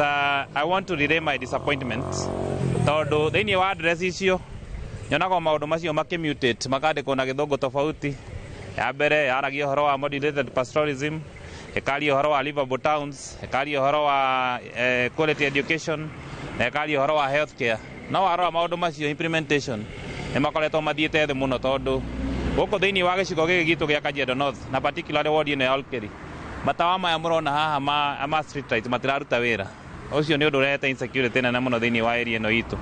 I want to relay my disappointment tondũ thĩinĩ wa address icio nyonaga maũndũ macio makĩmutate, makandĩkwo na gĩthũngũ tofauti. Ya mbere yaragia ũhoro wa modulated pastoralism, ĩkaria ũhoro wa livable towns, ĩkaria ũhoro wa quality education, na ĩkaria ũhoro wa health care. No warora maũndũ macio implementation nĩ makoretwo mathiĩte thĩ mũno, tondũ gũkũ thĩinĩ wa gĩcigo gĩkĩ gitũ gĩa Kajiado North na particularly ward ĩno ya Olkeri, matawa maya mũrona haha ma street lights matiraruta wĩra. Ũcio nĩ ũndũ ũrehete insecurity nene mũno thĩinĩ wa area ĩno itũ.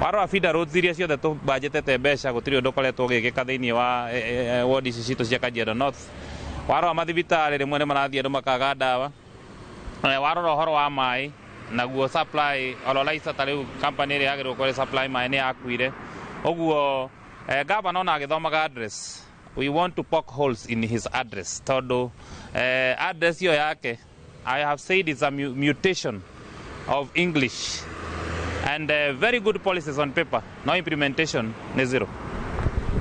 Warora feeder roads iria ciothe tũbanjĩtete mbeca, gũtirĩ ũndũ ũkoretwo ũgĩkĩka thĩinĩ wa ward ici citũ cia Kajiado North. Warora mathibitarĩ rĩmwe nĩ marathiĩ andũ makaga ndawa. Warora ũhoro wa maĩ naguo supply Ololaisa, ta rĩu company ĩrĩa yagĩrĩirwo gũkorwo ĩ supply maĩ nĩ yakuire. Ũguo governor ona agĩthomaga address, we want to poke holes in his address, tondũ address ĩyo yake, I have said, it's a mutation of English and very good policies on paper, no implementation, nĩ zero.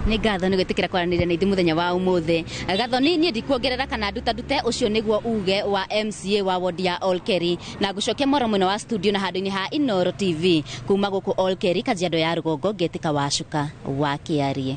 Nĩ ngatho nĩ gwĩtĩkĩra kwaranĩria na ithuĩ mũthenya wa ũmũthĩ. Gathoni, niĩ ndikuongerera kana nduta ndute, ũcio nĩguo uge wa MCA wa ward ya Olkeri, na ngũcokia mwaro mwena wa studio na handũ-inĩ ha Inooro TV kuma gũkũ Olkeri, Kajiado ya rũgongo, ngetĩka Wacuka wa Kĩarie.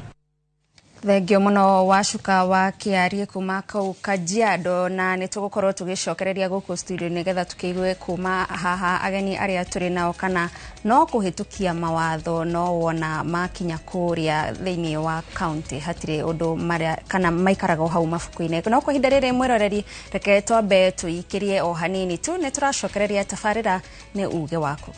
Thengio mũno Wacuka wa Kĩarie kuma kũu Kajiado, na nĩ tũgũkorwo tũgĩcokereria gũkũ studio nĩgetha tũkĩigue kuma haha ageni arĩa tũrĩ nao kana no kũhĩtũkia mawatho no wona makinya kũrĩa thĩinĩ wa county hatirĩ ũndũ marĩa kana maikaraga o hau mabuku-inĩ. No kwa ihinda rĩrĩ, mwĩroreri, reke twambe tũikĩrie o hanini tu, nĩ tũracokereria tabarĩra nĩ uge waku.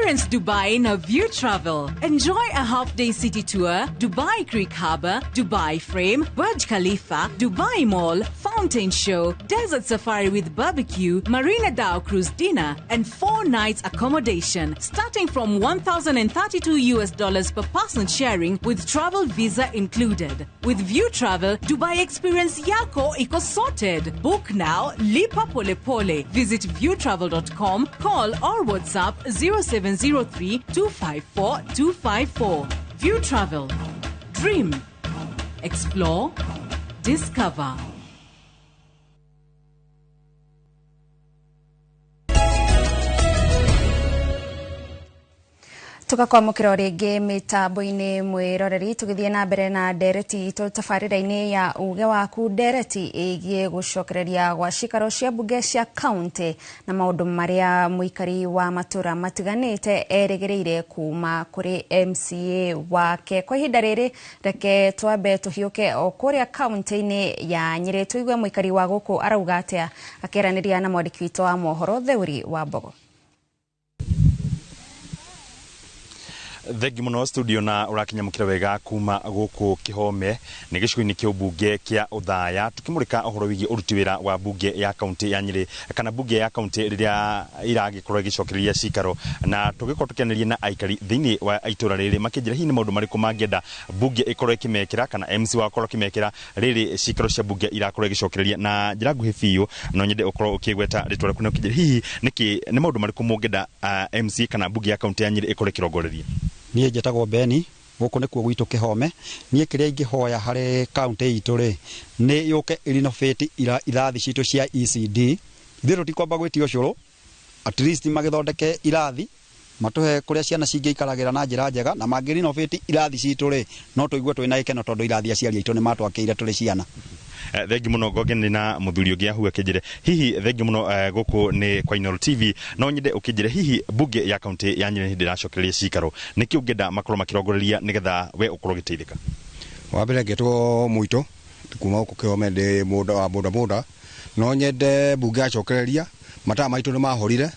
Experience Dubai na View Travel. Enjoy a half-day city tour, Dubai Creek Harbour, Dubai Frame, Burj Khalifa, Dubai Mall, Fountain Show, Desert Safari with barbecue, Marina Dhow Cruise dinner, and 4 nights accommodation, starting from $1,032 per person sharing with travel visa included. With View Travel, Dubai experience yako iko sorted. Book now, lipa pole pole. Visit viewtravel.com, call or WhatsApp 0703 254 254. View Travel. Dream. Explore. Discover. Tugakwamũkĩra rĩngĩ mĩtambo-inĩ mwĩroreri tũgĩthiĩ na mbere na ndereti itũ tabarĩra-inĩ ya uge waku, ndereti ĩgiĩ gũcokereria gwa cikaro cia mbunge cia kaunti na maũndũ marĩa mũikari wa matũra matiganĩte erĩgĩrĩire kuma kũrĩ MCA wake. Kwa ihinda rĩrĩ reke twambe tũhiũke o kũrĩa kaunti-inĩ ya Nyĩrĩ tũigue mũikari wa gũkũ arauga atĩa akĩaranĩria na mwandĩki witũ wa mohoro Theuri wa Mbogo. Thengi muno studio na urakinyamukira wega kuma guku Kihome ni gicigo-inĩ kĩa mbunge kĩa Othaya tukimurika uhoro wigie uruti wira wa mbunge ya kaunti ya Nyeri kana mbunge ya kaunti riria iragikorwo igicokereria cikaro na tugikorwo tukianĩria na aikari thiini wa itura riri makĩnjĩra hihi nĩ maũndũ marĩkũ mangĩenda mbunge ikorwo ikĩmekĩra kana MC wakorwo akĩmekĩra riri cikaro cia mbunge irakorwo igicokereria. Na njĩra nguhĩ biũ no nyende ũkorwo ũkĩgweta rĩtwa rĩaku na ũkĩnjĩra hihi nĩkĩ nĩ maũndũ marĩkũ mũngĩenda MC kana mbunge ya kaunti ya Nyeri ĩkorwo ĩkĩrongoreria. Niĩ njĩtagwo Beni gũkũ nĩkuo gwitũ Kĩhome. Niĩ kĩrĩa ingĩhoya harĩ kaunti itũ rĩ nĩ yũke ĩrenovate irathi citũ cia ECD. Ithuĩ tũtikwamba gwĩtio ũcũrũ, at least magĩthondeke irathi matũhe kũrĩa ciana cingĩikaragĩra na njĩra njega, na mangĩrenovate irathi citũ rĩ no tũigue twĩna gĩkeno tondũ irathi aciari aitũ nĩ matwakĩire tũrĩ ciana. Thengi muno ngoge na muthuri ũngĩ ahu akĩnjĩre hihi thengi muno gũkũ nĩ kwa Inooro TV no nyende ũkĩnjĩre hihi mbunge ya kaunti ya Nyeri hĩndĩ ĩracokereria cikaro nĩkĩ ũngĩenda makorwo makĩrongoreria nĩgetha we ũkorwo ũgĩteithĩka. Wa mbere ngetwo Mũito kuma gũkũ Kĩhome ndĩ mũndũ wa boda boda, no nyende mbunge yacokereria mataa maitũ nĩ mahorire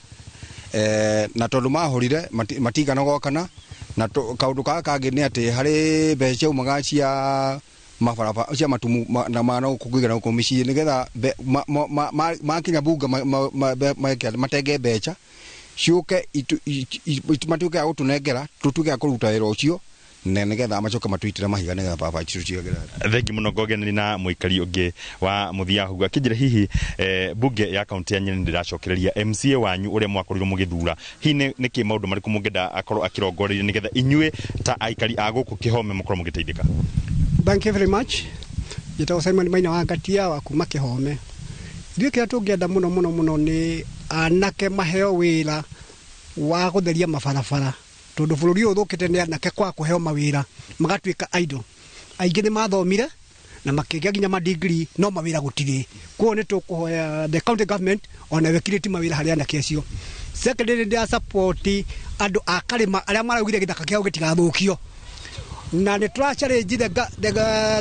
na tondũ mahorire matigana gwakana, na kaũndũ gaka kangĩ nĩ atĩ harĩ mbeca ciaumaga cia mabarabara cia matumu na mana kũingĩra gũkũ mĩciĩ nĩgetha makinya bunge matenge mbeca ciũke matuĩke a gũtũnengera tũtuĩke a kũruta wĩra ũcio na nĩgetha macoke matũitĩre mahiga nĩgetha barabara citũ ciagĩre. Thengi mũno ngoge nĩ na mũikari ũngĩ wa mũthia hugu akĩnjĩra hihi mbunge ya kaunti ya Nyeri ndĩracokereria MCA wanyu ũrĩa mwakorirwo mũgĩthura hihi nĩkĩ maũndũ marĩkũ mũngĩenda akorwo akĩrongoreirie nĩgetha inyuĩ ta aikari a gũkũ Kĩhome mũkorwo mũgĩteithĩka. Thank you very much. Njĩtagwo Simon Maina wa Ngatia wa kuma Kĩhome. Ithuĩ kĩrĩa tũngĩenda mũno mũno mũno nĩ anake maheo wĩra wa gũtheria mabarabara tondũ bũrũri ũyũ ũthũkĩte nĩ anake kwa kũheo mawĩra magatuĩka idle. Aingĩ nĩ mathomire na makĩgĩa nginya ma degree no mawĩra gũtirĩ. Koguo nĩ tũkũhoya the county government ona wekirĩti mawĩra harĩ anake acio. Secondary ndĩra support andũ a Karĩma arĩa maraugire gĩthaka kĩao gĩtigathũkio, na nĩ tũra challenge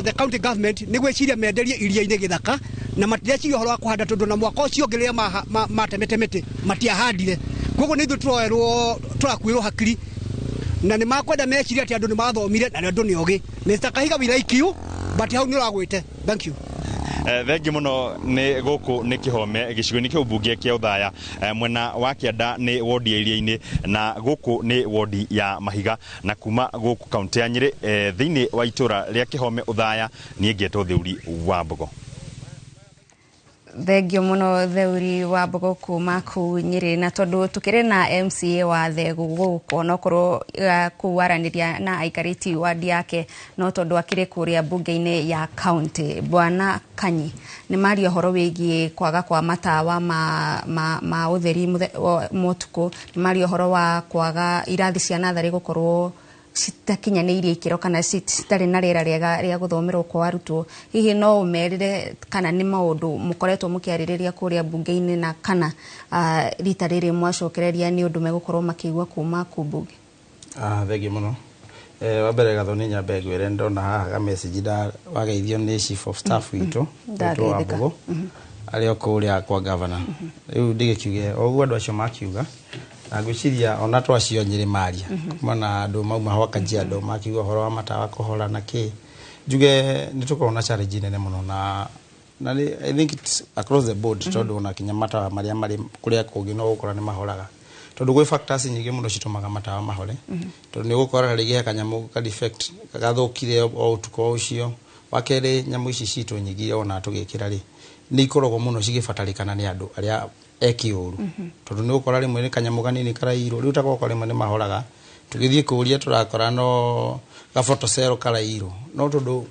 the county government nĩ gwĩciria menderie iria-inĩ gĩthaka na matireciria ũhoro wa kũhanda tondũ na mwaka ũcio ũngĩ rĩrĩa matemete mĩtĩ matiahandire. Koguo nĩ ithuĩ tũroerwo tũrakuĩrwo hakiri na nĩ makwenda meciria atĩ andũ nĩ mathomire na andũ nĩ ogĩ. Mr. Kahiga we like you but hau nĩ ũragwĩte. Thank you. Thengi muno nĩ gũkũ nĩ Kĩhome gĩcigo-inĩ kĩa ũmbunge kĩa Othaya mwena wa kĩanda nĩ wodi ya iria-inĩ na gũkũ nĩ wodi ya Mahiga na kuma gũkũ kaunti ya Nyeri thĩinĩ wa itũra rĩa Kĩhome Othaya niĩ ngetwo Theuri wa Mbogo. Thengio muno Theuri wa Mbogo kuma kuu Nyeri, na tondu tukiri na MCA wa Thegu guku onokorwo kuu aranĩria na aikari ti wadi yake no tondu akiri kuria bunge-inĩ ya county. Bwana Kanyi nĩ maria ũhoro wĩgiĩ kwaga kwa matawa ma ũtheri motuko, nĩ maria ũhoro wa kwaga irathi cia natharĩ gũkorwo citakinyanĩirie ikĩro kana citarĩ na rĩera rĩega rĩa gũthomerwo kwa arutwo. Hihi no ũmerĩre kana nĩ maũndũ mũkoretwo mũkĩarĩrĩria kũrĩa mbunge-inĩ na kana rita rĩrĩ mwacokereria nĩ ũndũ megũkorwo makĩigua kuma kũ mbunge? Thengiũ mũno. Wa mbere Gathoni nyambe ngwĩre ndona haha ga message wageithio nĩ chief of staff witũ wa Mbogo arĩ o kũrĩa kwa governor. Rĩu ndigĩkiuge o ũguo andũ acio makiuga Na ngwĩciria ona twacio Nyĩrĩ maria kuma na andũ mauma hwa Kajiado makiuga ũhoro wa matawa kũhora na kĩ, njuge nĩ tũkoragwo na challenge nene mũno na I think it's across the board, tondũ ona kinya matawa marĩa marĩ kũrĩa kũngĩ no gũkora nĩ mahoraga, tondũ gwĩ factors nyingĩ mũno citũmaga matawa mahore, tondũ nĩ ũgũkora rĩngĩ he kanyamũ ka defect gathũkire o ũtukũ o ũcio. Wa kerĩ, nyamũ ici citũ nyingĩ ona tũgĩkĩra rĩ, nĩ ikoragwo mũno cigĩbatarĩkana nĩ andũ arĩa eki ũru, tondũ nĩ ũgũkora rĩmwe nĩ kanyamũ kanini karairwo. Rĩu ta gwakwa rĩmwe nĩ mahoraga, tũgĩthiĩ kũũria tũrakora no gabotocero karairwo, no tondũ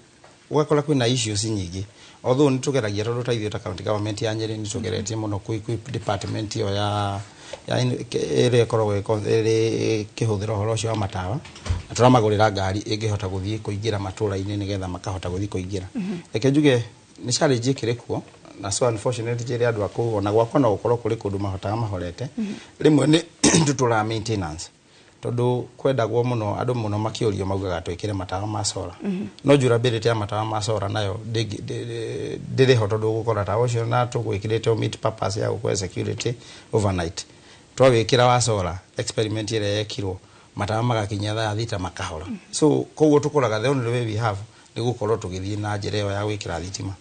ũgakora kwĩna issues nyingĩ. Although nĩ tũgeragia, tondũ ta ithuĩ ta county government ya Nyĩrĩ nĩ tũgeretie mũno kwĩ department ĩyo ya ĩrĩa ĩkoragwo ĩrĩ ĩkĩhũthĩra ũhoro ũcio wa matawa, na tũramagũrĩra ngari ĩngĩhota gũthiĩ kũingĩra matũra-inĩ nĩgetha makahota gũthiĩ kũingĩra. Reke njuge nĩ challenge ĩkĩrĩ kuo, na so unfortunately njĩre andũ a kũu ona gwakwa no gũkorwo kũrĩ kũndũ mahotaga mahorete. Rĩmwe nĩ tũtũraga maintenance, tondũ kwendagwo mũno, andũ mũno makĩũrio maugaga twĩkĩre matawa ma solar, no durability ya matawa ma solar nayo ndĩrĩ ho, tondũ ũgũkora tawa ũcio na tũgwĩkĩrĩte meet purpose ya gũkũhe security overnight, twawĩkĩra wa solar, experiment ĩrĩa yekirwo, matawa magakinya thaa 6 makahora. So koguo tũkoraga the only way we have nĩ gũkorwo tũgĩthiĩ na njĩra ĩyo ya gwĩkĩra thitima.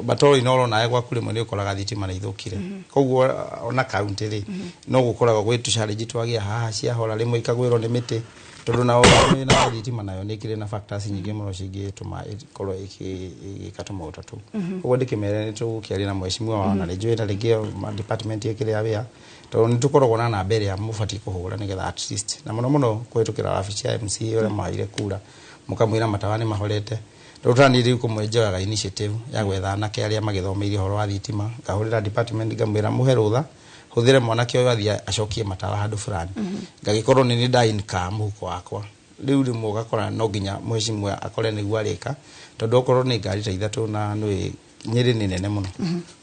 But all in all, onawe gwaku rĩmwe nĩ ũkoraga thitima nĩ ithũkire. Koguo ona county rĩ, no gũkoragwo gwĩ tũchallenge twagĩa haha, ciahora rĩmwe ikagwĩrwo nĩ mĩtĩ, tondũ nao na thitima nayo nĩ ĩkĩrĩ na factors nyingĩ mũno cingĩtũma ĩkorwo ĩgĩka tũmaũndũ ta tũu. Koguo ndĩkĩmere nĩ tũgũkĩaria na mheshimiwa wao, na nĩ na rĩngĩ department ĩkĩrĩ ya wĩra, tondũ nĩ tũkoragwo na namba ĩrĩa mũbatiĩ kũhũra nĩgetha at least, na mũno mũno kũhĩtũkĩra wabici ya MCA ũrĩa mwaheire kura, mũkamwĩra matawa nĩ mahorete. Rĩu tani rĩu kũmwe njoyaga initiative ya gwetha anake arĩa magĩthomeire ũhoro wa thitima, ngahũrĩra department ngamwĩra mũhe rũtha hũthĩre mwanake ũyũ athiĩ acokie matawa handũ fulani, ngagĩkorwo nĩ nĩ nda mũhuko wakwa. Rĩu rĩmwe ũgakora no nginya mheshimiwa akore nĩguo arĩka, tondũ okorwo nĩ ngari ta ithatũ, na nĩ Nyĩrĩ nĩ nene mũno,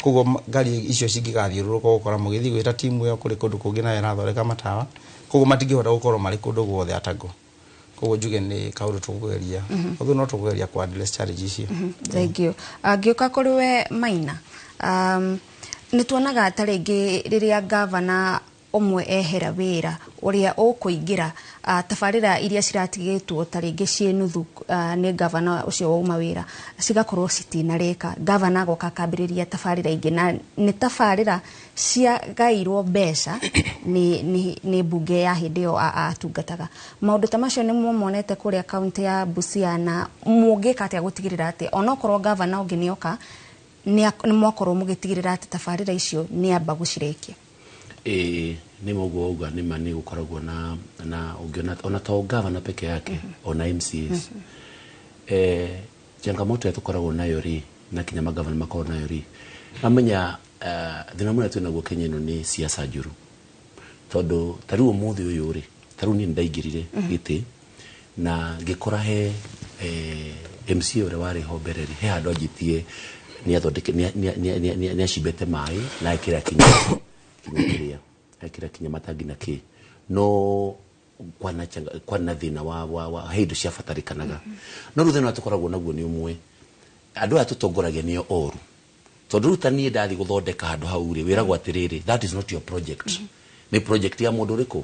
koguo ngari icio cingĩgathiũrũrũka, ũgũkora mũgĩthiĩ gwĩta timu ĩyo kũrĩ kũndũ kũngĩ nayo ĩrathondeka matawa, koguo matingĩhota gũkorwo marĩ kũndũ guothe atago. Koguo njuge nĩ kaũndũ tũkũgeria, although no tũkũgeria ku address challenge icio. Thank you. Ngĩũka kũrĩ we Maina, nĩ tuonaga ta rĩngĩ rĩrĩa gavana ũmwe ehera wĩra, ũrĩa ũkũingĩra, tabarĩra iria ciratigĩtwo ta rĩngĩ ciĩ nuthu nĩ gavana ũcio wauma wĩra cigakorwo citinarĩka, gavana agoka akambĩrĩria tabarĩra ingĩ, na nĩ tabarĩra ciagairwo mbeca nĩ mbunge ya hĩndĩ ĩyo atungataga. Maũndũ ta macio nĩ monete kũrĩa kaunti ya Busia, na mũngĩka atĩa gũtigĩrĩra atĩ onokorwo gavana ũngĩ nĩoka, nĩ mwakorwo mũgĩtigĩrĩra atĩ tabarĩra icio nĩ amba gũcirĩkia? Ĩĩ, nĩ mũguo uga nĩ ma nĩ gũkoragwo na ũngĩona ona to gavana peke yake, ona MCAs. Changamoto ĩrĩa tũkoragwo nayo rĩ, na kinya magavana makoragwo nayo rĩ, mamenya thĩna mũnene twĩ naguo Kenya ĩno nĩ siasa njũru, tondũ ta rĩu ũmũthĩ ũyũ rĩ, ta rĩu niĩ nĩndaingĩrire gĩtĩ na ngĩkora he MCA ũrĩa warĩ ho mbere rĩ, he handũ anjĩtie nĩ acimbĩte maĩ na ekĩra kinya kĩrĩa ekĩra kinya matangi na kĩ, no kwana thĩna wa he indo ciabatarĩkanaga. No rĩu thĩna ũrĩa tũkoragwo naguo nĩ ũmwe, andũ aya tũtongoragia nĩo oru, tondũ rĩu ta niĩ ndathiĩ gũthondeka handũ hau rĩ, wĩragwo atĩrĩrĩ, "That is not your project, nĩ project ya mũndũ ũrĩkũ."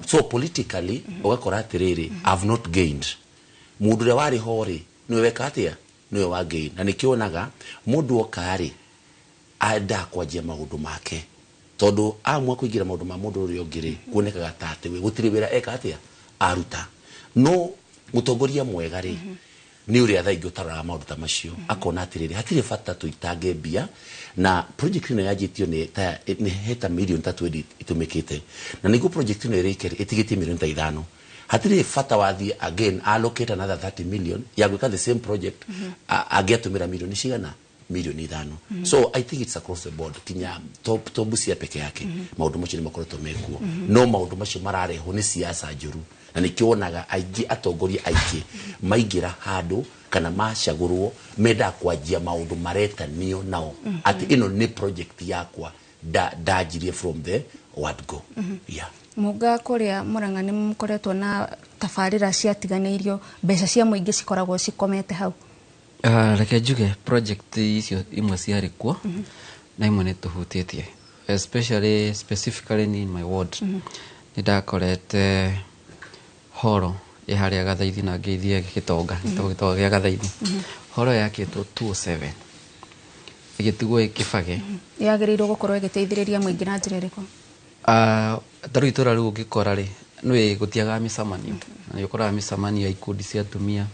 So politically ũgakora atĩrĩrĩ, I've not gained. Mũndũ ũrĩa warĩ ho rĩ, nĩwe weka atĩa, nĩwe wa gain. Na nĩkĩo wonaga mũndũ oka rĩ, endaga kwanjia maũndũ make, tondũ amua kũingĩra maũndũ ma mũndũ ũrĩa ũngĩ rĩ, kuonekaga ta atĩ we gũtirĩ wĩra eka atĩa aruta. No mũtongoria mwega rĩ, nĩ ũrĩa thaa ingĩ ũtaroraga maũndũ ta macio, akona atĩrĩrĩ, hatirĩ bata tũitange mbia na project ĩno yanjĩtio nĩ ta nĩ heta milioni ta 20 itũmĩkĩte, na nĩguo project ĩno ĩrĩke rĩ, ĩtigĩtie milioni ta 5. Hatirĩ bata wathiĩ again allocate another 30 million ya gwĩka the same project, angĩatũmĩra milioni cigana, milioni 5. So I think it's across the board, kinya to Busia peke yake, maũndũ macio nĩ makoretwo mekuo. No maũndũ macio mararehwo nĩ siasa njũru, na nĩkĩo wonaga aingĩ, atongoria aingĩ maingĩra handũ kana macagũrwo, mendaga kwanjia maũndũ maretanio nao atĩ ĩno nĩ project yakwa ndanjirie from the word go. Yeah. Mũnga kũrĩa Mũrang'a nĩ mũkoretwo na tabarĩra ciatiganĩirio, mbeca cia mũingĩ cikoragwo cikomete hau? Reke njuge project icio imwe ciarĩ kuo na imwe nĩ tũhutĩtie. Especially, specifically in my ward, nĩ ndakorete horo ĩ harĩa Gathaithi na ngĩithie gĩtonga, gĩtagwo gĩtonga gĩa Gathaithi. Horo yakĩtwo 207 ĩgĩtigwo ĩkĩbage. Yagĩrĩirwo gũkorwo ĩgĩteithĩrĩria mũingĩ na njĩra ĩrĩkũ? Ah, ta rĩu itũra rĩu ũngĩkora rĩ, nĩ gũtiagaga mĩcemanio, na nĩ ũkoraga mĩcemanio ya ikundi cia atumia,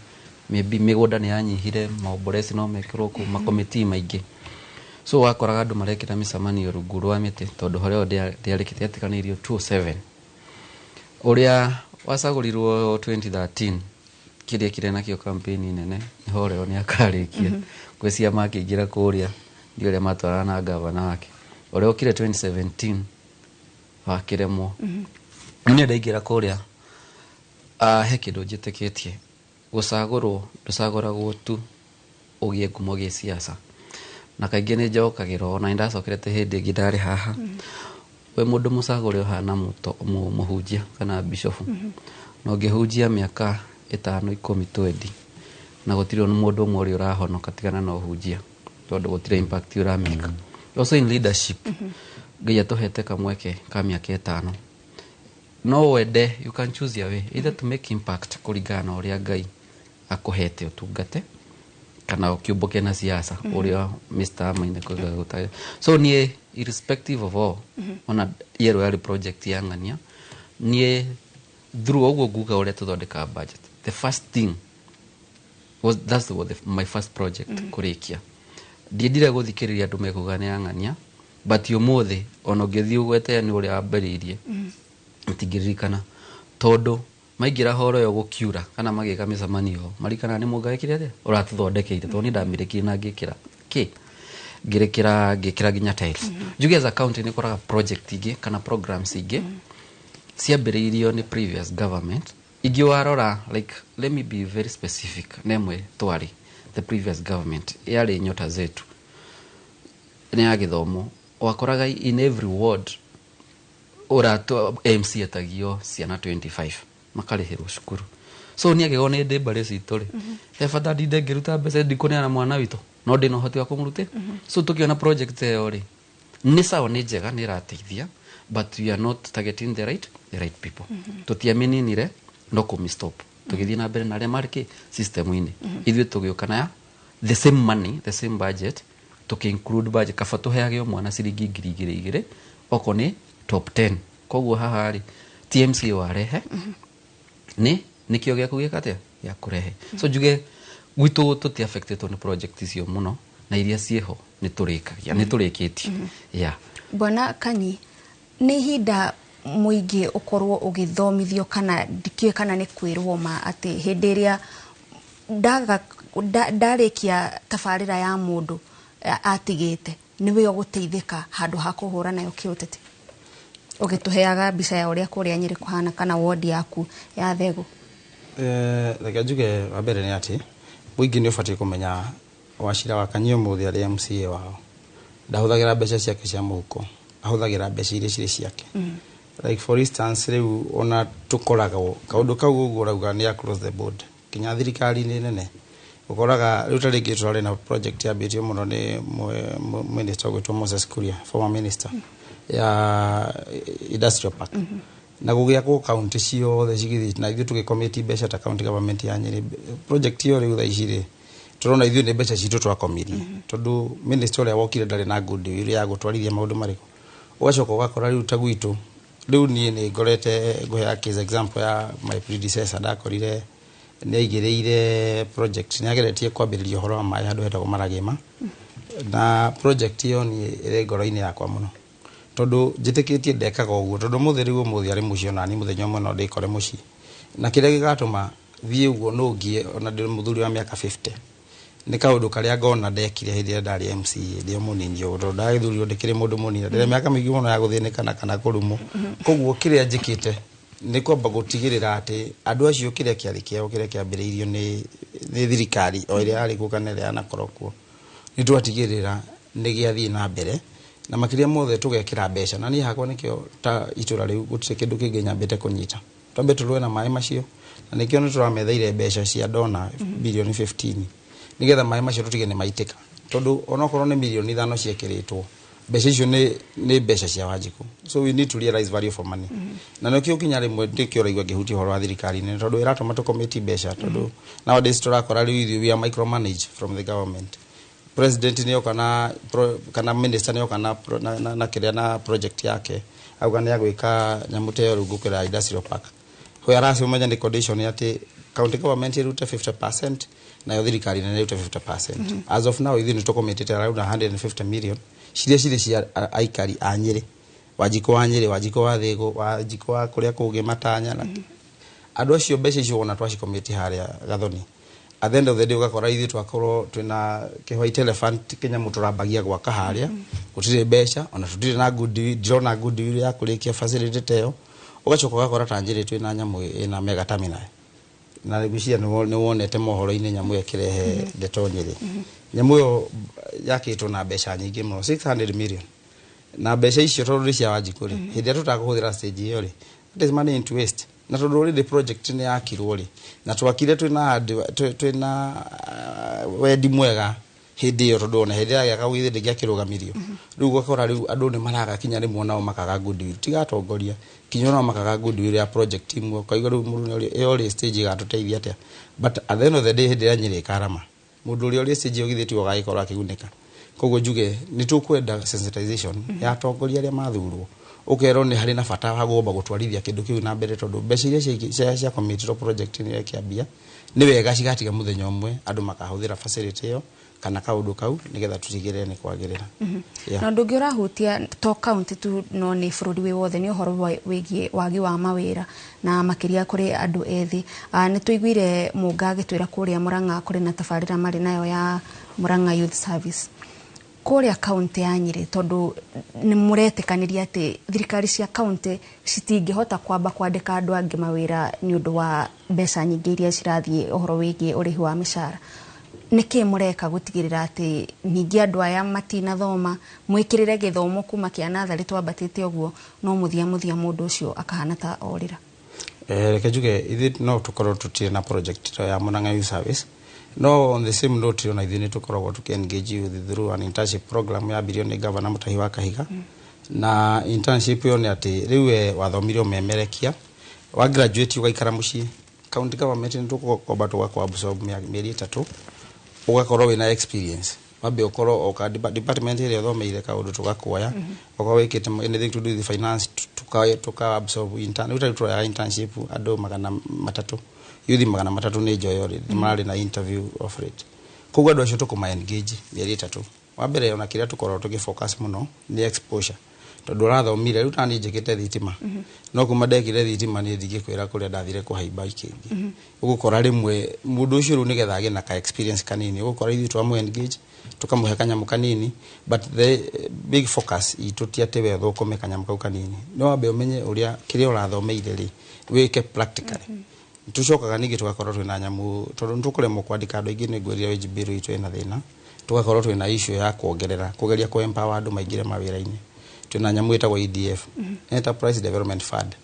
maybe mĩgũnda nĩ yanyihire, maomboreci no mekĩrwo kũu, makomiti maingĩ. So wakoraga andũ marekĩra mĩcemanio rungu rwa mĩtĩ, tondũ horo ĩyo ndĩarĩkĩte, yatiganĩirio 207. Ũrĩa wacagũrirwo 2013, kĩrĩa kĩrĩ nakĩo campaign nene nĩ horo ĩyo nĩ akarĩkia. Ngwĩciria makĩingĩra kũrĩa nĩ ũrĩa matwarana na gavana wake ũrĩa okire 2017 wakĩremwo. Niĩ ndaingĩra kũrĩa, he kĩndũ njĩtĩkĩtie: gũcagũrwo ndũcagũragwo tu ũgĩe ngumo gĩsiasa, na kaingĩ nĩ njokagĩrwo, ona nĩ ndacokerete hĩndĩ ĩngĩ ndarĩ haha. We mũndũ mũcagũre ũhana mũhunjia kana bishofu, na ũngĩhunjia mĩaka 5, 10, 20, na gũtirĩ ona mũndũ ũmwe ũrĩa ũrahonoka, tigana na ũhunjia, tondũ gũtirĩ impact ũramĩka. Also in leadership, Ngai atũhete kamweke ka mĩaka 5, no wende, you can choose your way, either to make impact kũringana na ũrĩa Ngai akũhete ũtungate, kana ũkĩũmbũke na siasa, ũrĩa Mr. Maina kuga gũtarĩ. So niĩ, irrespective of all, ona yerũ yarĩ project ya ng'ania, niĩ through ũguo nguga ũrĩa tũthondekaga budget, the first thing was that's was my first project kũrĩkia. Ndiendire gũthikĩrĩria andũ mekuga nĩ ya ng'ania, but ũmũthĩ ona ũngĩthiĩ ũgwete nĩ ũrĩa wambĩrĩirie, matingĩririkana, tondũ maingĩra horo ĩyo gũkiura kana magĩka mĩcemanio, marikana nĩ mũnga wekire atĩa ũratũthondekeire, tondũ niĩ ndamĩrĩkirie na ngĩkĩra kĩ ngĩrĩkĩra, ngĩkĩra nginya tiles. Njuge as a county nĩ ũkoraga project ingĩ kana programs ingĩ ciambĩrĩirio nĩ previous government ingĩ. Warora, like, let me be very specific, nemwe twarĩ the previous government yarĩ Nyota Zetu, nĩ ya gĩthomo. Wakoraga in every ward ũratwa MC etagio ciana 25 makarĩhĩrwo cukuru. So niĩ angĩkorwo nĩ ndĩ mbarĩ citũ rĩ, he bata ndinde ngĩruta mbeca ndikũneana mwana witũ no ndĩna ũhoti wa kũmũrutĩra? So tũkĩona project ĩyo rĩ, nĩ sawa, nĩ njega, nĩ ĩrateithia, but we are not targeting the right people. Tũtiamininire no kũmi stop, tũgĩthiĩ na mbere na arĩa marĩ kĩ system-inĩ. Ithuĩ tũgĩũka na ya the same money, the same budget, tũkĩ include budget kaba tũheage o mwana ciringi 2000 2,000 okorwo nĩ top 10. Koguo haha rĩ, TMC warehe nĩ nĩkĩo gĩaku gĩka atĩa gĩa kũrehe. So njuge gwitũ tũti affectetwo nĩ project icio mũno, na iria ciĩho nĩ tũrĩkagia, nĩ tũrĩkĩtie, yeah. Bwana Kanyi, nĩ ihinda mũingĩ ũkorwo ũgĩthomithio, kana ndikĩũĩ kana nĩ kwĩrwo ma atĩ hĩndĩ ĩrĩa ndarĩkia tabarĩra ya mũndũ atigĩte nĩwe ũgũteithĩka handũ ha kũhũra nayo kĩũteti, ũgĩtũheaga mbica ya ũrĩa kũrĩa Nyĩrĩ kũhana kana wodi yaku ya Thegũ? Reke njuge wa mbere nĩ atĩ mũingĩ nĩ ũbatiĩ kũmenya Wachira wa Kanyi ũmũthĩ arĩ MCA wao ndahũthagĩra mbeca ciake cia mũhuko, ahũthagĩra mbeca iria cirĩ ciake. Like for instance, rĩu ona tũkoragwo kaũndũ kau ũguo ũrauga nĩ across the board, nginya thirikari-inĩ nene. Ũkoraga rĩu ta rĩngĩ tũrarĩ na project yambĩtio mũno nĩ minister ũgwĩtwo Moses Kuria, former minister, ya industrial park, na gũgĩakwo kaunti ciothe cigĩthiĩ, na ithuĩ tũgĩcommit mbeca ta county government ya Nyĩrĩ. Project ĩyo rĩu thaa ici rĩ, tũrona ithuĩ nĩ mbeca citũ twakomirie, tondũ minister ũrĩa wokire ndarĩ na goodwill ya gũtwarithia maũndũ marĩkũ. Ũgacoka ũgakora rĩu ta gwitũ rĩu niĩ nĩ ngorete ngũhea case example ya my predecessor, ndakorire nĩ aigĩrĩire project, nĩ ageretie kwambĩrĩria ũhoro wa maĩ handũ hetagwo Maragĩma, na project ĩyo niĩ ĩrĩ ngoro-inĩ yakwa mũno, tondũ njĩtĩkĩtie ndekaga ũguo tondũ mũthĩ rĩu ũmũthĩ arĩ mũciĩ, ona niĩ mũthenya ũmwe no ndĩkore mũciĩ, na kĩrĩa gĩgatũma thiĩ ũguo no ngie ona ndĩ mũthuri wa mĩaka 50 nĩ kaũndũ karĩa ngona ndekire hĩndĩ ĩrĩa ndarĩ MCA ndĩ o mũnini ũguo, tondũ ndagĩthurirwo ndĩkĩrĩ mũndũ mũnini, ndĩrĩ mĩaka mĩingĩ mũno ya gũthĩnĩka na kana kũrumwo. Koguo kĩrĩa njĩkĩte nĩ kwamba gũtigĩrĩra atĩ andũ acio kĩrĩa kĩarĩ kĩao, kĩrĩa kĩambĩrĩirio nĩ thirikari o ĩrĩa yarĩ kuo kana ĩrĩa yanakorwo kuo, nĩ twatigĩrĩra nĩ gĩathiĩ na mbere, na makĩria mothe tũgekĩra mbeca. Na niĩ hakwa nĩkĩo ta itũra rĩu gũtirĩ kĩndũ kĩngĩ nyambĩte kũnyita, twambe tũrũe na maĩ macio, na nĩkĩo nĩ tũrametheire mbeca cia dona bilioni 15 nĩgetha maĩ macio tũtige nĩ maitĩka, tondũ onokorwo nĩ mirioni 5 ciĩkĩrĩtwo Mbeca icio nĩ mbeca cia Wanjikũ, so we need to realize value for money. Na nĩkĩo kinya rĩmwe ndĩkĩo ũraigua ngĩhutia ũhoro wa thirikari nĩ tondũ ĩratũma tũkomiti mbeca, tondũ nowadays tũrakora rĩu ithuĩ we are micromanage from the government. President nĩ oka na kana minister nĩ oka na kĩrĩa na project yake, auga nĩ agwĩka nyamũ ta ĩyo rĩu ngũkĩra industrial park, whereas ũmenye nĩ condition atĩ county government ĩrute 50% nayo thirikari nene ĩrute 50%. As of now ithuĩ nĩ tũkomitĩte around 150 million ciria cirĩ cia aikari a Nyĩrĩ, Wanjikũ wa Nyĩrĩ, Wanjikũ wa Thĩgũ, Wanjikũ wa kũrĩa kũngĩ Matanya na andũ acio. Mbeca icio wona twacikomiti harĩa Gathoni, at the end of the day ũgakora ithuĩ twakorwo twĩna kĩ white elephant kĩnyamũ tũrambagia gwaka harĩa. Gũtirĩ mbeca, ona tũtirĩ na goodwill, ndirona goodwill ya kũrĩkia facility ta ĩyo. Ũgacoka ũgakora ta Njĩrĩ twĩna nyamũ ĩna mega terminal, na ngwĩciria nĩ wonete mohoro-inĩ nyamũ ĩyo ĩkĩrehe ndeto Nyĩrĩ. Nyamũ ĩyo yakĩtwo na mbeca nyingĩ mũno, 600 million, na mbeca icio tondũ nĩ cia Wanjikũ rĩ, hĩndĩ ĩrĩa tũtakũhũthĩra stage ĩyo rĩ, that is money into waste. Na tondũ already project nĩ yakirwo rĩ, na twakire twĩna twĩna wendi mwega hĩndĩ ĩyo, tondũ ona hĩndĩ ĩrĩa gĩaka githĩ ndĩngĩakĩrũgamirio. Rĩu ũgakora rĩu andũ nĩ maraga kinya rĩmwe nao makaga goodwill, tiga atongoria, kinya onao makaga goodwill ya project imwe, ũkaigua rĩu mũndũ ĩyo rĩ stage ĩgatũteithia atĩa? But at the end of the day, hĩndĩ ĩrĩa Nyĩrĩ ĩkarama, mũndũ ũrĩa ũrĩ stage ĩyo githĩ tiwe ũgagĩkorwo akĩgunĩka? Koguo njuge nĩ tũkwenda sensitization ya atongoria arĩa mathurwo, ũkerwo nĩ harĩ na bata wa gũomba gũtwarithia kĩndũ kĩu na mbere, tondũ mbeca iria cia committed project nĩ ĩkĩambia nĩ wega cigatiga mũthenya ũmwe andũ makahũthĩra facility ĩyo kana kaũndũ kau nĩgetha tũtigĩrĩre nĩ kwagĩrĩra. Yeah. Na ũndũ ũngĩ ũrahutia to kaunti tu no nĩ bũrũri wĩ wothe nĩ ũhoro wĩgiĩ wagi wa mawĩra, na makĩria kũrĩ andũ ethĩ. Nĩ tũiguire Mũnga agĩtwĩra kũrĩa Mũrang'a kũrĩ na tabarĩra marĩ nayo ya Mũrang'a Youth Service. Kũrĩa kaunti ya Nyĩrĩ, tondũ nĩ mũretĩkanĩria atĩ thirikari cia kaunti citingĩhota kwamba kwandĩka andũ angĩ mawĩra nĩ ũndũ wa mbeca nyingĩ iria cirathiĩ ũhoro wĩgiĩ ũrĩhi wa mĩcara, nĩkĩ mũreka gũtigĩrĩra atĩ ningĩ andũ aya matinathoma mwĩkĩrĩre gĩthomo kuma kĩa natharĩ twambatĩte ũguo, no mũthia mũthia mũndũ ũcio akahana ta orĩra? Reke njuge ithuĩ no tũkorwo tũtirĩ na project ya Murang'a Youth Service, no on the same note ona ithuĩ nĩ tũkoragwo tũkĩ engage youth through an internship program yambirio nĩ Governor Mutahi wa Kahiga. Na internship ĩyo nĩ atĩ rĩu we wathomire ũmemerekia, wa graduate, ũgaikara mũciĩ, county government nĩ tũgũkomba tũgakũ absorb mĩeri 3, ũgakorwo wĩna experience, wambe ũkorwo oka department ĩrĩa ũthomeire kaũndũ tũgakuoya, okorwo wĩkĩte anything to do with finance, tuka absorb intern. Rĩu tũroyaga internship andũ 300, youth 300 nĩ njoyo already mararĩ na interview of it. Koguo andũ acio tũkũma engage mĩeri 3. Wa mbere ona kĩrĩa tũkoragwo tũgĩ focus mũno nĩ exposure, tondũ ũrathomire rĩu tani njĩkĩte thitima, no kuma ndekire thitima niĩ ndingĩkwĩra kũrĩa ndathire kũhaimba ikĩngĩ. Ũgũkora rĩmwe mũndũ ũcio rĩu nĩgetha agĩe na ka experience kanini, ũgũkora ithuĩ twamũ engage tũkamũhe kanyamũ kanini, but the big focus itũ ti atĩ we ũthũkũme kanyamũ kau kanini, no wambe ũmenye ũrĩa kĩrĩa ũrathomeire rĩ wĩke practically. Tucokaga ningĩ tũgakorwo twĩna nyamũ, tondũ nĩtũkũremwo kwandĩka andũ aingĩ, nĩ ngwĩrire wage bill itũ ĩna thĩna, tũgakorwo twĩna issue ya kuongerera kũgeria kũ empower andũ maingĩre mawĩra-inĩ. Twĩna nyamũ ĩtagwo EDF, Enterprise Development Fund,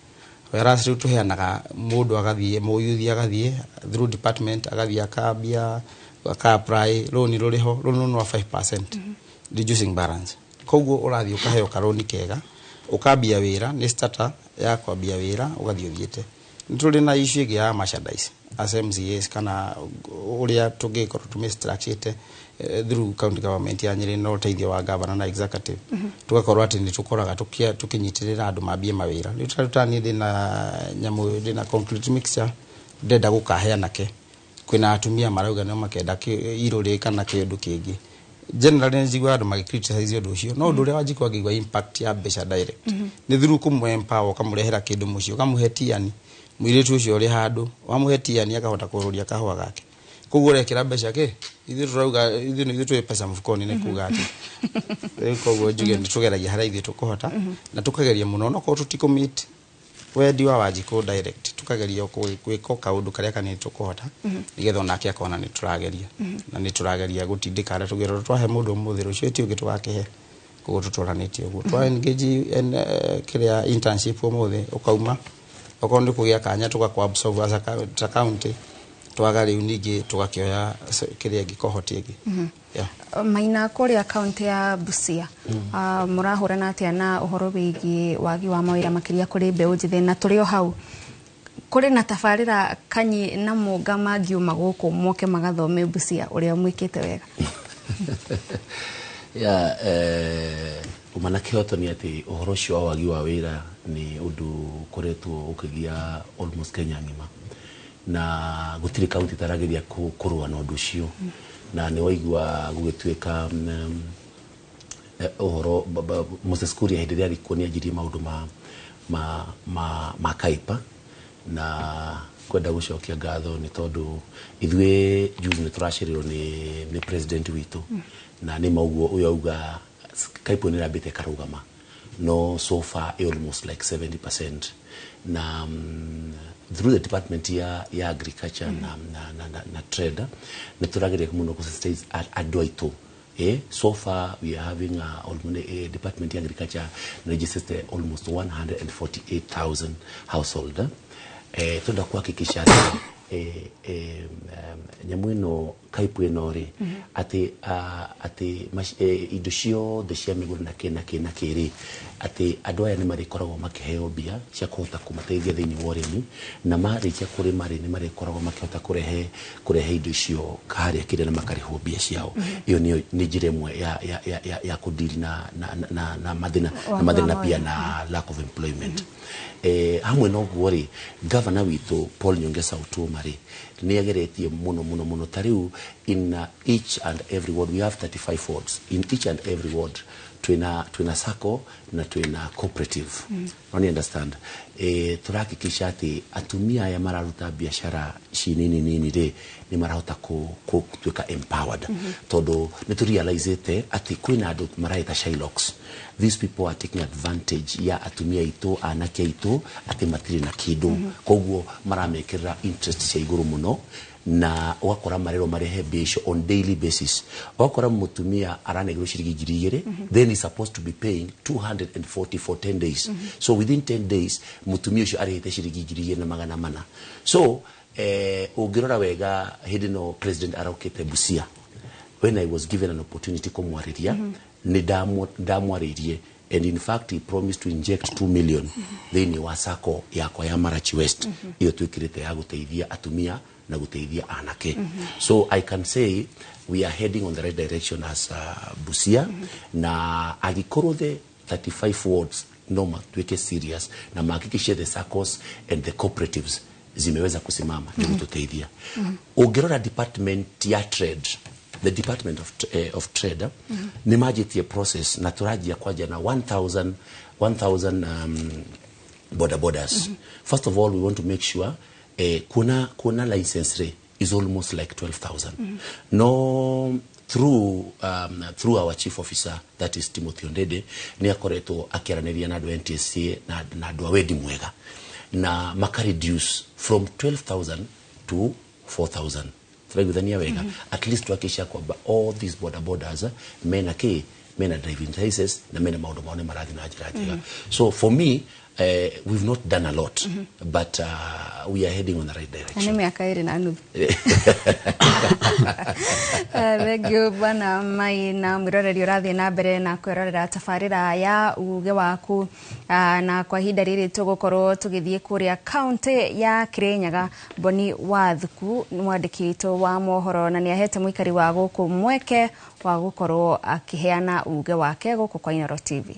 whereas rĩu tũheanaga mũndũ agathiĩ, mũyuthi agathiĩ through department, agathiĩ akambia aka apply loan, rũrĩ ho loan rũu rwa 5% reducing balance. Koguo ũrathiĩ ũkaheo karũni kega ũkambia wĩra, nĩ starter ya kwambia wĩra, ũgathiĩ ũthiĩte. Nĩ tũrĩ na issue ĩngĩ ya merchandise as MCAs, kana ũrĩa tũngĩkorwo tũmĩ through county government ya Nyĩrĩ na ũteithio wa governor na executive, tũgakorwo atĩ nĩ tũkoraga tũkĩnyitĩrĩra andũ mambie mawĩra. Rĩu ta niĩ ndĩna nyamũ, ndĩna concrete mixture ndĩrenda gũkahe anake, kwĩna atumia marauga no makenda irũrĩ kana kĩndũ kĩngĩ. Generally nĩ njiguaga andũ magĩ criticize ũndũ ũcio, no ũndũ ũrĩa Wanjikũ angĩigua impact ya mbeca direct nĩ through kũmũ empower, ũkamũrehera kĩndũ mũciĩ, ũkamũhe tiani, mũirĩtu ũcio ũrĩ handũ wamũhe tiani akahota kũrũria kahũa gake. Koguo ũrekĩra mbeca kĩ ithuĩ tũrauga ithuĩ nĩ ithuĩ twĩ pesa mfukoni, nĩ kuga atĩ rĩu koguo njuge nĩ tũgeragia harĩa ithuĩ tũkũhota na tũkageria mũno, onokorwo tũtikũ-meet wendi wa Wanjikũ direct, tukageria gwĩka kaũndũ karĩa kanini tũkũhota nĩgetha onake akona nĩ tũrageria na nĩ tũrageria gũtindĩka arĩa tũngĩrora twahe mũndũ ũmũthĩ, rũciũ ti ũngĩ tũgakĩhe. Koguo tũtwaranĩtie ũguo twa engage kĩrĩa internship ũmũthĩ, ũkauma, okorwo nĩ kũgĩa kanya tũgakũ absorb as a ta county, Twaga rĩu ningĩ tũgakĩoya kĩrĩa ĩngĩ, cohort ĩngĩ. Yeah. Maina, kũrĩa kaunti ya Busia, mũrahũrana atĩa na ũhoro wĩgiĩ wagi wa mawĩra, makĩria kũrĩ mbeũ njĩthĩ? Na tũrĩ o hau, kũrĩ na tabarĩra Kanyi na Mũnga mangiuma gũkũ moke magathome Busia ũrĩa mwĩkĩte wega? Ya, uma na kĩhoto nĩ atĩ ũhoro ũcio wa wagi wa wĩra nĩ ũndũ ũkoretwo ũkĩgia almost Kenya ng'ima, na gũtirĩ kaunti itarageria kũrũa na ũndũ ũcio. Na nĩ waigua gũgĩtuĩka ũhoro Moses Kuria, hĩndĩ ĩrĩa arĩ kuo, nĩ anjirie maũndũ ma Kaipa. Na kwenda gũcokia ngatho nĩ tondũ ithuĩ juzi nĩ tũracereirwo nĩ president witũ, na nĩ mauguo ũyũ auga Kaipo nĩ ĩrambĩte ĩkarũgama, no so far almost like 70%. Na through the department ya agriculture na trade nĩ tũrageria mũno kũ andũ aitũ. So far we are having almost, department ya agriculture registered almost 148,000 household. Twenda kuhakikisha atĩ nyamũ ĩno, kaipu ĩno rĩ, atĩ atĩ indo ciothe cia mĩgũnda na kĩ na kĩ na kĩ rĩ, atĩ andũ aya nĩ marĩkoragwo makĩheo mbia cia kũhota kũmateithia thĩinĩ wa ũrĩmi, na marĩkia kũrĩma rĩ, nĩ marĩkoragwo makĩhota kũrehe indo icio harĩa kĩrĩa na makarĩhwo mbia ciao. Ĩyo nĩyo nĩ njĩra ĩmwe ya kũdeal na mathĩna na mathĩna pia na lack of employment. Hamwe na ũguo rĩ, gavana witũ Paul Nyongesa Otuoma rĩ, nĩ ageretie mũno mũno mũno. Ta rĩu in each and every ward, we have 35 wards, in each and every ward twina sacco na twina cooperative. No understand, turahakikisha atĩ atumia aya mararuta biacara ci nini nini rĩ, nĩ marahota kutuĩka empowered, tondũ nĩ tũrealizĩte atĩ kwĩna andũ maraita Shylocks. These people are taking advantage ya atumia aitũ, anake aitũ, atĩ matirĩ na kĩndũ. Koguo maramekĩrĩra interest cia igũrũ mũno, na ũgakora marerwo marehe mbia icio on daily basis. Ũgakora mũtumia aranengerwo ciringi 2,000, then he's supposed to be paying 240 for 10 days. So within 10 days mũtumia ũcio arĩhĩte ciringi 2,400. So ũngĩrora wega, hĩndĩ ĩno president arokĩte Busia, when I was given an opportunity kũmwarĩria, nĩ ndamwarĩirie, and in fact he promised to inject 2 million thĩinĩ wa sacco yakwa ya Marachi West, iyo twĩkĩrĩte ya gũteithia atumia na gũteithia anake. So I can say we are heading on the right direction as Busia. Na angĩkorwo the 35 wards no matuĩke serious na mahakikishe the saccos and the cooperatives zimeweza kusimama, nĩ gũtũteithia. Ũngĩrora department ya trade, the department of trade, nĩ manjĩtie process na tũranjia kwanja na 1000 1000 border borders. First of all, we want to make sure kuona license rĩ is almost like 12,000. No through our chief officer, that is Timothy Ondede, nĩ akoretwo akĩaranĩria na andũ a NTSA na andũ a wendi mwega, na maka reduce from 12,000 to 4000. Tũraiguithania wega? At least tuhakikisha kwamba all these border borders mena kĩ, mena driving license na mena maũndũ mao nĩ marathiĩ na njĩra njega. So for me, we've not done a lot, but we are heading on the right direction. Na nĩ mĩaka 2.5. Thank you, bwana Mai. Na mwĩroreri ũrathiĩ na mbere na kwĩrorera tabarĩra ya Uge Waku. Na kwa ihinda rĩrĩ tũgũkorwo tũgĩthiĩ kũrĩa kaunti ya Kirinyaga. Boni Wathuku nĩ mwandĩki witũ wa mohoro, na nĩ ahete mũikari wa gũkũ mweke wa gũkorwo akĩheana uge wake gũkũ kwa Inooro TV.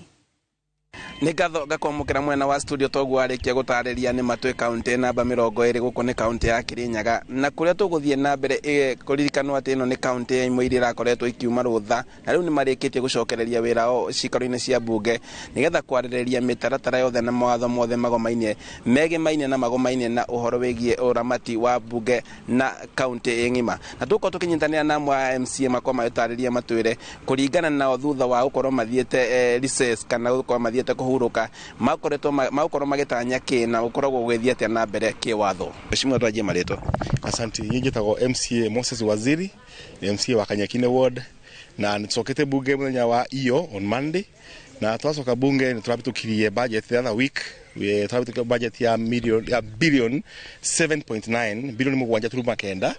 Nĩ ngatho ngakwamũkĩra mwena wa studio. Toguo arĩkia gũtarĩria, nĩ matwĩ kaunti namba 20. Gũkũ nĩ kaunti ya Kirinyaga, na kũrĩa tũgũthiĩ na mbere kũririkanwo atĩ ĩno nĩ kaunti ya imwe iria irakoretwo ikiuma rũtha, na rĩu nĩ marĩkĩtie gũcokereria wĩra o cikaro-inĩ cia mbunge, nĩgetha kwarĩrĩria mĩtaratara yothe na mawatho mothe magomainie megemaine na magomainie na ũhoro wĩgiĩ ũramati wa mbunge na kaunti ĩ ng'ima. Na tũgũkorwo tũkĩnyitanĩra na amwe a MCA makorwo magĩtarĩria matwĩre kũringana nao, thutha wa gũkorwo mathiĩte recess kana gũkorwo mathiĩte kũhurũka, makoretwo magũkorwo magĩtanya kĩ na gũkoragwo gũgĩthiĩ atĩa na mbere kĩwatho. Mheshimiwa, twanjie marĩtwa. Asante. Niĩ njĩtagwo MCA Moses Waziri, ni MCA wa Kanyakine Ward, na nĩtũcokete bunge mũthenya wa iyo on Monday, na twacoka bunge nĩ tũrahĩtũkirie budget the other week. Tũrahĩtũkia budget ya million ya billion 7.9 bilioni 7.9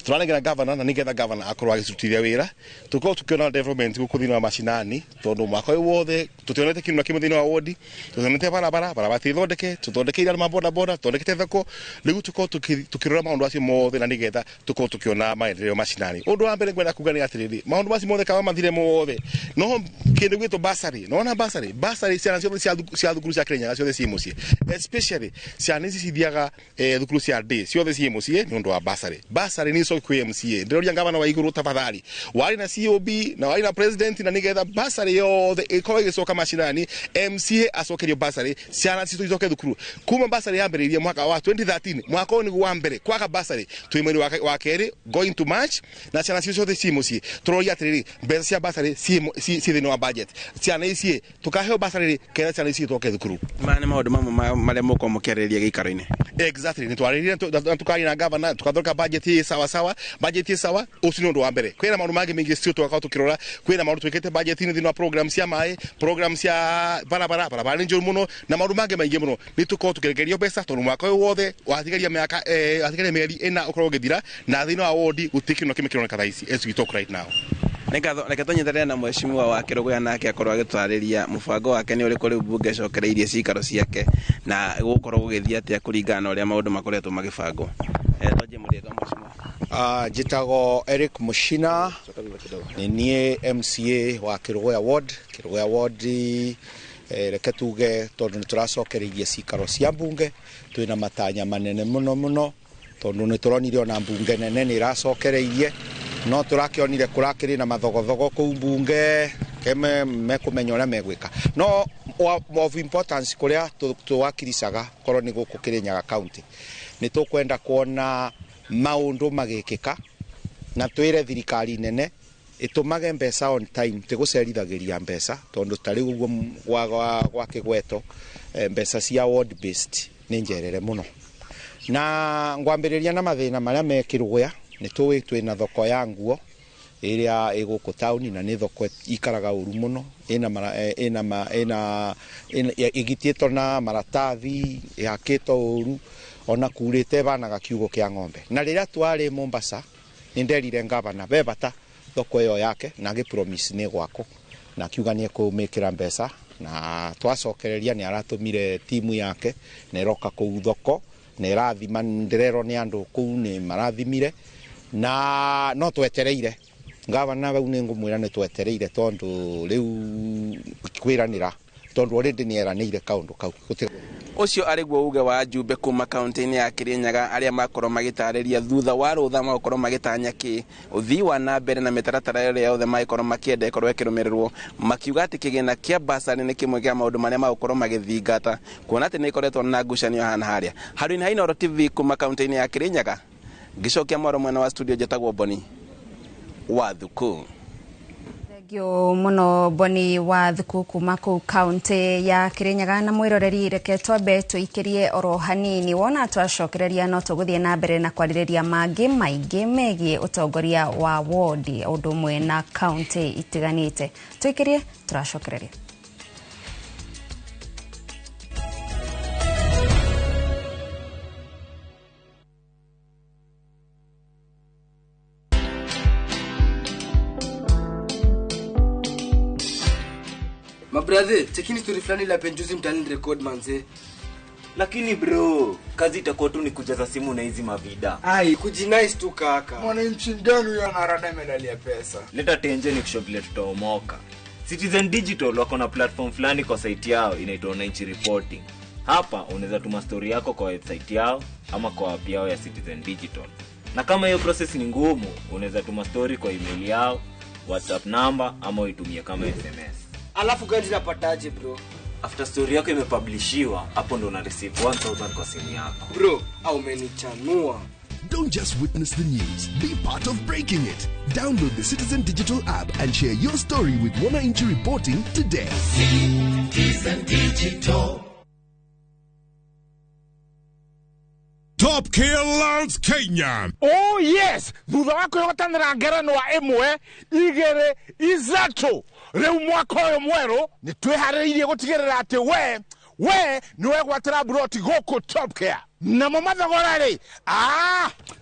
tũranengera governor na nĩgetha governor akorwo agĩcirutithia wĩra, tũkorwo tũkĩona development gũkũ thĩinĩ wa macinani, tondũ mwaka ũyũ wothe tũtionete kĩndũ na kĩmwe thĩinĩ wa wodi, tũtionete barabara, barabara ti thondeke, tũthondekeire andũ ma boda boda, tũthondekete thoko. Rĩu tũkorwo tũkĩrora maũndũ acio mothe na nĩgetha tũkorwo tũkĩona maendeleo macinani. Ũndũ wa mbere ngwenda kuga nĩ atĩrĩrĩ, maũndũ macio mothe kama mathire mothe, no kĩndũ gĩtwo bursary, nona bursary ciana ciothe cia thukuru cia Kirinyaga ciothe ciĩ mũciĩ, especially ciana ici cithiaga thukuru cia day ciothe ciĩ mũciĩ nĩ ũndũ wa bursary. Bursary nĩ icoke kwĩ MCA. Ndĩroria gavana wa igũrũ, tafadhali, warĩ na COB na warĩ na president, na nĩgetha bursary yothe ĩkorwo ĩgĩcoka macinani, MCA acokerio bursary, ciana citũ icoke thukuru. Kuma bursary yambĩrĩirie mwaka wa 2013, mwaka ũyũ nĩguo wa mbere kwaga bursary, twĩ mweri wa kerĩ going to March, na ciana citũ ciothe ciĩ mũciĩ. Tũroria atĩrĩrĩ, mbeca cia bursary ciĩ thĩinĩ wa budget, ciana ici tũkaheo bursary ketha ciana ici itoke thukuru. Maya nĩ maũndũ mamwe marĩa mũkorwo mũkĩarĩrĩria gĩikaro-inĩ. Exactly, nĩ twarĩrĩrie na tukaria na governor, tukathondeka budget ĩ sawa sawa, budget ĩ sawa. Ũcio nĩ ũndũ wa mbere. Kwĩna maũndũ mangĩ maingĩ still tũgakorwo tũkĩrora, kwĩna maũndũ twĩkĩte budget-inĩ thĩinĩ wa program cia maĩ, program cia barabara, barabara nĩ njũru mũno, na maũndũ mangĩ maingĩ mũno. Nĩ tũkorwo tũkĩrekererio mbeca tondũ mwaka ũyũ wothe watigaria mĩaka watigaria mĩeri 4 ũkorwo ũgĩthira, na thĩinĩ wa wodi gũtirĩ kĩndũ na kĩmwe kĩroneka thaa ici as we talk right now. Nĩ reke tũnyitanĩre na mheshimiwa wa Kĩrũgũya, nake akorwo agĩtwarĩria mũbango wake nĩ ũrĩkũ rĩu mbunge ĩcokereirie cikaro ciake, na gũkorwo gũgĩthiĩ atĩa kũringana na ũrĩa maũndũ makoretwo magĩbangwo. Twanjie mũrĩtwa, mheshimiwa. Njĩtagwo Eric Mushina, nĩ niĩ MCA wa Kĩrũgũya Ward. Kĩrũgũya Ward, reke tuge tondũ nĩ tũracokereirie cikaro cia mbunge, twĩna matanya manene mũno mũno, tondũ nĩ tũronire ona mbunge nene nĩ ĩracokereirie, no tũrakĩonire kũrakĩrĩ na mathogothogo kũu mbunge keme mekũmenya ũrĩa megwĩka. No of importance kũrĩa tũwakiricaga korwo nĩ gũkũ Kirinyaga County, nĩ tũkwenda kuona maũndũ magĩkĩka, na twĩre thirikari nene ĩtũmage mbeca on time, tĩgũcerithagĩria mbeca, tondũ ta rĩu ũguo gwa kĩgweto, mbeca cia ward based nĩ njerere mũno. Na ngwambĩrĩria na mathĩna marĩa me Kĩrũgũya, nĩ tũĩ twĩna thoko ya nguo ĩrĩa ĩ gũkũ taũni, na nĩ thoko ikaraga ũru mũno, ĩna ĩgitĩtwo na maratathi, ĩhakĩtwo ũru, ona kurĩte banaga kiugo kĩa ng'ombe. Na rĩrĩa twarĩ Mombasa nĩ nderire ngavana be bata thoko ĩyo yake, na agĩ promise nĩ gwakwo, na akiuga nĩ ekũmĩkĩra mbeca, na twacokereria nĩ aratũmire timu yake na ĩroka kũu thoko na ĩrathima, ndĩrerwo nĩ andũ kũu nĩ marathimire, na no twetereire ngavana bau nĩ ngũmwĩra nĩ twetereire, tondũ rĩu kwĩranĩra, tondũ already nĩ eranĩire kaũndũ kau. Ũcio arĩ guo uge wa njumbe kuma kaunti-inĩ ya Kirinyaga, arĩa makorwo magĩtarĩria thutha wa rũtha magũkorwo magĩtanya kĩ ũthii wa na mbere na mĩtaratara ĩrĩa yothe magĩkorwo makĩenda ĩkorwo ĩkĩrũmĩrĩrwo, makiuga atĩ kĩgĩna kĩa bursary nĩ kĩmwe kĩa maũndũ marĩa magũkorwo magĩthingata, kuona atĩ nĩ ĩkoretwo na ngucanio hana harĩa. Harũinĩ ha Inooro TV kuma kaunti-inĩ ya Kirinyaga, ngĩcokia mwaro mwena wa studio, njĩtagwo Boni wa Thuku. Thengio mũno Boni wa Thuku kuma kũu kaunti ya Kirinyaga. Na mwĩroreri, reke twambe tũikĩrie oro hanini, wona twacokereria no tũgũthiĩ na mbere na kwarĩrĩria mangĩ maingĩ megiĩ ũtongoria wa wodi ũndũ ũmwe na kaunti itiganĩte. Tũikĩrie, tũracokereria. Mabrathe, chekini story fulani la penjuzi mtaani record manze. Lakini bro, kazi itakuwa tu ni kujaza simu na hizi mavida. Ai, kujinice tu kaka. Mwananchi gani huyo anarada medali ya pesa? Leta tenje ni kusho vile tutaomoka. Citizen Digital wako na platform fulani kwa site yao inaitwa Wananchi Reporting. Hapa unaweza tuma story yako kwa website yao ama kwa app yao ya Citizen Digital. Na kama hiyo process ni ngumu, unaweza tuma story kwa email yao, WhatsApp number ama uitumie kama SMS. Alafu gani napataje bro? After story yako imepublishiwa, hapo ndo una receive 1000 kwa simu yako. Bro, au umenichanua. Don't just witness the news, be part of breaking it. Download the Citizen Digital app and share your story with Wananchi Reporting today. Citizen Digital. Top Killers Kenya. Oh yes, thutha wa kwĩhotanĩra ngerenwa 1 2 3 rĩu mwaka ũyũ mwerũ nĩ twĩharĩrĩirie gũtigĩrĩra atĩ we We nĩ wegwatĩra mburoti gũkũ Top Care. Namo mathogora rĩ,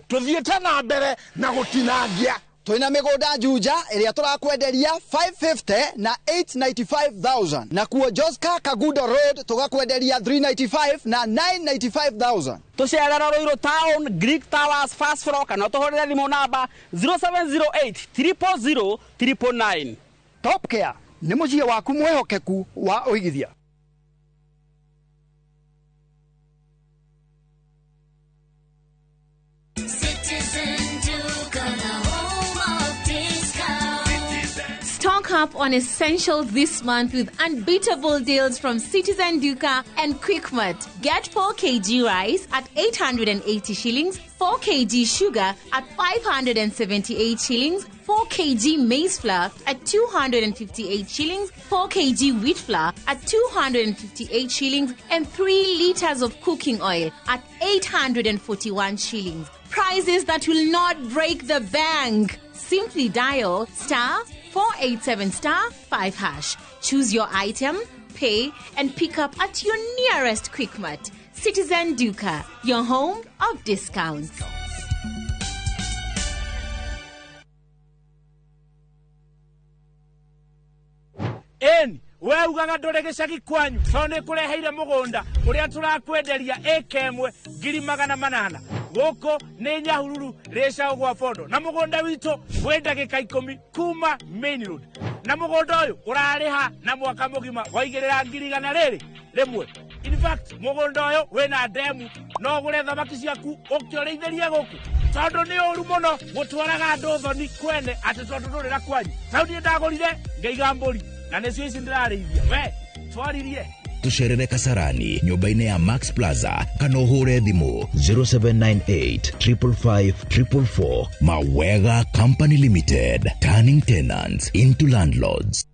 tũthiĩte na mbere na gũtinangia. Twina migunda Juja iria turakwenderia 550 na 895,000 na kuo Joska Kagudo Road tugakwenderia 395 na 995,000. Tucerera Ruiru Town, Greek Towers, first floor, kana tuhurire thimu namba 0708 000 999. Top Care ni muciĩ waku mwihokeku wa uigithia. Stock up on essentials this month with unbeatable deals from Citizen Duka and Quickmart. Get 4 kg rice at 880 shillings, 4 kg sugar at 578 shillings, 4 kg maize flour at 258 shillings, 4 kg wheat flour at 258 shillings, and 3 liters of cooking oil at 841 shillings. Prices that will not break the bank. Simply dial star 487 star 5 hash. Choose your item, pay, and pick up at your nearest Quickmart. Citizen Duka, your home of discounts. Eni, we ugaga ndũrĩ gĩcagi kwanyu tondũ nĩ kũreheire mũgũnda ũrĩa tũrakwenderia ĩka ĩmwe 800,000. Gũkũ nĩ Nyahururu rĩcaũ gwa Bondo na mũgũnda witũ wĩ ndagĩka 10 kuma main road, na mũgũnda ũyũ ũrarĩha na mwaka mũgima waigĩrĩra 100,000 rĩmwe. In fact, mũgũnda ũyũ wĩna ndemu, no ũgũre thamaki ciaku ũkĩũrĩithĩrie gũkũ tondũ nĩ ũru mũno gũtwaraga andũ thoni kwene atĩ tondũ ndũrĩ na kwanyu. Tau niĩ ndagũrire ngĩiga mbũri na nĩcio ici ndĩrarĩithia. We twaririe. Tucerere Kasarani nyũmba-inĩ ya Max Plaza kana ũhũre thimũ 0798 555 444. Mawega Company Limited, turning tenants into landlords.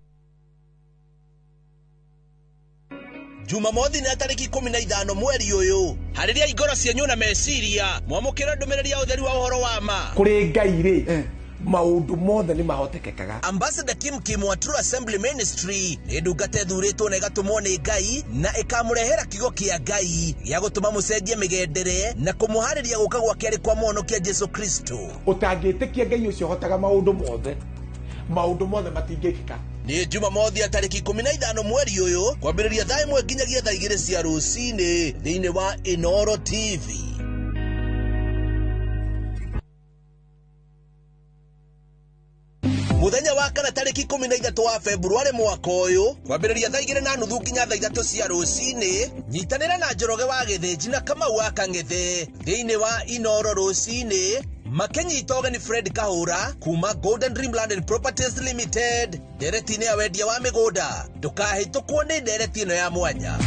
Jumamothi nĩ tarĩki 15 mweri ũyũ. Harĩria ingoro cienyu na meciria mwamũkĩre ndũmĩrĩri ya ũtheri wa ũhoro wa ma. Kũrĩ Ngai rĩ, maũndũ mothe nĩ mahotekekaga. Ambassador Kim Kim wa True Assembly Ministry nĩ ndungata ĩthurĩtwo na ĩgatũmwo nĩ Ngai na ĩkamũrehera kiugo kĩa Ngai gĩa gũtũma mũcenjie mĩgendere na kũmũharĩria gũka gwake arĩ kwa mũhonokia Jesu Kristo. Ũtangĩtĩkia Ngai ũcio ũhotaga maũndũ mothe, maũndũ mothe matingĩkĩka. Nĩ Jumamothi ya tarĩki 15 mweri ũyũ kwambĩrĩria thaa 1 nginyagia thaa 2 cia rũcinĩ thĩinĩ wa Inoro TV. Muthenya wa kana tarĩki 13 wa Februarĩ mwaka ũyũ kwambĩrĩria thaa 2:30 nginya thaa 3 cia rũcinĩ, nyitanĩra na Njoroge wa Gĩthĩnji na Kamau wa Kang'ethe thĩinĩ wa Inoro rũcinĩ makĩnyita ũgeni Fred Kahũra kuma Golden Dreamland and Properties Limited ndereti-inĩ ya wendia wa mĩgũnda. Ndũkahĩtũkwo nĩ ndereti ĩno ya mwanya.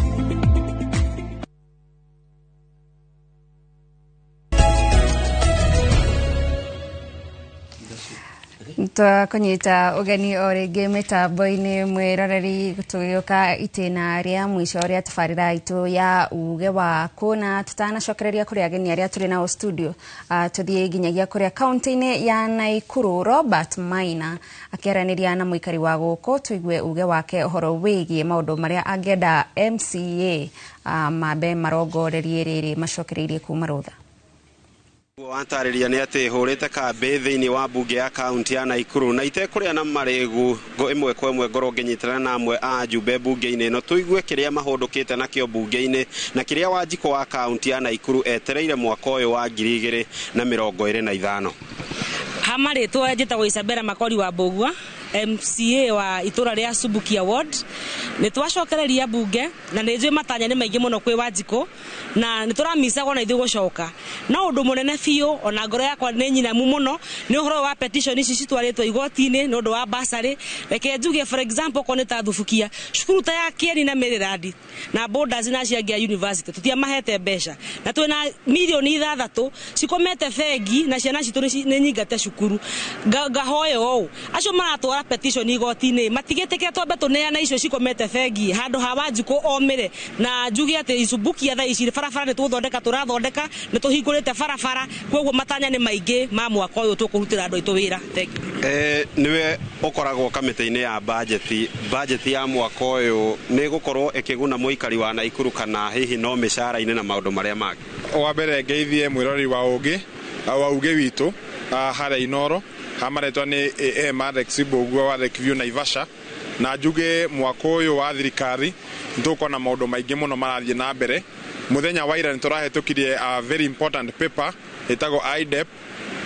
Twakunyita ũgeni o rĩngĩ mĩtambo-inĩ mwĩroreri tũgĩũka itĩna rĩa mũico rĩa tabarĩra itũ ya uge waku, na tutanacokereria kũrĩ ageni arĩa tũrĩ nao studio, tũthiĩ nginyagia kũrĩa kaunti-inĩ ya Naikuru. Robert Maina akĩaranĩria na mũikari wa gũkũ tũigue uge wake ũhoro wĩgiĩ maũndũ marĩa angĩenda MCA mambe marongorerie rĩrĩ macokereirie kuma rũtha. Wantarĩria nĩ atĩ hũrĩte kambĩ thĩinĩ wa mbunge ya kaunti ya Naikuru na itekũrĩa na marĩgu ĩmwe kwa ĩmwe ngorwo ngĩnyitana na amwe a ajumbe mbunge-inĩ ĩno tũigue kĩrĩa mahũndũkĩte nakĩo mbunge-inĩ na kĩrĩa Wanjikũ wa kaunti ya Naikuru etereire mwaka ũyũ wa 2025. Ha marĩtwa njĩtagwo Isabella Makori wa Mbũgua, MCA wa itũra rĩa Subukia Ward. Nĩ twacokereria mbunge na nĩ njũĩ matanya nĩ maingĩ mũno kwĩ Wanjikũ na nĩ tũramicagwo na ithuĩ gũcoka, no ũndũ mũnene biũ ona ngoro yakwa nĩ nyinamu mũno nĩ ũhoro wa petition ici citwarĩtwo igoti-inĩ nĩ ũndũ wa bursary. Reke njuge for example okorwo nĩ ta Thubukia, cukuru ta ya Kieni na Maryland na Borders na cia university tũtiamahete mbeca na twĩna mirioni 6 cikomete bengi na ciana citũ nĩ nyingate cukuru. Ngahoya ũũ acio maratwara Twatwara petition igoti-inĩ matigĩtĩkĩra twambe tũneana icio cikomete bengi handũ ha Wanjikũ omĩre na njuge atĩ Icumbukia thaa ici barabara nĩ tũgũthondeka tũrathondeka nĩ tũhingũrĩte barabara koguo matanya nĩ maingĩ ma mwaka ũyũ tũkũrutĩra andũ aitũ wĩra. Thank you. Niwe ũkoragwo kamĩtĩ-inĩ ya bajeti ya mwaka ũyũ nĩ gũkorwo ĩkĩguna mũikari wa Naikuru kana hihi no mĩcara-inĩ na maũndũ marĩa mangĩ? Wa mbere ngeithie mwĩrori wa ũgĩ wa uge witũ harĩa Inoro hamaretwa nĩ AM Alex Mbũgua wa Lakeview Naivasha na njuge mwaka ũyũ wa thirikari nĩtũkuona maũndũ maingĩ mũno marathiĩ na mbere. Mũthenya wa ira nĩtũrahĩtũkirie a very important paper ĩtagwo IDEP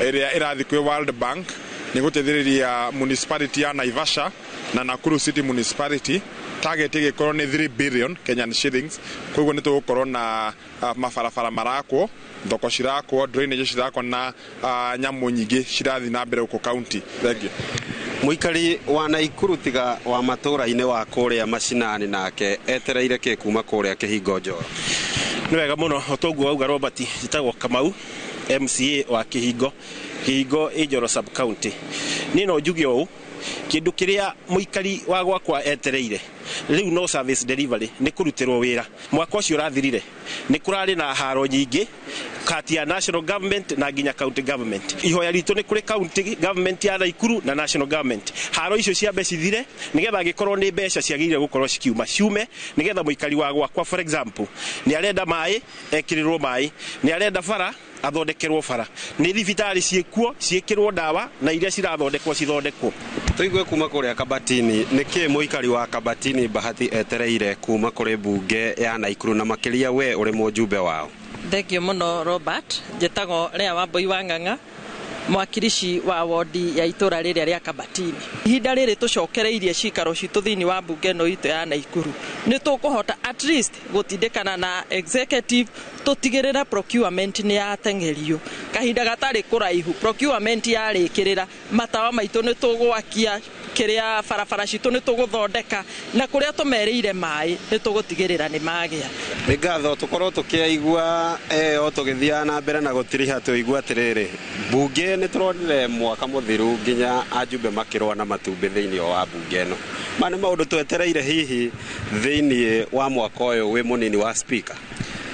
ĩrĩa ĩrathiĩ kwĩ World Bank nĩ gũteithĩrĩria municipality ya Naivasha na Nakuru City Municipality. Target ĩgĩkorwo nĩ 3 billion Kenyan shillings, koguo nĩ tũgũkorwo na mabarabara marakwo, thoko cirakwo, drainage cirakwo na nyamũ nyingĩ cirathiĩ na mbere gũkũ county. Thank you. Mũikari wa Naikuru tiga wa matũra-inĩ wa kũrĩa macinani nake etereire kĩ kuma kũrĩa Kĩhingo Njoro? Nĩ wega mũno o toguo wauga Robert, njĩtagwo Kamau, MCA wa Kĩhingo, Kĩhingo ĩ Njoro sub county. Niĩ no njuge ũũ, kĩndũ kĩrĩa mũikari wa gwakwa etereire rĩu no service delivery, nĩ kũrutĩrwo wĩra. Mwaka ũcio ũrathirire nĩ kũrarĩ na haro nyingĩ kati ya national government na nginya county government. Ihoya ritũ nĩ kũrĩ county government ya Naikuru na national government, haro icio ciambe cithire nĩgetha angĩkorwo nĩ mbeca ciagĩrĩire gũkorwo cikiuma ciume, nĩgetha mũikari wa gwakwa for example nĩ arenda maĩ ekĩrĩrwo maĩ, nĩ arenda bara athondekerwo bara, nĩ thibitarĩ ciĩkuo ciĩkĩrwo ndawa na iria cirathondekwo cithondekwo. Tũigue kuma kũrĩa Kabatini, nĩkĩ mũikari wa Kabatini Bahati etereire kuma kũrĩ mbunge ya Naikuru na makĩria we ũrĩ mũjumbe wao? Thank you mũno Robert. Njĩtagwo Lea Wambui wa Ng'ang'a, mwakirici wa wodi ya itũra rĩrĩa rĩa Kabatini. Ihinda rĩrĩ tũcokereirie cikaro citũ thĩinĩ wa mbunge ĩno itũ ya Naikuru, nĩ tũkũhota at least gũtindĩkana na executive tũtigĩrĩre procurement nĩ yateng'erio kahinda gatarĩ kũraihu. Procurement yarĩkĩrĩra, matawa maitũ nĩ tũgwakia, kĩrĩa barabara citũ nĩ tũgũthondeka, na kũrĩa tũmerĩire maĩ nĩ tũgũtigĩrĩra nĩ magĩa. Nĩ ngatho tũkorwo tũkĩaigua o tũgĩthiaga na mbere na gũtiriha tũigua atĩrĩrĩ, mbunge nĩ tũronire mwaka mũthiru nginya ajumbe makĩrũa na matumbĩ thĩinĩ wa mbunge ĩno. Maya nĩ maũndũ twetereire hihi thĩinĩ wa mwaka ũyũ wĩ mũnini wa speaker?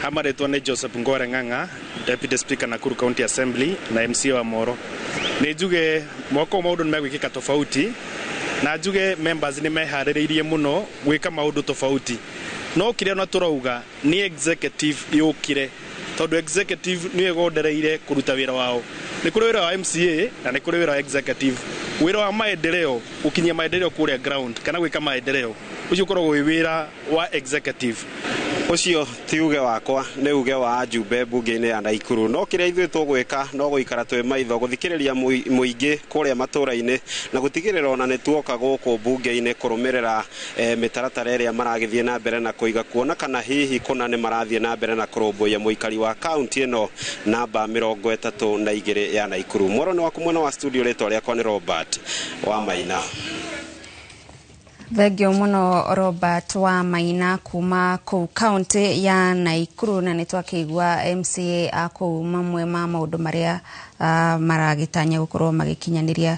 Hamaretwa nĩ Joseph Ngore Ng'ang'a, Deputy Speaker Nakuru County Assembly na MCA wa Moro. Nĩ njuge mwaka ũyũ maũndũ nĩ megwĩkĩka tofauti, na njuge members nĩ meharĩrĩirie mũno gwĩka maũndũ tofauti, no kĩrĩa ona tũrauga nĩ executive yũkire, tondũ executive nĩyo ĩgondereire kũruta wĩra wao. Nĩ kũrĩ wĩra wa MCA na nĩ kũrĩ wĩra wa executive. Wĩra wa maendeleo, gũkinyia maendeleo kũrĩa ground kana gwĩka maendeleo, ũcio ũkoragwo wĩ wĩra wa executive. Ũcio ti uge wakwa, nĩ uge wa ajumbe mbunge-inĩ ya Naikuru. No kĩrĩa ithuĩ tũgwĩka no gũikara twĩ maitho gũthikĩrĩria mũingĩ kũrĩa matũra-inĩ na gũtigĩrĩra ona nĩ tuoka gũkũ mbunge-inĩ kũrũmĩrĩra mĩtaratara ĩrĩa maragĩthiĩ na mbere na kũiga, kuona kana hihi kũna nĩ marathiĩ na mbere na kũrũmbũiya mũikari wa kaunti ĩno namba 32 ya Naikuru. Mworo nĩ waku mwena wa studio, rĩtwa rĩakwa nĩ Robert wa Maina. Thengio mũno Robert wa Maina kuma kũu kaunti ya Naikuru, na nĩ twakĩigua MCA a kũu mamwe ma maũndũ marĩa maragĩtanya gũkorwo magĩkinyanĩria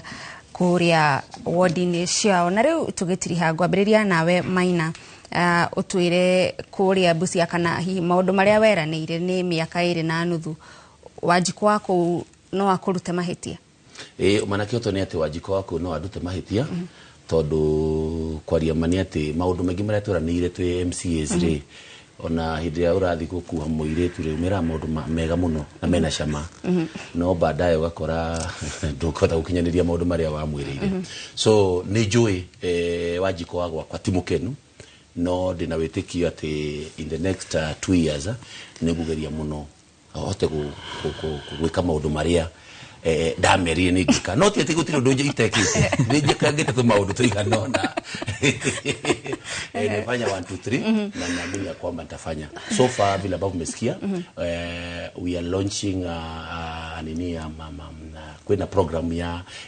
kũrĩa wodi-inĩ ciao. Na rĩu tũgĩtiriha ngwambĩrĩria nawe Maina, ũtwĩre kũrĩa Busia kana hihi maũndũ marĩa weranĩire nĩ mĩaka 2.5 Wanjikũ wa kũu no akũrute mahĩtia? Ĩ manake ũto nĩ atĩ Wanjikũ wa kũu no andute mahĩtia, tondũ kwaria ma nĩ atĩ maũndũ maingĩ marĩa tweranĩire twĩ MCAs rĩ, ona hĩndĩ ĩrĩa ũrathiĩ gũkuha mũirĩtu rĩ, ũmĩraga maũndũ mega mũno na mena cama, no baadaye ũgakora ndũkũhota gũkinyanĩria maũndũ marĩa wamwĩrĩire. So nĩ njũĩ Wanjikũ wa gwakwa ti mũkenu, no ndĩna wĩtĩkio atĩ in the next 2 years nĩ ngũgeria mũno ahote gwĩka maũndũ marĩa ndamerire nĩ ngĩka, no ti atĩ gũtirĩ ũndũ itekĩte, nĩ njĩkangĩte tũmaũndũ tũigana ũna. Nimefanya 1 2 3 na naamini ya kwamba nitafanya. So far vile ambavyo umesikia, we are launching nini ya kwina program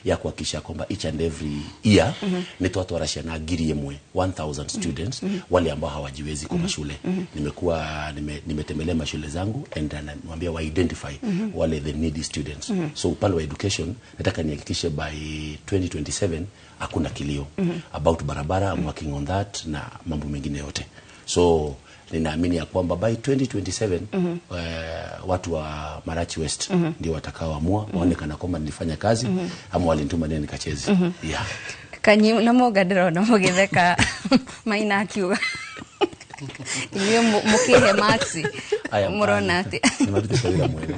ya kuhakikisha kwamba each and every year nĩ twatwara ciana 1,000 1000 students wale ambao hawajiwezi kwa mashule. Nimekuwa nimetembelea mashule zangu and namwambia wa identify wale the needy students. So upande wa education nataka nihakikishe by 2027 hakuna kilio. About barabara, I'm working on that na mambo mengine yote. So ninaamini ya kwamba by 2027 watu wa Marachi West ndio watakaoamua waone kana kwamba nilifanya kazi ama walinituma nini nikacheze. Yeah. Kanyi na moga ndirona mugitheka Maina akiuga inyuĩ mũkĩhe maxi mũrona atĩ nĩmarutĩte wĩra mwega.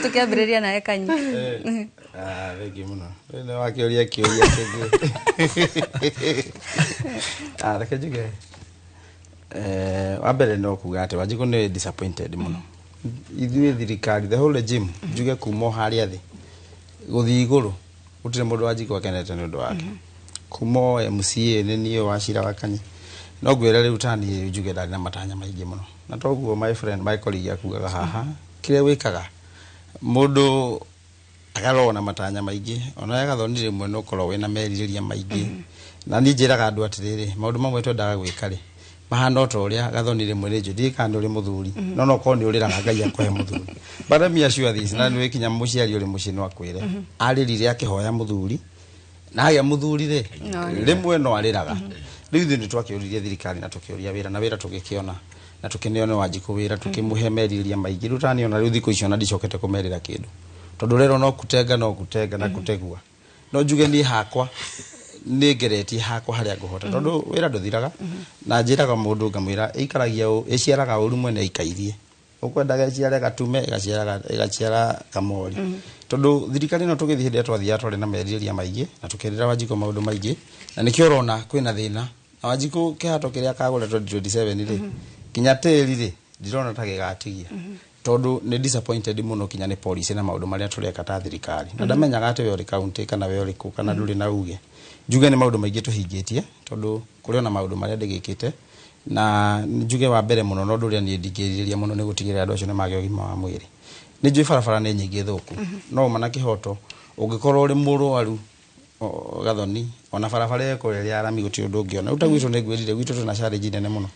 Tukiambĩrĩria nawe Kanyi. Thengiũ mũno. Nĩ wakĩũria kĩũria kĩngĩ. Reke njuge wa mbere no kuga atĩ Wanjikũ nĩ disappointed mũno. Ithuĩ thirikari the whole regime njuge kuma o harĩa thĩ gũthiĩ igũrũ gũtirĩ mũndũ Wanjikũ akenete nĩ ũndũ wake. Kuma o MCA nĩ niĩ Wachira wa Kanyi. No ngwĩre rĩu ta niĩ njuge ndarĩ na matanya maingĩ mũno. Na toguo my friend my colleague akugaga haha kĩrĩa wĩkaga mũndũ agarwo na matanya maingĩ ona Gathoni rĩmwe no ũkorwo wĩna merirĩria maingĩ. Na niĩ njĩraga andũ atĩrĩrĩ maũndũ mamwe twendaga gwĩka rĩ mahana o ta ũrĩa Gathoni rĩmwe rĩ ndiũĩ kana nĩ ũrĩ mũthuri no no ũkorwo nĩ ũrĩraga Ngai akũhe mũthuri. But let me assure this, na nĩ wĩkinya mũciari ũrĩ mũciĩ no akwĩre arĩrire akĩhoya mũthuri na agĩa mũthuri rĩ rĩmwe no arĩraga. Rĩu ithuĩ nĩ twakĩũririe thirikari na tũkĩũria wĩra na wĩra tũgĩkĩona na tũkĩneo nĩ Wanjikũ wĩra tũkĩmũhe merirĩria maingĩ. Rĩu taniĩ ona rĩu thikũ icio ona ndicokete kũmerĩra kĩndũ tondũ rero no kutenga no kutenga na kutegua. No njuge niĩ hakwa nĩ ngeretie hakwa harĩa ngũhota tondũ wĩra ndũthiraga. Na njĩraga mũndũ ngamwĩra ĩikaragia ĩciaraga ũru mwene ĩikairie. Ũkwendaga ĩciare gatume ĩgaciara kamori. Tondũ thirikari ĩno tũgĩthiĩ hĩndĩ ĩrĩa twathiaga twarĩ na merirĩria maingĩ na tũkĩrĩra Wanjikũ maũndũ maingĩ na nĩkĩo ũrona kwĩna thĩna. Na Wanjikũ kĩhato kĩrĩa akagũra 2027 rĩ kinya tĩri rĩ ndirona ta gĩgatigia tondũ nĩ disappointed mũno kinya nĩ policy na maũndũ marĩa tũreka ta thirikari. Na ndamenyaga atĩ we ũrĩ county kana we ũrĩ kũ kana ndũrĩ na uge. Njuge nĩ maũndũ maingĩ tũhingĩtie tondũ kũrĩ ona maũndũ marĩa ndĩgĩkĩte. Na njuge wa mbere mũno na ũndũ ũrĩa niĩ ndingĩrirĩria mũno nĩ gũtigĩrĩra andũ acio nĩ magĩa ũgima wa mwĩrĩ. Nĩ njũĩ barabara nĩ nyingĩ thũku no ũma na kĩhoto ũngĩkorwo ũrĩ mũrwaru Gathoni ona barabara ĩyo kũrĩa ya rami gũtirĩ ũndũ ũngĩona. Rĩu ta gwitũ nĩ ngwĩrire gwitũ twĩna challenge nene mũno.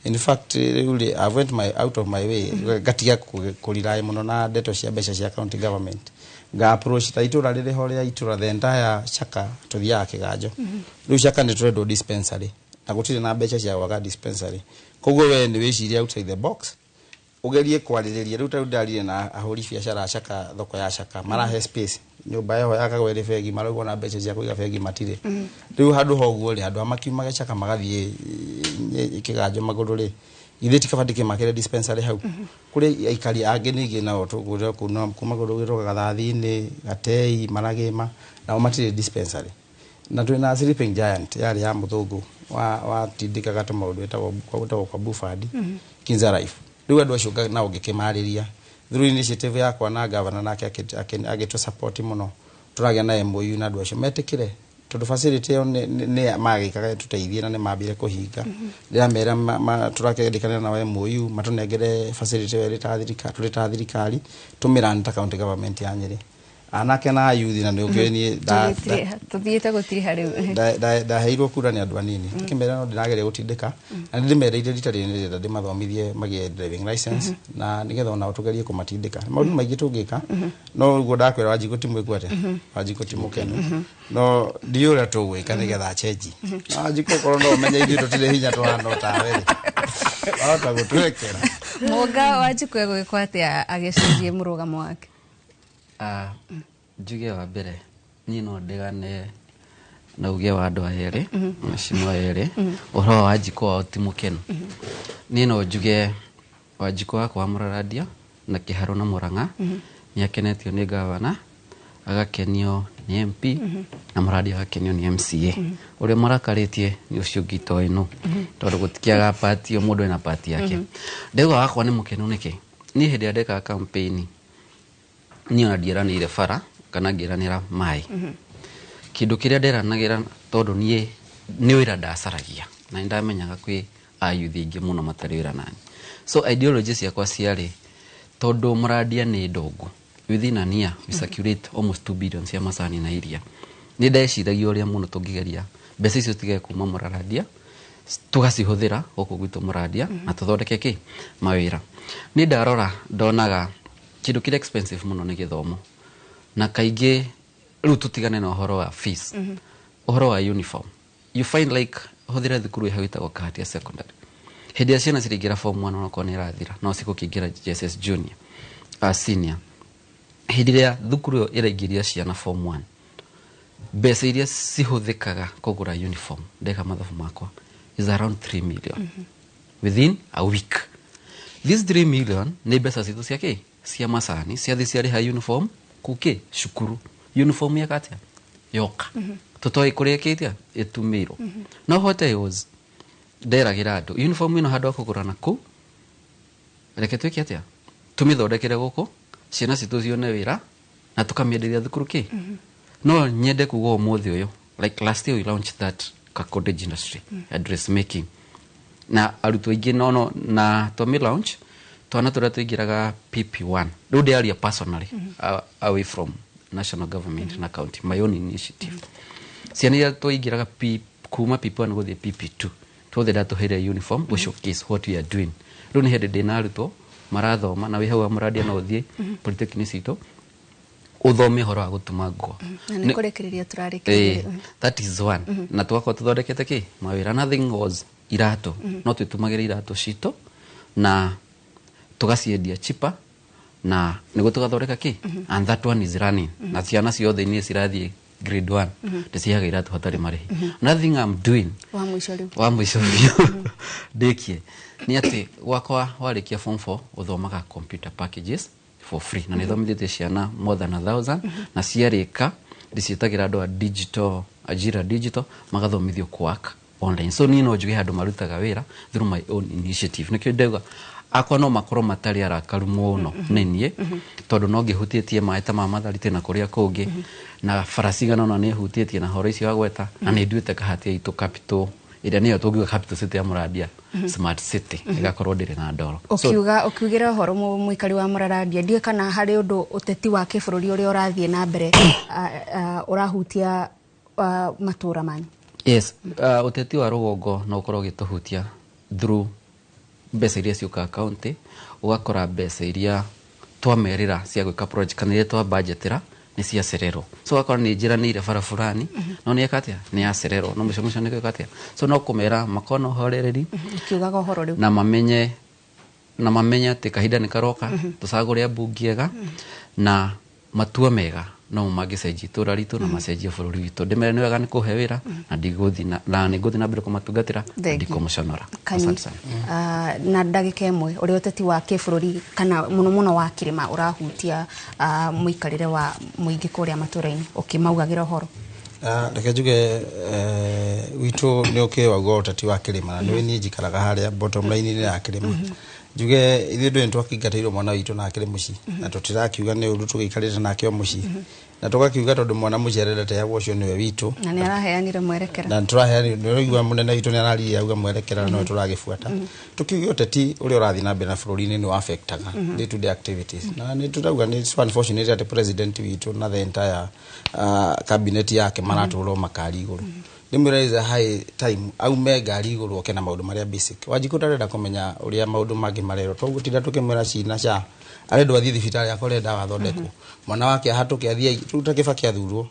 In fact rĩu rĩ I went my out of my way ngatiga kũrely mũno na ndeto cia mbeca cia county government. Nga approach ta itũra rĩrĩ ho rĩa itũra the entire Chaka tũthiaga Kĩganjo. Rĩu Chaka nĩ tũrendwo dispensary na gũtirĩ na mbeca cia gwaka dispensary. Koguo we nĩ wĩcirie outside the box ugerie kwarĩrĩria. Rĩu ta rĩu ndarire na ahũri biacara a Chaka thoko ya Chaka marahe space nyũmba ĩyo yakagwo ĩrĩ bengi marauga ona mbeca cia kũiga bengi matirĩ. Rĩu handũ ha ũguo rĩ handũ ha makiumaga Chaka magathiĩ Kĩganjo magũrũ rĩ githĩ ti kaba ndĩkĩmakĩre dispensary hau. Kũrĩ aikari angĩ ningĩ nao tũkũrĩa kuma kũndũ gwĩtwo Gathathi-inĩ Gatei Maragĩma nao matirĩ dispensary. Na twĩna sleeping giant yarĩ ya mũthũngũ watindĩkaga tũmaũndũ wĩtagwo kwa Buford Kinza Life. Rĩu andũ acio nao ngĩkĩmarĩria through initiative yakwa na governor nake agĩtũ support mũno tũragĩa na MOU na andũ acio metĩkĩre tondũ facility ĩyo nĩ magĩkaga tũteithie na nĩ mambire kũhinga. Ndĩramera tũrakĩandĩkanĩra nao MOU matũnengere facility ĩyo tũrĩ ta thirikari tũmĩrane ta county government ya Nyĩrĩ. Anake na ayuthi na nĩ ũkĩũĩ niĩ tũthiĩte gũtiriha rĩu. Ndaheirwo kura nĩ andũ anini ngĩmera no ndĩrageria gũtindĩka na nĩ ndĩmereire rita rĩrĩ nĩndĩrenda ndĩmathomithie magĩe driving license na nĩgetha onao tũgerie kũmatindĩka. Maũndũ maingĩ tũngĩka no ũguo ndakwĩra Wanjikũ ti mwĩku atĩa Wanjikũ ti mũkenu no ndiũĩ ũrĩa tũgwĩka nĩgetha acenji. Na Wanjikũ okorwo no ũmenye ithuĩ tũtirĩ hinya tũhana o tawe rĩ wahota gũtwekera. Mũga Wanjikũ egwĩkwo atĩa agĩcenjie mũrũgamo wake? Njuge wa mbere niĩ no ndigane na uge wa andũ aya erĩ mheshimiwa erĩ ũhoro wa Wanjikũ wao ti mũkenu. Niĩ no njuge Wanjikũ wakwa wa Mũrarandia na Kĩharũ na Mũrang'a nĩ akenetio nĩ gavana agakenio nĩ MP na Mũrarandia agakenio nĩ MCA. Ũrĩa marakarĩtie nĩ ũcio ũngĩ itoĩ nũ tondũ gũtikĩaga pati o mũndũ ena pati yake. Ndauga wakwa nĩ mũkenu nĩkĩ? Niĩ hĩndĩ ĩrĩa ndekaga campaign niĩ ona ndieranĩire bara kana ngĩranĩra maĩ. Kĩndũ kĩrĩa nderanagĩra tondũ niĩ nĩ wĩra ndacaragia na nĩ ndamenyaga kwĩ ayuthi aingĩ mũno matarĩ wĩra nani. So ideology ciakwa ciarĩ Tondu Mũrandia nĩ ndongu, within a year we circulate almost 2 billion cia macani na iria. Nĩ ndeciragia ũrĩa mũno tũngĩgeria mbeca icio citige kuma Mũrarandia, tũgacihũthĩra gũkũ gwitũ Mũrandia na tũthondeke kĩ mawĩra. Nĩ ndarora ndonaga kĩndũ kĩrĩa expensive mũno nĩ gĩthomo, na kaingĩ rĩu tũtigane na ũhoro wa fees, ũhoro wa uniform. You find like hũthĩra thukuru ĩhau ĩtagwo Kahatia Secondary, hĩndĩ ĩrĩa ciana ciraingĩra form 1 onakorwo nĩ ĩrathira no cigũkĩingĩra JSS junior, senior, hĩndĩ ĩrĩa thukuru ĩyo ĩraingĩria ciana form 1, mbeca iria cihũthĩkaga kũgũra uniform, ndeka mathabu makwa, is around 3 million within a week. This 3 million nĩ mbeca citũ cia kĩ, cia macani, ciathi ciarĩha uniform kũkĩ cukuru. Uniform yeka atĩa yoka tũtoĩ kũrĩa ĩkĩte ĩtumĩirwo. No what I was nderagĩra andũ, uniform ĩno handũ ha kũgũra na kũu, reke twĩke atĩa, tũmĩthondekere gũkũ, ciana citũ cione wĩra na tũkamĩenderia thukuru kĩ. No nyende kuga ũmũthĩ ũyũ, like last year we launched that cottage industry ya dressmaking, na arutwo aingĩ no na twamĩ launch twana tũrĩa tũingĩraga PP1. Rĩu ndĩaria personally, away from national government na county, my own initiative. Ciana iria twaingĩraga kuma PP1 gũthiĩ PP2, tuothe ndatũheire uniform gũ showcase what we are doing. Rĩu nĩ hĩndĩ ndĩna arutwo marathoma, na wĩ hau wa Mũrandia no ũthiĩ polytechnic citũ ũthome ũhoro wa gũtuma nguo. Na nĩ kũrĩkĩrĩria tũrarĩkĩrĩria. That is one. Na tũgakorwo tũthondekete kĩ mawĩra. Nothing was iratũ, no twĩtumagĩra iratũ citũ na tũgaciendia cheaper, na nĩguo tũgathondeka kĩ, and that one is running. Na ciana ciothe iria cirathiĩ grade 1 ndĩciheaga iratũ hatarĩ marĩhi. Another thing I'm doing, wa mũico rĩu, wa mũico biũ ndĩkie, nĩ atĩ gwakwa warĩkia form 4 ũthomaga computer packages for free, na nĩthomithĩtie ciana more than 1,000, na ciarĩka ndĩciĩtagĩra andũ a digital, Ajira Digital, magathomithio work online. So niĩ no njuge handũ marutaga wĩra through my own initiative. Nĩkĩo ndauga akwa no makorwo matarĩ arakaru mũno nĩ niĩ, tondũ no ngĩhutĩtie maĩ ta ma Matharite na kũrĩa kũngĩ, na bara cigana ũna nĩ hutĩtie na horo icio wagweta, na nĩ nduĩte Kahatia itũ capital ĩrĩa nĩyo tũngiuga capital city ya Mũrandia, smart city, ĩgakorwo ndĩrĩ na ndoro. Ũkiuga ũkiugĩra ũhoro mũikari wa Mũrarandia, ndiũĩ kana harĩ ũndũ ũteti wa kĩbũrũri ũrĩa ũrathiĩ na mbere ũrahutia matũra manyu. Yes, ũteti wa rũgongo no ũkorwo ũgĩtũhutia through mbeca iria ciũkaga county. Ũgakora mbeca iria twamerĩra cia gwĩka project kana iria twabudgetĩra nĩ ciacererwo, so ũgakora nĩ njĩranĩire bara fulani, no nĩ eka atĩa, nĩ yacererwo, no mũico mũico nĩ gwĩka atĩa. So no kũmera makorwo na ũhorereri ũkiugaga ũhoro rĩu, na mamenye atĩ kahinda nĩ karoka tũcagũre ambunge ega na matua mega no mangĩcenjia itũra ritũ na macenjie bũrũri witũ. Ndĩmere nĩ wega nĩ kũhe wĩra, na ndigũthiĩ na nĩ ngũthiĩ na mbere kũmatungatĩra na Thank you. ndikũmũconora. Kanyi, Asante sana. Na ndagĩka ĩmwe, ũrĩa ũteti wa kĩbũrũri kana mũno mũno wa kĩrĩma ũrahutia mũikarĩre wa mũingĩ kũrĩa matũra-inĩ ũkĩmaugagĩra ũhoro. Reke njuge witũ nĩ ũkĩ wauga ũteti wa kĩrĩma, na nĩ niĩ njikaraga harĩa bottom line-inĩ ya kĩrĩma. Njuge ithuĩ ndũĩ nĩtwakĩingatĩirwo mwana witũ na akĩrĩ mũciĩ, na tũtirakiuga nĩ ũru tũgĩikarĩte nake o mũciĩ, na tũgakiuga tondũ mwana mũciĩ arendete yagwo ũcio nĩwe witũ. Na nĩ araheanire mwerekera. Na nĩtũraheanire, nĩũraigua mũnene witũ nĩ araririe auga mwerekera, no tũragĩbuata. Tukiuge ũteti ũrĩa ũrathiĩ na mbere na bũrũri-inĩ nĩ affectaga day to day activities, na nĩ tũrauga nĩ so unfortunate atĩ president witũ na the entire cabinet yake maratũrwo makari igũrũ. Ndĩmwĩra is a high time aume ngari igũrũ oke na maũndũ marĩa basic. Wanjikũ ndarenda kũmenya ũrĩa maũndũ mangĩ marerwo, toguo tinda tũkĩmwĩra cina ca arendwo athiĩ thibitarĩ akore ndawa athondekwo, mwana wake ahatũke athiĩ. Rĩu ta Kĩbakĩ athurwo,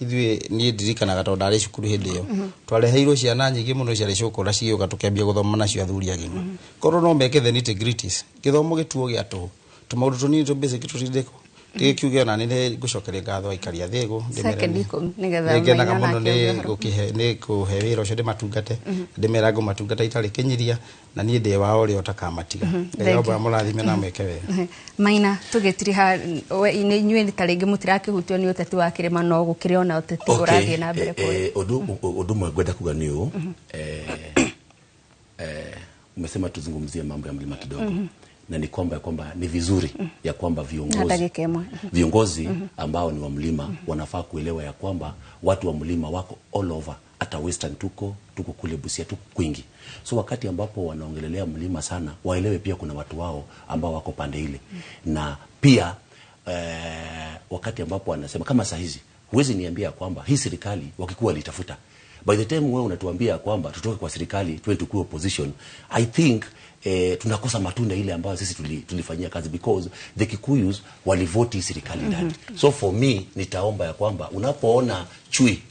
ithuĩ niĩ ndirikanaga tondũ ndarĩ cukuru hĩndĩ ĩyo, twareheirwo ciana nyingĩ mũno ciarĩ cũkũra cigĩũka tũkĩambia gũthoma nacio athuri agima. Korwo no meke the nitty gritties, gĩthomo gĩtuo gĩa tũhũ, tũmaũndũ tũnini tũ basic tũtindĩkwo. Ndĩgĩkiuge ona nĩ ngũcokeria ngatho aikari a Thĩgũ. Second 10 nĩgetha nĩngenaga Maina mũno nake auge nĩ ũhoro. gũkĩhe nĩ kũhe wĩra ũcio ndĩmatungate. Ndĩmera ngũmatungata itarĩ kĩnyiria, na niĩ ndĩ wao ũrĩa ũtakamatiga. Ngai Thank you. amba mũrathime na mwĩke wega. Maina, tũgĩtiriha nĩ inyuĩ ta rĩngĩ mũtirakĩhutio nĩ ũteti wa kĩrĩma, no gũkĩrĩ ona ũteti ũrathiĩ na mbere kũrĩa. Ũndũ ũmwe ngwenda kuga nĩ ũũ, umesema tuzungumzie mambo ya mlima kidogo. Na ni kwamba ya kwamba ni vizuri ya kwamba Na viongozi ndagĩka ĩmwe. Viongozi ambao ni wa mlima wanafaa kuelewa ya kwamba watu wa mlima wako all over, hata Western tuko kule Busia, tuko kwingi. So wakati ambapo wanaongelelea mlima sana, waelewe pia kuna watu wao ambao wako pande ile. Na pia wakati ambapo wanasema kama saa hizi, huwezi niambia kwamba hii serikali wakikuwa walitafuta, by the time wewe unatuambia kwamba tutoke kwa serikali tuwe tukue opposition, I think tunakosa matunda ile ambayo sisi tulifanyia kazi, because the Kikuyus walivoti hii serikali ndani. So for me nitaomba ya kwamba unapoona chui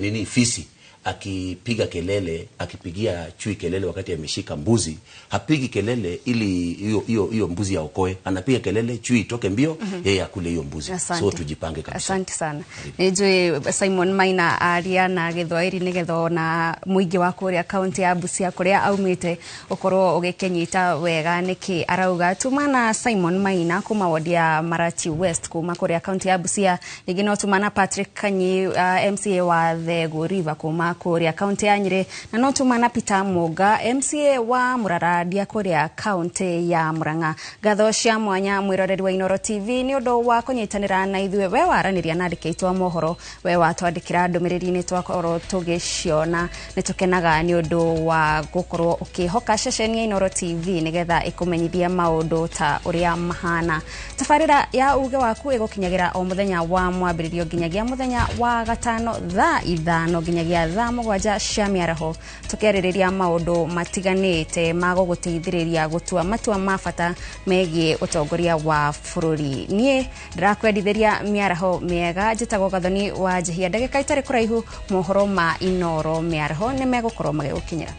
nini, fisi akipiga kelele, akipigia chui kelele wakati ameshika mbuzi, hapigi kelele ili hiyo hiyo hiyo mbuzi aokoe, anapiga kelele chui itoke mbio, yeye akule hiyo mbuzi. Asante. So tujipange kabisa. Asante sana. Nä njå Simon Maina aria na Gĩthwaĩri nĩgetha ona mũingĩ wa kũrĩa kaunti ya Busia kũrĩa aumĩte ũkorwo ũgĩkĩnyita wega nĩkĩ arauga. Tuma na Simon Maina kuma wodi ya Marachi West kuma kũrĩa kaunti ya Busia. Rĩngĩ no tuma na Patrick Kanyi, MCA wa Thegu River kuma kũrĩa kaunti ya Nyĩrĩ, na no tuma na Peter Muga, MCA wa Mũraradia kũrĩa kaunti ya Murang'a. Ngatho cia mwanya mwĩroreri wa Inooro TV nĩ ũndũ wa kũnyitanĩra na ithuĩ. We waranĩria na andĩki aitũ a mohoro, we watwandĩkĩra ndũmĩrĩri-inĩ twakorwo tũgĩciona. Nĩ tũkenaga nĩ ũndũ wa gũkorwo ũkĩhoka ceceni ya Inooro TV nĩgetha ĩkũmenyithie maũndũ ta ũrĩa mahana. Tabarĩra ya uge waku ĩgũkinyagĩra o mũthenya wa mwambĩrĩrio nginyagia mũthenya wa gatano thaa 5 nginyagia thaa 7 cia mĩaraho, tũkĩarĩrĩria maũndũ matiganĩte ma gũgũteithĩrĩria gũtua matua ma bata megiĩ ũtongoria wa bũrũri. Niĩ ndĩrakwendithĩria mĩaraho mĩega. Njĩtagwo Gathoni wa Njihia. Ndagĩka itarĩ kũraihu mohoro ma Inooro mĩaraho nĩ megũkorwo magĩgũkinyĩra.